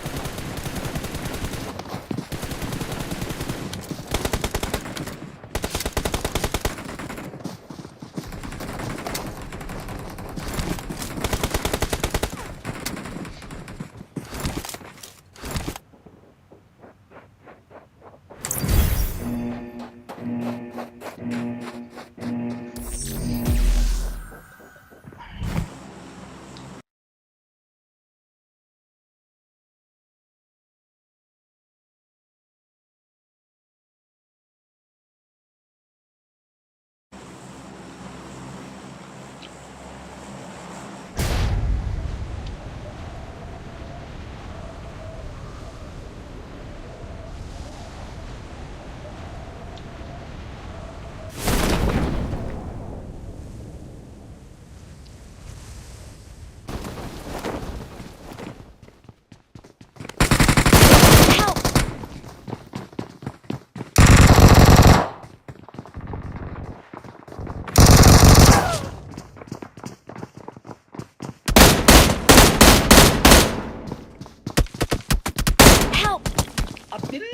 Help!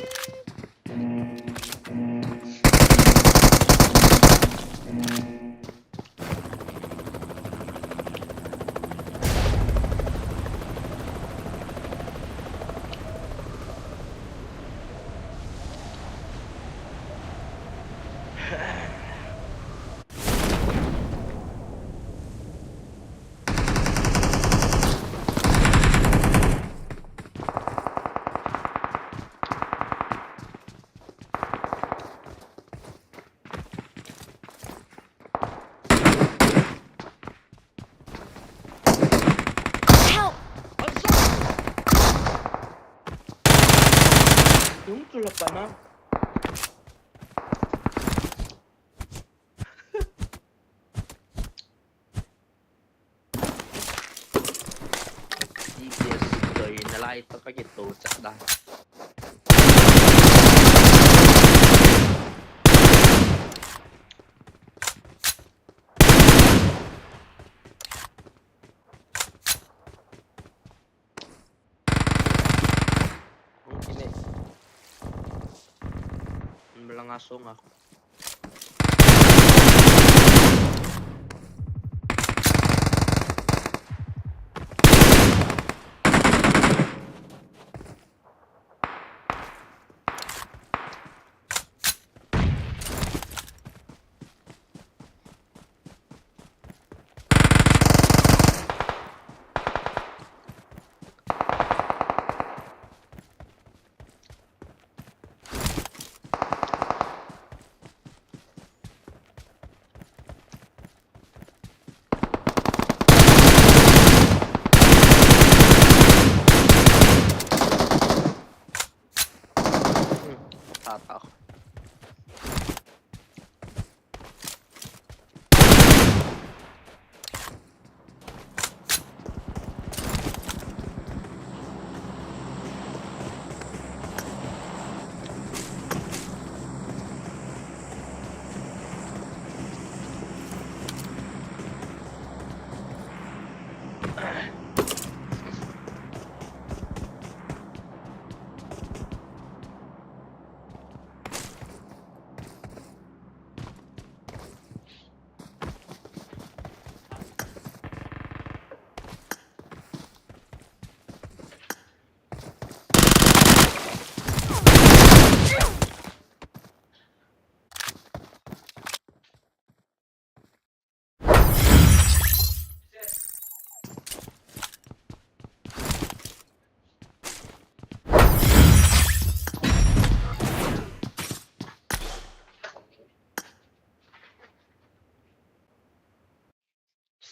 Tung tu la pana. D P S toh nalai toh ka kitoh cha da. Hung kine. Hung belang asong ah.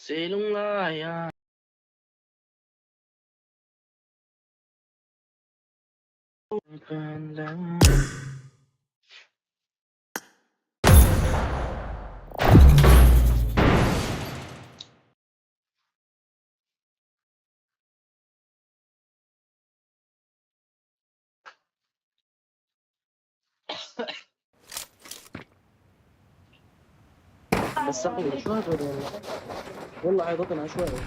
Selung lai a. بس صاحبي، شو هذول والله؟ والله عيطتنا شوية.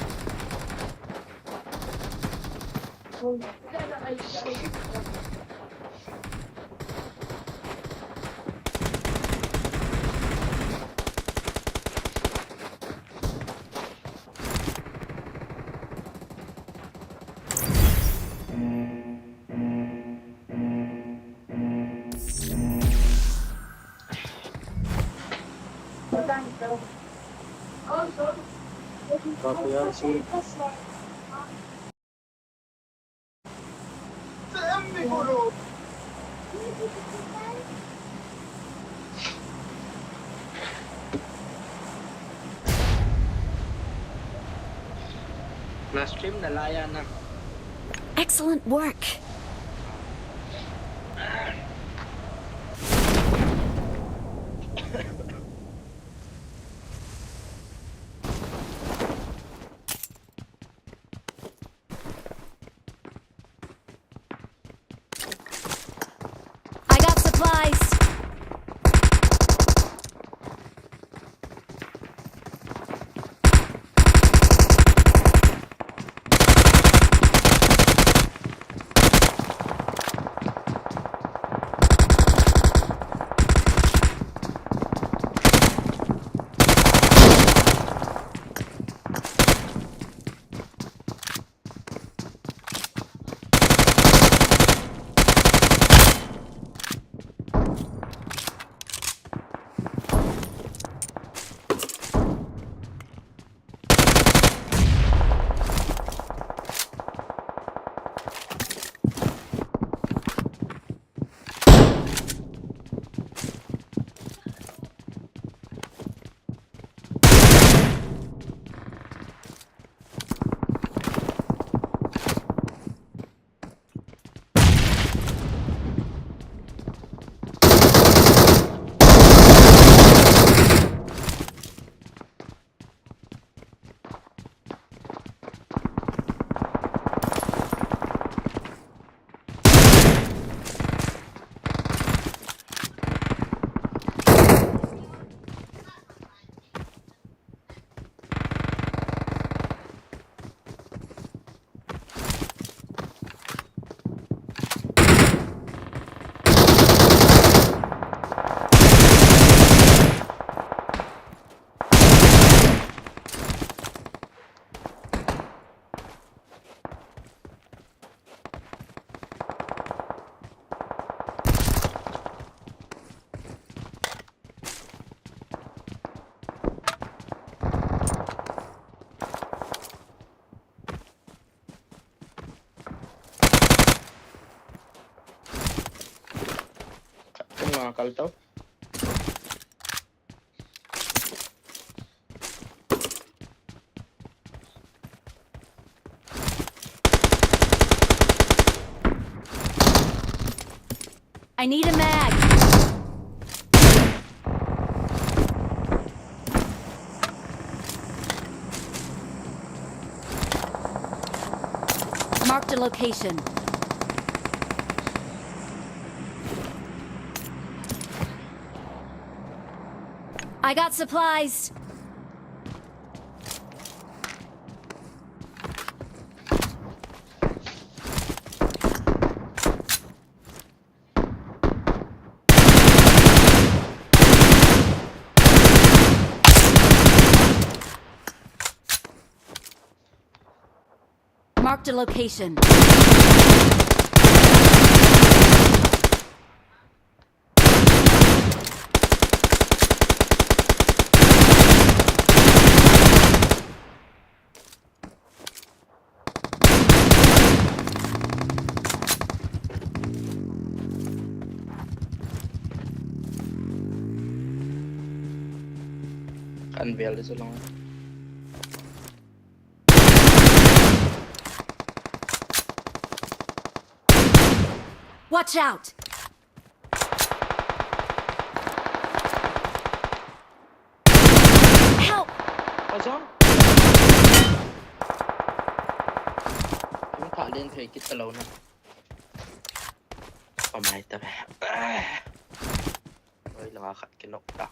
Na stream na laya na. Excellent work. I got supplies. Kal tau. I need a mag. Marked a location. I got supplies. Marked a location. Kan vel di chu long. Watch out! Help! Oi, jong. Kum thah len thei kit talou na. Pamai ta be. Oi, langa khat kinok ta.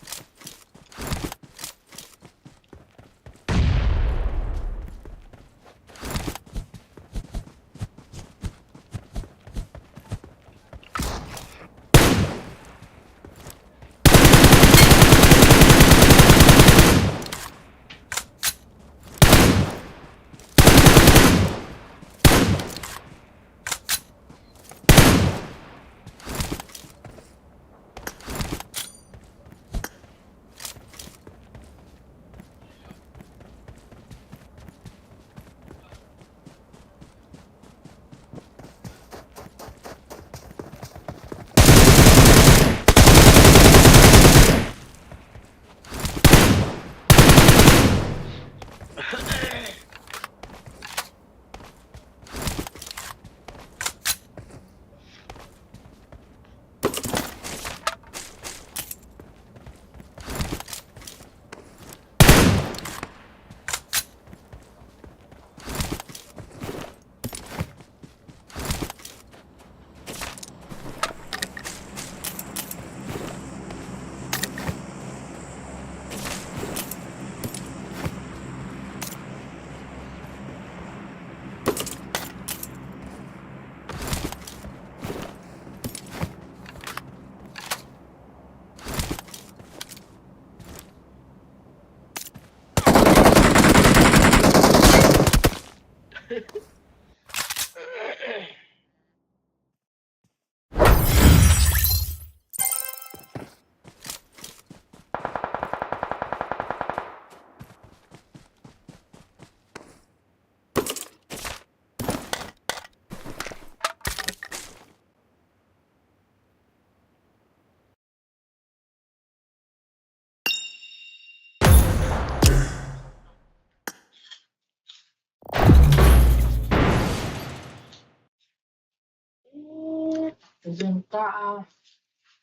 Zun ta a,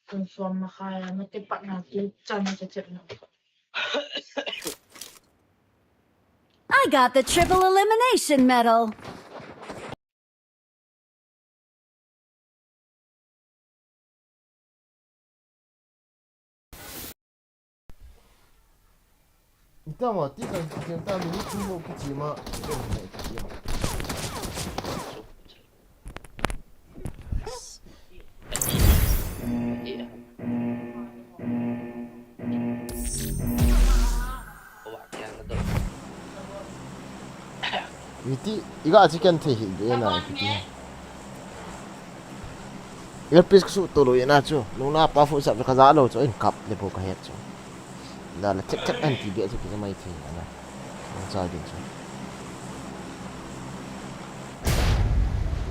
kun som na kaya, na kipat na tu chan na chat na. I got the triple elimination medal. Itama, ti kan, ti kan ta, minute thum mo kichi ma. Iti, iga chicken the hi be na iti. Earpiece kasu to lo ina chu. Nuna pa fu sa ka ja lo chu in kap le po ka het chu. Da la thep thep an ti be chu ki mai thi na. Nung cha din chu.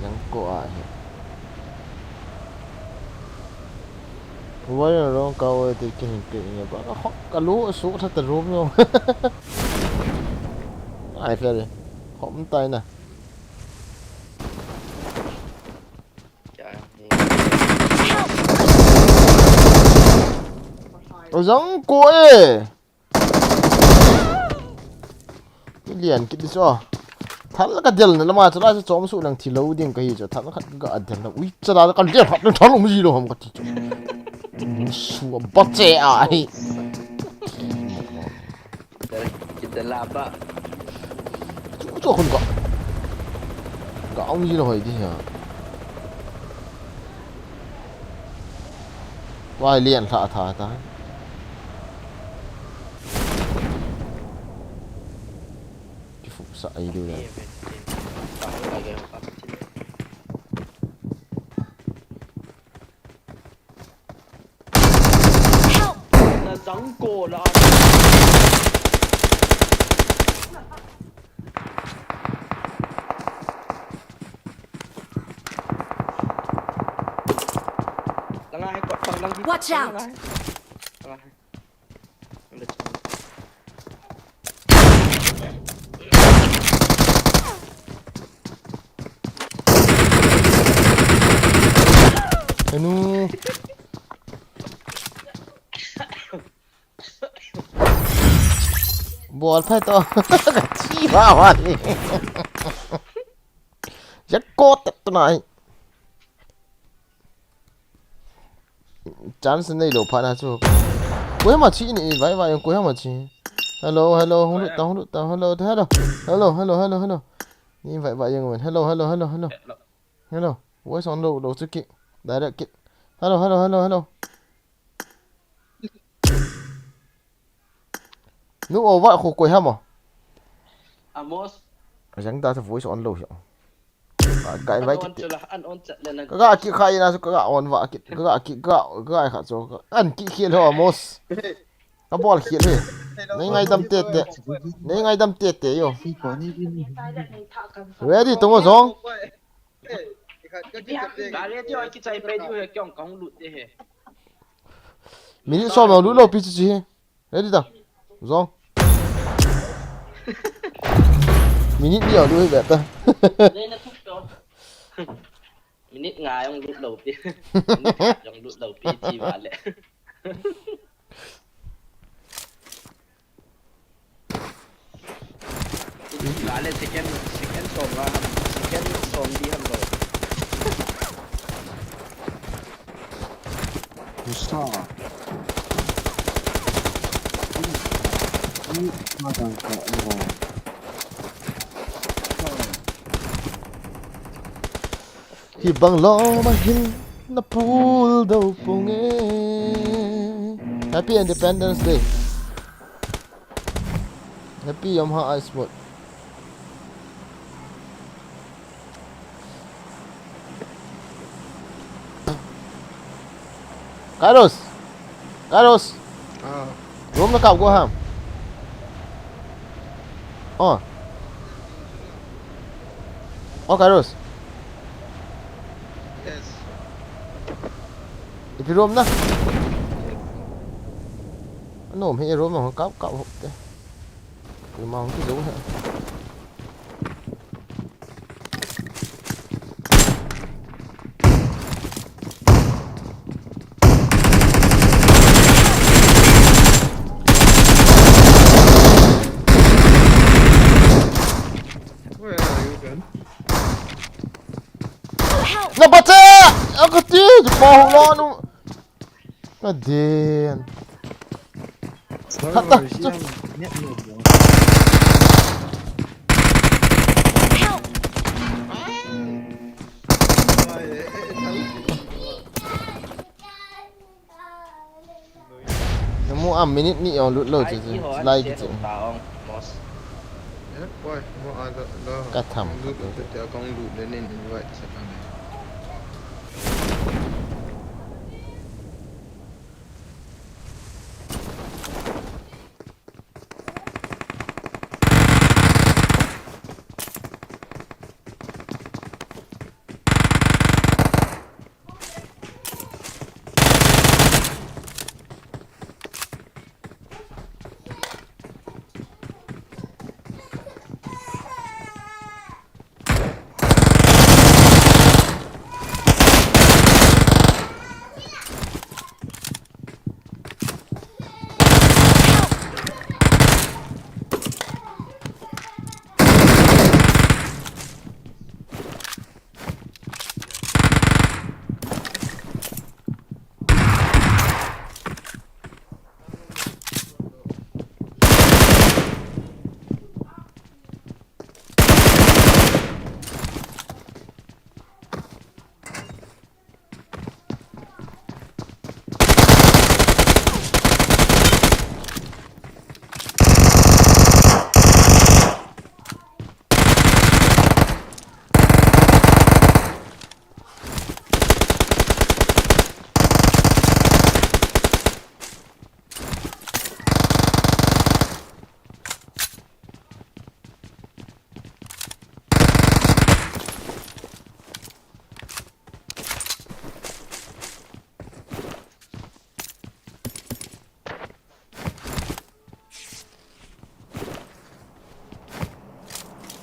Yang ko a hi. Why na rong ka oi te ke hin pe nge ba ka hok ka lu su tha ta rum yo. Ai fe le. Hom tai na. Kya hai? O jang ko e. Lian kit di chu. Thal ka del na lama chu la chu chom su lang thi lo ding ka hi chu. Thal khat ka del na. Ui, chala ka lian khat thal um ji lo ham ka ti chu. Su ba che a hi. Kita laba. Chu chu khun ka. Ka um ji lo hoi di ha. Vai lian tha tha ta. Kifu sa ai du da. Na jang ko la. Langa hai kot pang lang hi. Watch out. Langa hai. Langa hai. Anu. Bol phai to. Chi ba wa ni. Ya ko ta tu nai. Chance nei lo pha na chu. Koi ma chi ni vai vai koi ma chi. Hello, hello, hung lut ta, hung lut ta, hello, hello. Hello, hello, hello, hello. Ni vai vai yang wen. Hello, hello, hello, hello. Hello. Voice on lo, lo chu ki. Direct ki. Hello, hello, hello, hello. Nu o va khu koi ham o. Amos. Jang ta voice on lo hi. Ka, ka invite on kit. Chula, an on chat le na. Ka, ka ki khai na chu ka, ka on va kit. Ka, ka ki, ka, ka kha chu. An ki khel ho Amos. Ka bol khel he. Nei ngaidam tete. Nei ngaidam tete yo. Ready to mo jong. Ka ready o ki chai pe di he kyong kong lut de he. Minute som jong lut lo pi chi chi he. Ready ta. Jong. Minute ni jong lut hi beta. Minute nga jong lut lo pi. Minute nga jong lut lo pi ti va le. Gale second, second som la ham, second som di ham lo. Usa. Ni, ni, matang ka, no. Hibang lom a hin na pul do pung e. Happy Independence Day. Happy Yamaha Ice Mode. Carlos. Carlos. Ah. Room na kap go ham. Oh. Oh, Carlos. Yes. Ipi room na? Yes. Nom hi room na kap kap ho te. Koi ma hung kijo he. Where are you, gun? Help! Na bache! Aku ti, di pa hu lo nu. Ka din. Khat ta. Namu a minute ni jong lut lou chu chu. Lai ki chu. Ka tham. Lut te te kong lut le nin invite sa ka ne.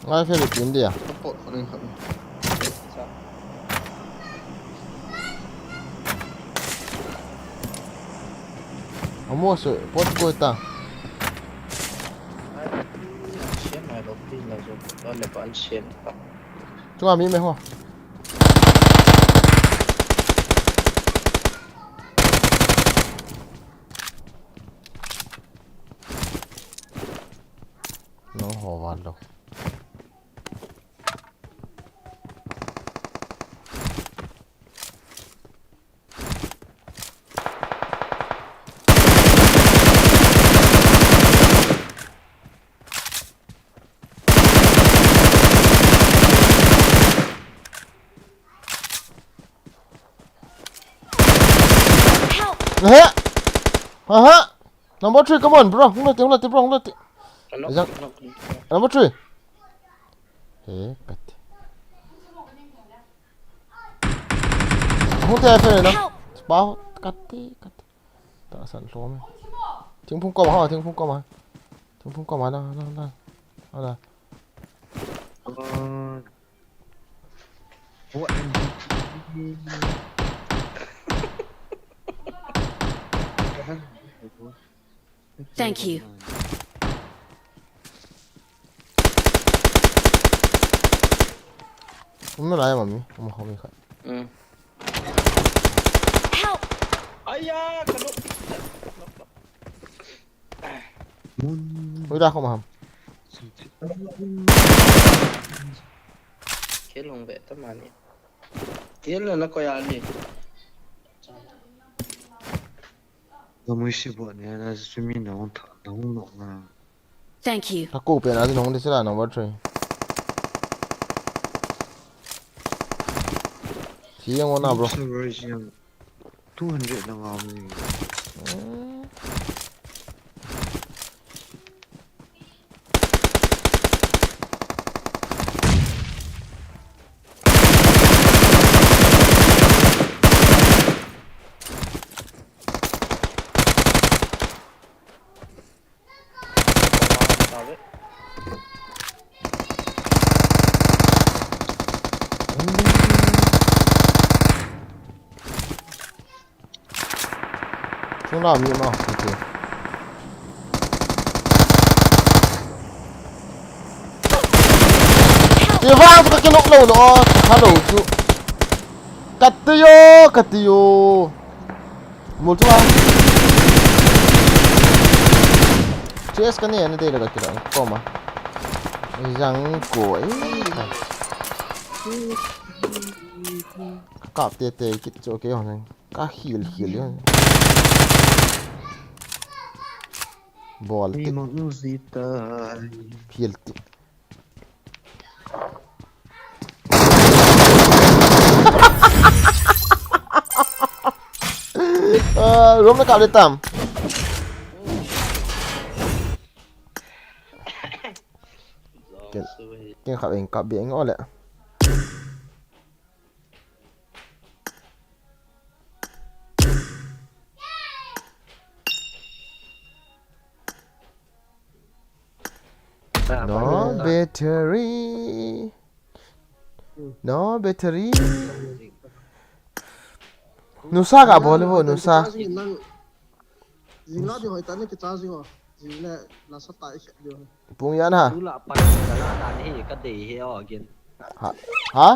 Ngai Philip India. Support for ring khat. Amo su pot ko ta. An siam mai lo pi na zo. An le pa an siam. Chunga mi me ho. No ho wa lo. Help! Aha! Aha! Number three, come on, bro. Hung lati, hung lati, bro, hung lati. Hello? Jang. Hello? Number three. He, kat. Hung te, fe na. Help! Bao, kat te, kat. Ta san lo me. Thingphung kom ha, thingphung kom ha. Thingphung kom ha, la, la, la. La. Uh, what in Thank you. Um, na lai mami, um, home khat. Mm. Help! Aya, kalo. Mun. Ui, da ko maham. Khel hung ve ta mani. Khel na ko ya ni. Ka mui si bo ne na sumi na hung tha, na hung nok na. Thank you. Tha ko pe na si na hung de sila number three. Si yang na, bro. Server is yang two hundred na ngam ni. Hmm. Chung la mi ma, okay. Ti vang chu ka kinok lou lou, hello chu. Kati yo, kati yo. Mul chu a. Chest ka ne, na dei le ka kila, koma. Jang ko, eh. Kap te te, kit chu okay ho nang. Ka heal, heal yun. Bol ti. Heal ti. Ah, room na kap le tam. Ken, ken kap eng kap bi eng ole. No battery. No battery. Nusa ka bol vo, nusa. Jing la di hoi ta ni ki charging o. Jing le la sa ta i khe di hoi. Pung yan ha. Tu la pan la la ni ka dei he o again. Ha? Ha?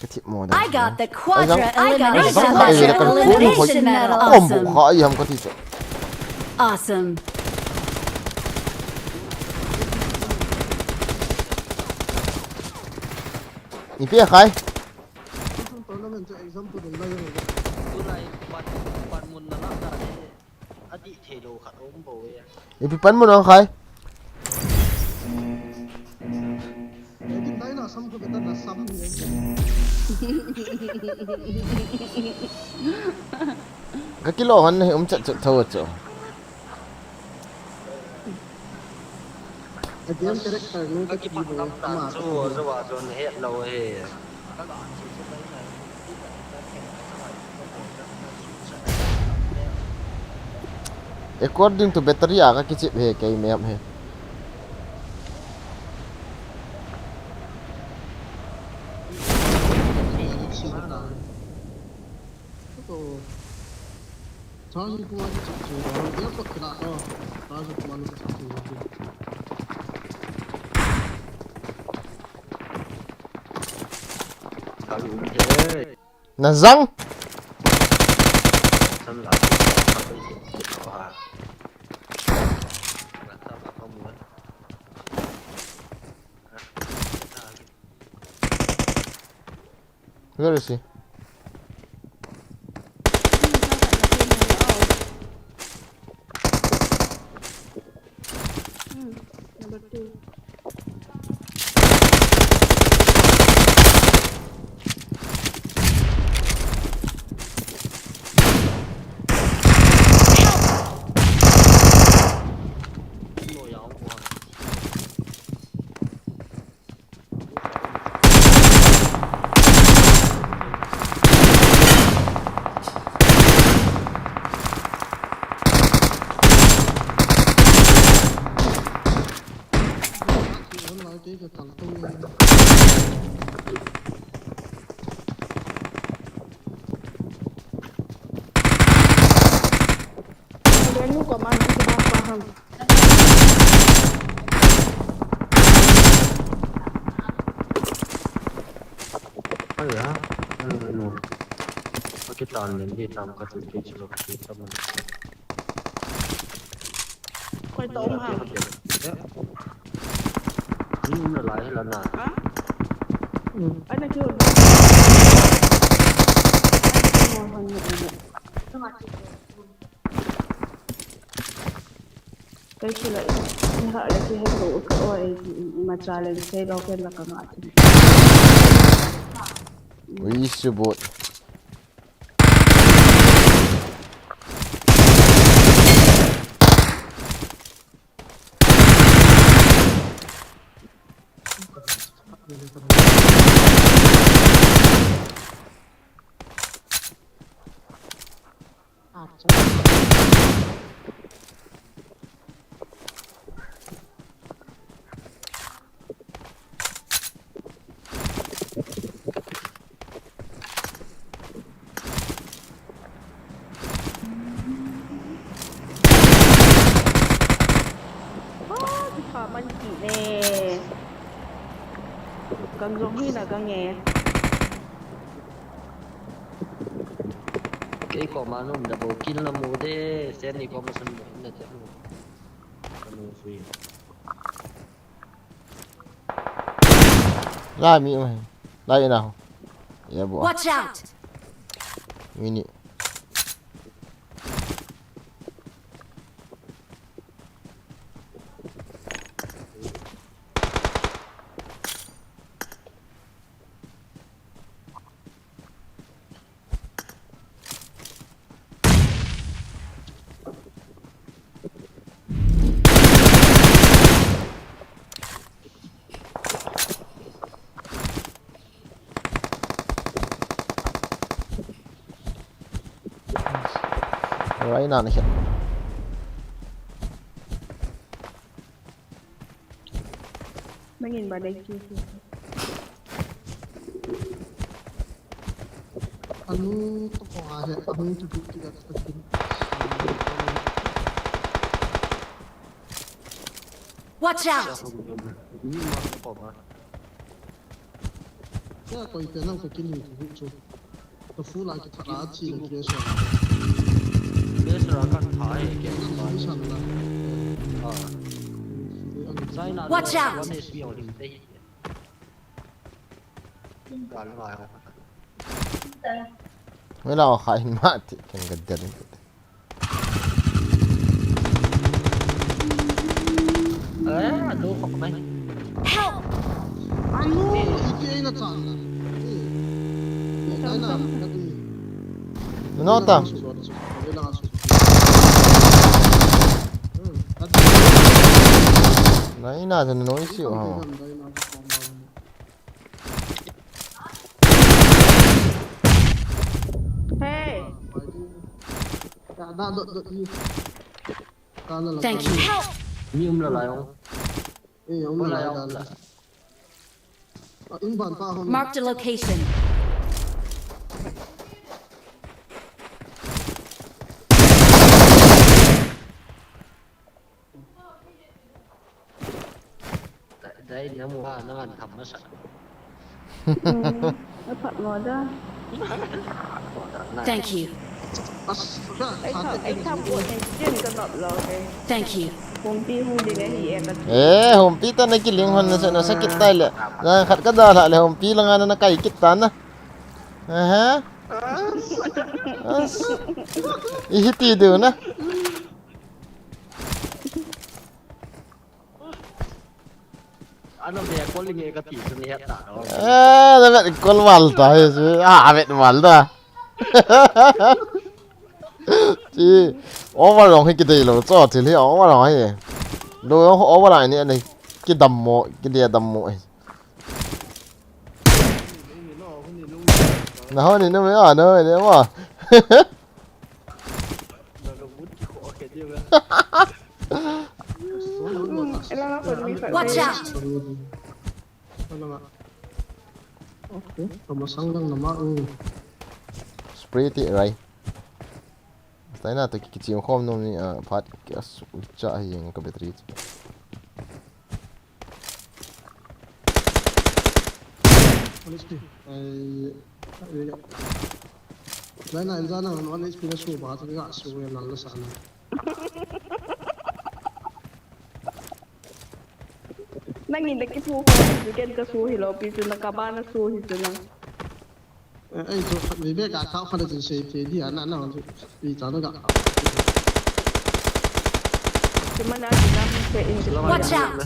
Ka thip mo da. I got the quadra elimination medal. Elimination medal. Awesome. Combo kha i ham ka ti chu. Awesome. Ni pe khai. Tournament chu example ding la yong. Tu lai pan, pan mun na la ta ni. Adih thei lou khat um bou e. Ipi pan mun ang khai. Ka kilo han nei um chat chat tho chu. Ka game character nu ka kipat ngam ta chu, chu wa chu na het lou e. According to battery a ka kichip he kei map he. Na zang. Where is he? Hmm, number two. Aya, ano, ano. Pakitan din, di tam ka tu, di chalo, di tam. Koi ta um ha. Ni um na lai la na. Ha? Ana kiu. Kei chu la, ni ha la ki he ko ka o ai, ma challenge sei lo ken la ka nga ti. Ui, subot. Ah, kipha man kit ne. Gang jong hi na gang e. Kei koma nom double kill na mu de, Sen ni koma sun na te. Kanu sui. Lai mi mai. Lai ina ho. Ya bo. Watch out! Mi ni. Alright, na, na, Nangin ba dai ki ki. Anu to ko a he, anu to ki ki da ta ki. Watch out! Ni ma ko ba. Ya koi pe nang ko kin ni ki chu. Ka full a kithat a chi le crash a. Crash a ka tha e ke. Nang ni san la. Ah. China. Watch out! One H P only. Gal ngai. Wala kha hin ma ti ken ga der. Eh, anu khop mai. Help! Anu, iti eina chan. Eh, eh, kaina, kati. No ta. Su, su, su, su, su, su. Hmm, kati. Naina, no isi ho. Hey. Da, da, da, da, i. Thank you. Help! Mi um la lai ong. Eh, um la lai dan la. Ah, in ban pa hon. Marked a location. Dai, dai, na mu ha, na han tham masa. Hmm, na phat mo da. Thank you. As, ka, Ei, sa, tham, te ei, kin tham si. Bo, nei, jin ka nop lo, okay. Thank you. Humpi hung ding ahi e ka. Eh, humpi ta na kiling hon na sa, na sa kit tai le. Na khat ka da la le humpi la nga na na kai kit ta na. Aha. As. As. I hiti du na. Ano be, kol inge ka ti chu ni het ta lo. Eh, na vet kol val ta hi chu. Ah, vet val ta. Chi, over long hi kidei lo, cho thil hi over long hi. Lo long over long ni ani kidam mo, kidei dam mo hi. Na ho ni no me, ah, no, ni mo. Watch out! Okay, kamasang lang naman. Spray ti, right? Taina to ki, kichim khom nom ni, ah, phat ki as ucha hi jeng ka battery. Honestly, I, I, Lai na, in jana, one H P na su ba, ta ga su ya nan la sa na. Nang in da ki thu ho, ken ka su hi lo, pi chu na ka ba na su hi chu na. Eh, eh, chu, mi be ka kha kha le chu se pe di a na na chu, pi cha na ga kha. Chu ma na chu na mi se in chu. Watch out!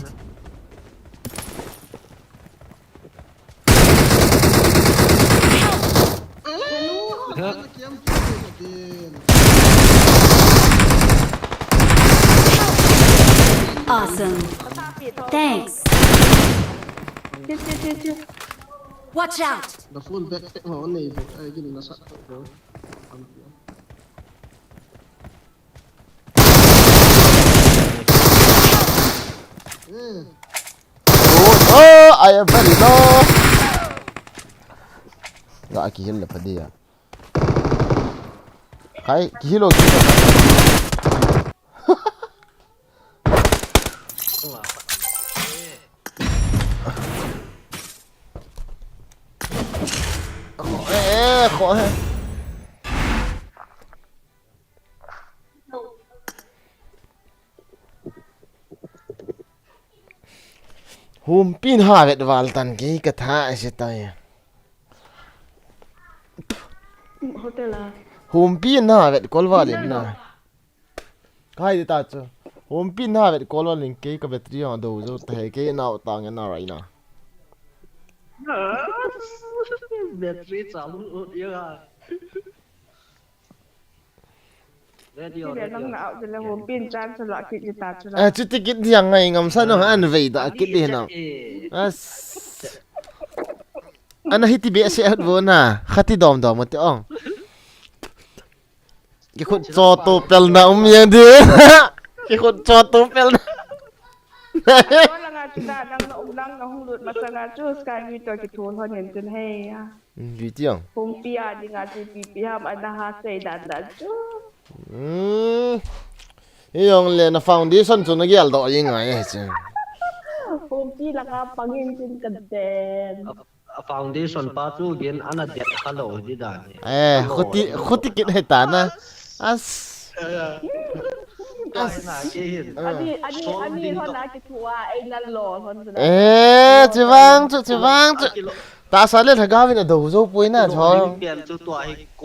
Awesome. Thanks. Chill, chill, chill, chill. Watch out! The full back step ho nei bo, ai gin na sa bo. Eh. Oh, oh, I am very low. Ga kihil le pha dia. Khai, kihil lo, kihil lo. Eh, eh, kho he. Humpin ha vet val tan kei ka tha a si tai. Hotel a. Humpin ha vet kol val in na. Kai di ta chu. Humpin ha vet kol val in kei ka battery a do zo ta he kei nau ta nge na rai na. Battery cham ut ya. Ti le nang na au ti le humpin chan chu la kit ti ta chu la. Ah, chuti kit dia ngai ngam sa no an vei da kit di na. As. Ana hiti be se at vo na. Khati dom dom ti ong. Ki khut cho to pel na um yang di. Ki khut cho to pel na. Ko la nga chu da nang na um nang na hung lut ma sa nga chu sky mi to ki thul hon yen chun hei ya. Video. Humpi a dinga chu ipi ipi ham ana ha sei dan dan chu. Hmm. Iyong le na foundation chu na gel doh i ngai e chu. Humpi langa pangin chin ka den. A, a foundation pa chu gen ana det kha lo di dan e. Eh, khuti, khuti kit he ta na. As. As. Ani, ani, ani hon a ki thua, ei na lo hon chu na. Eh, chuvang chu, chuvang chu. Tahsa le lhagao in a do zo poi na, chong. Pen chu tua hi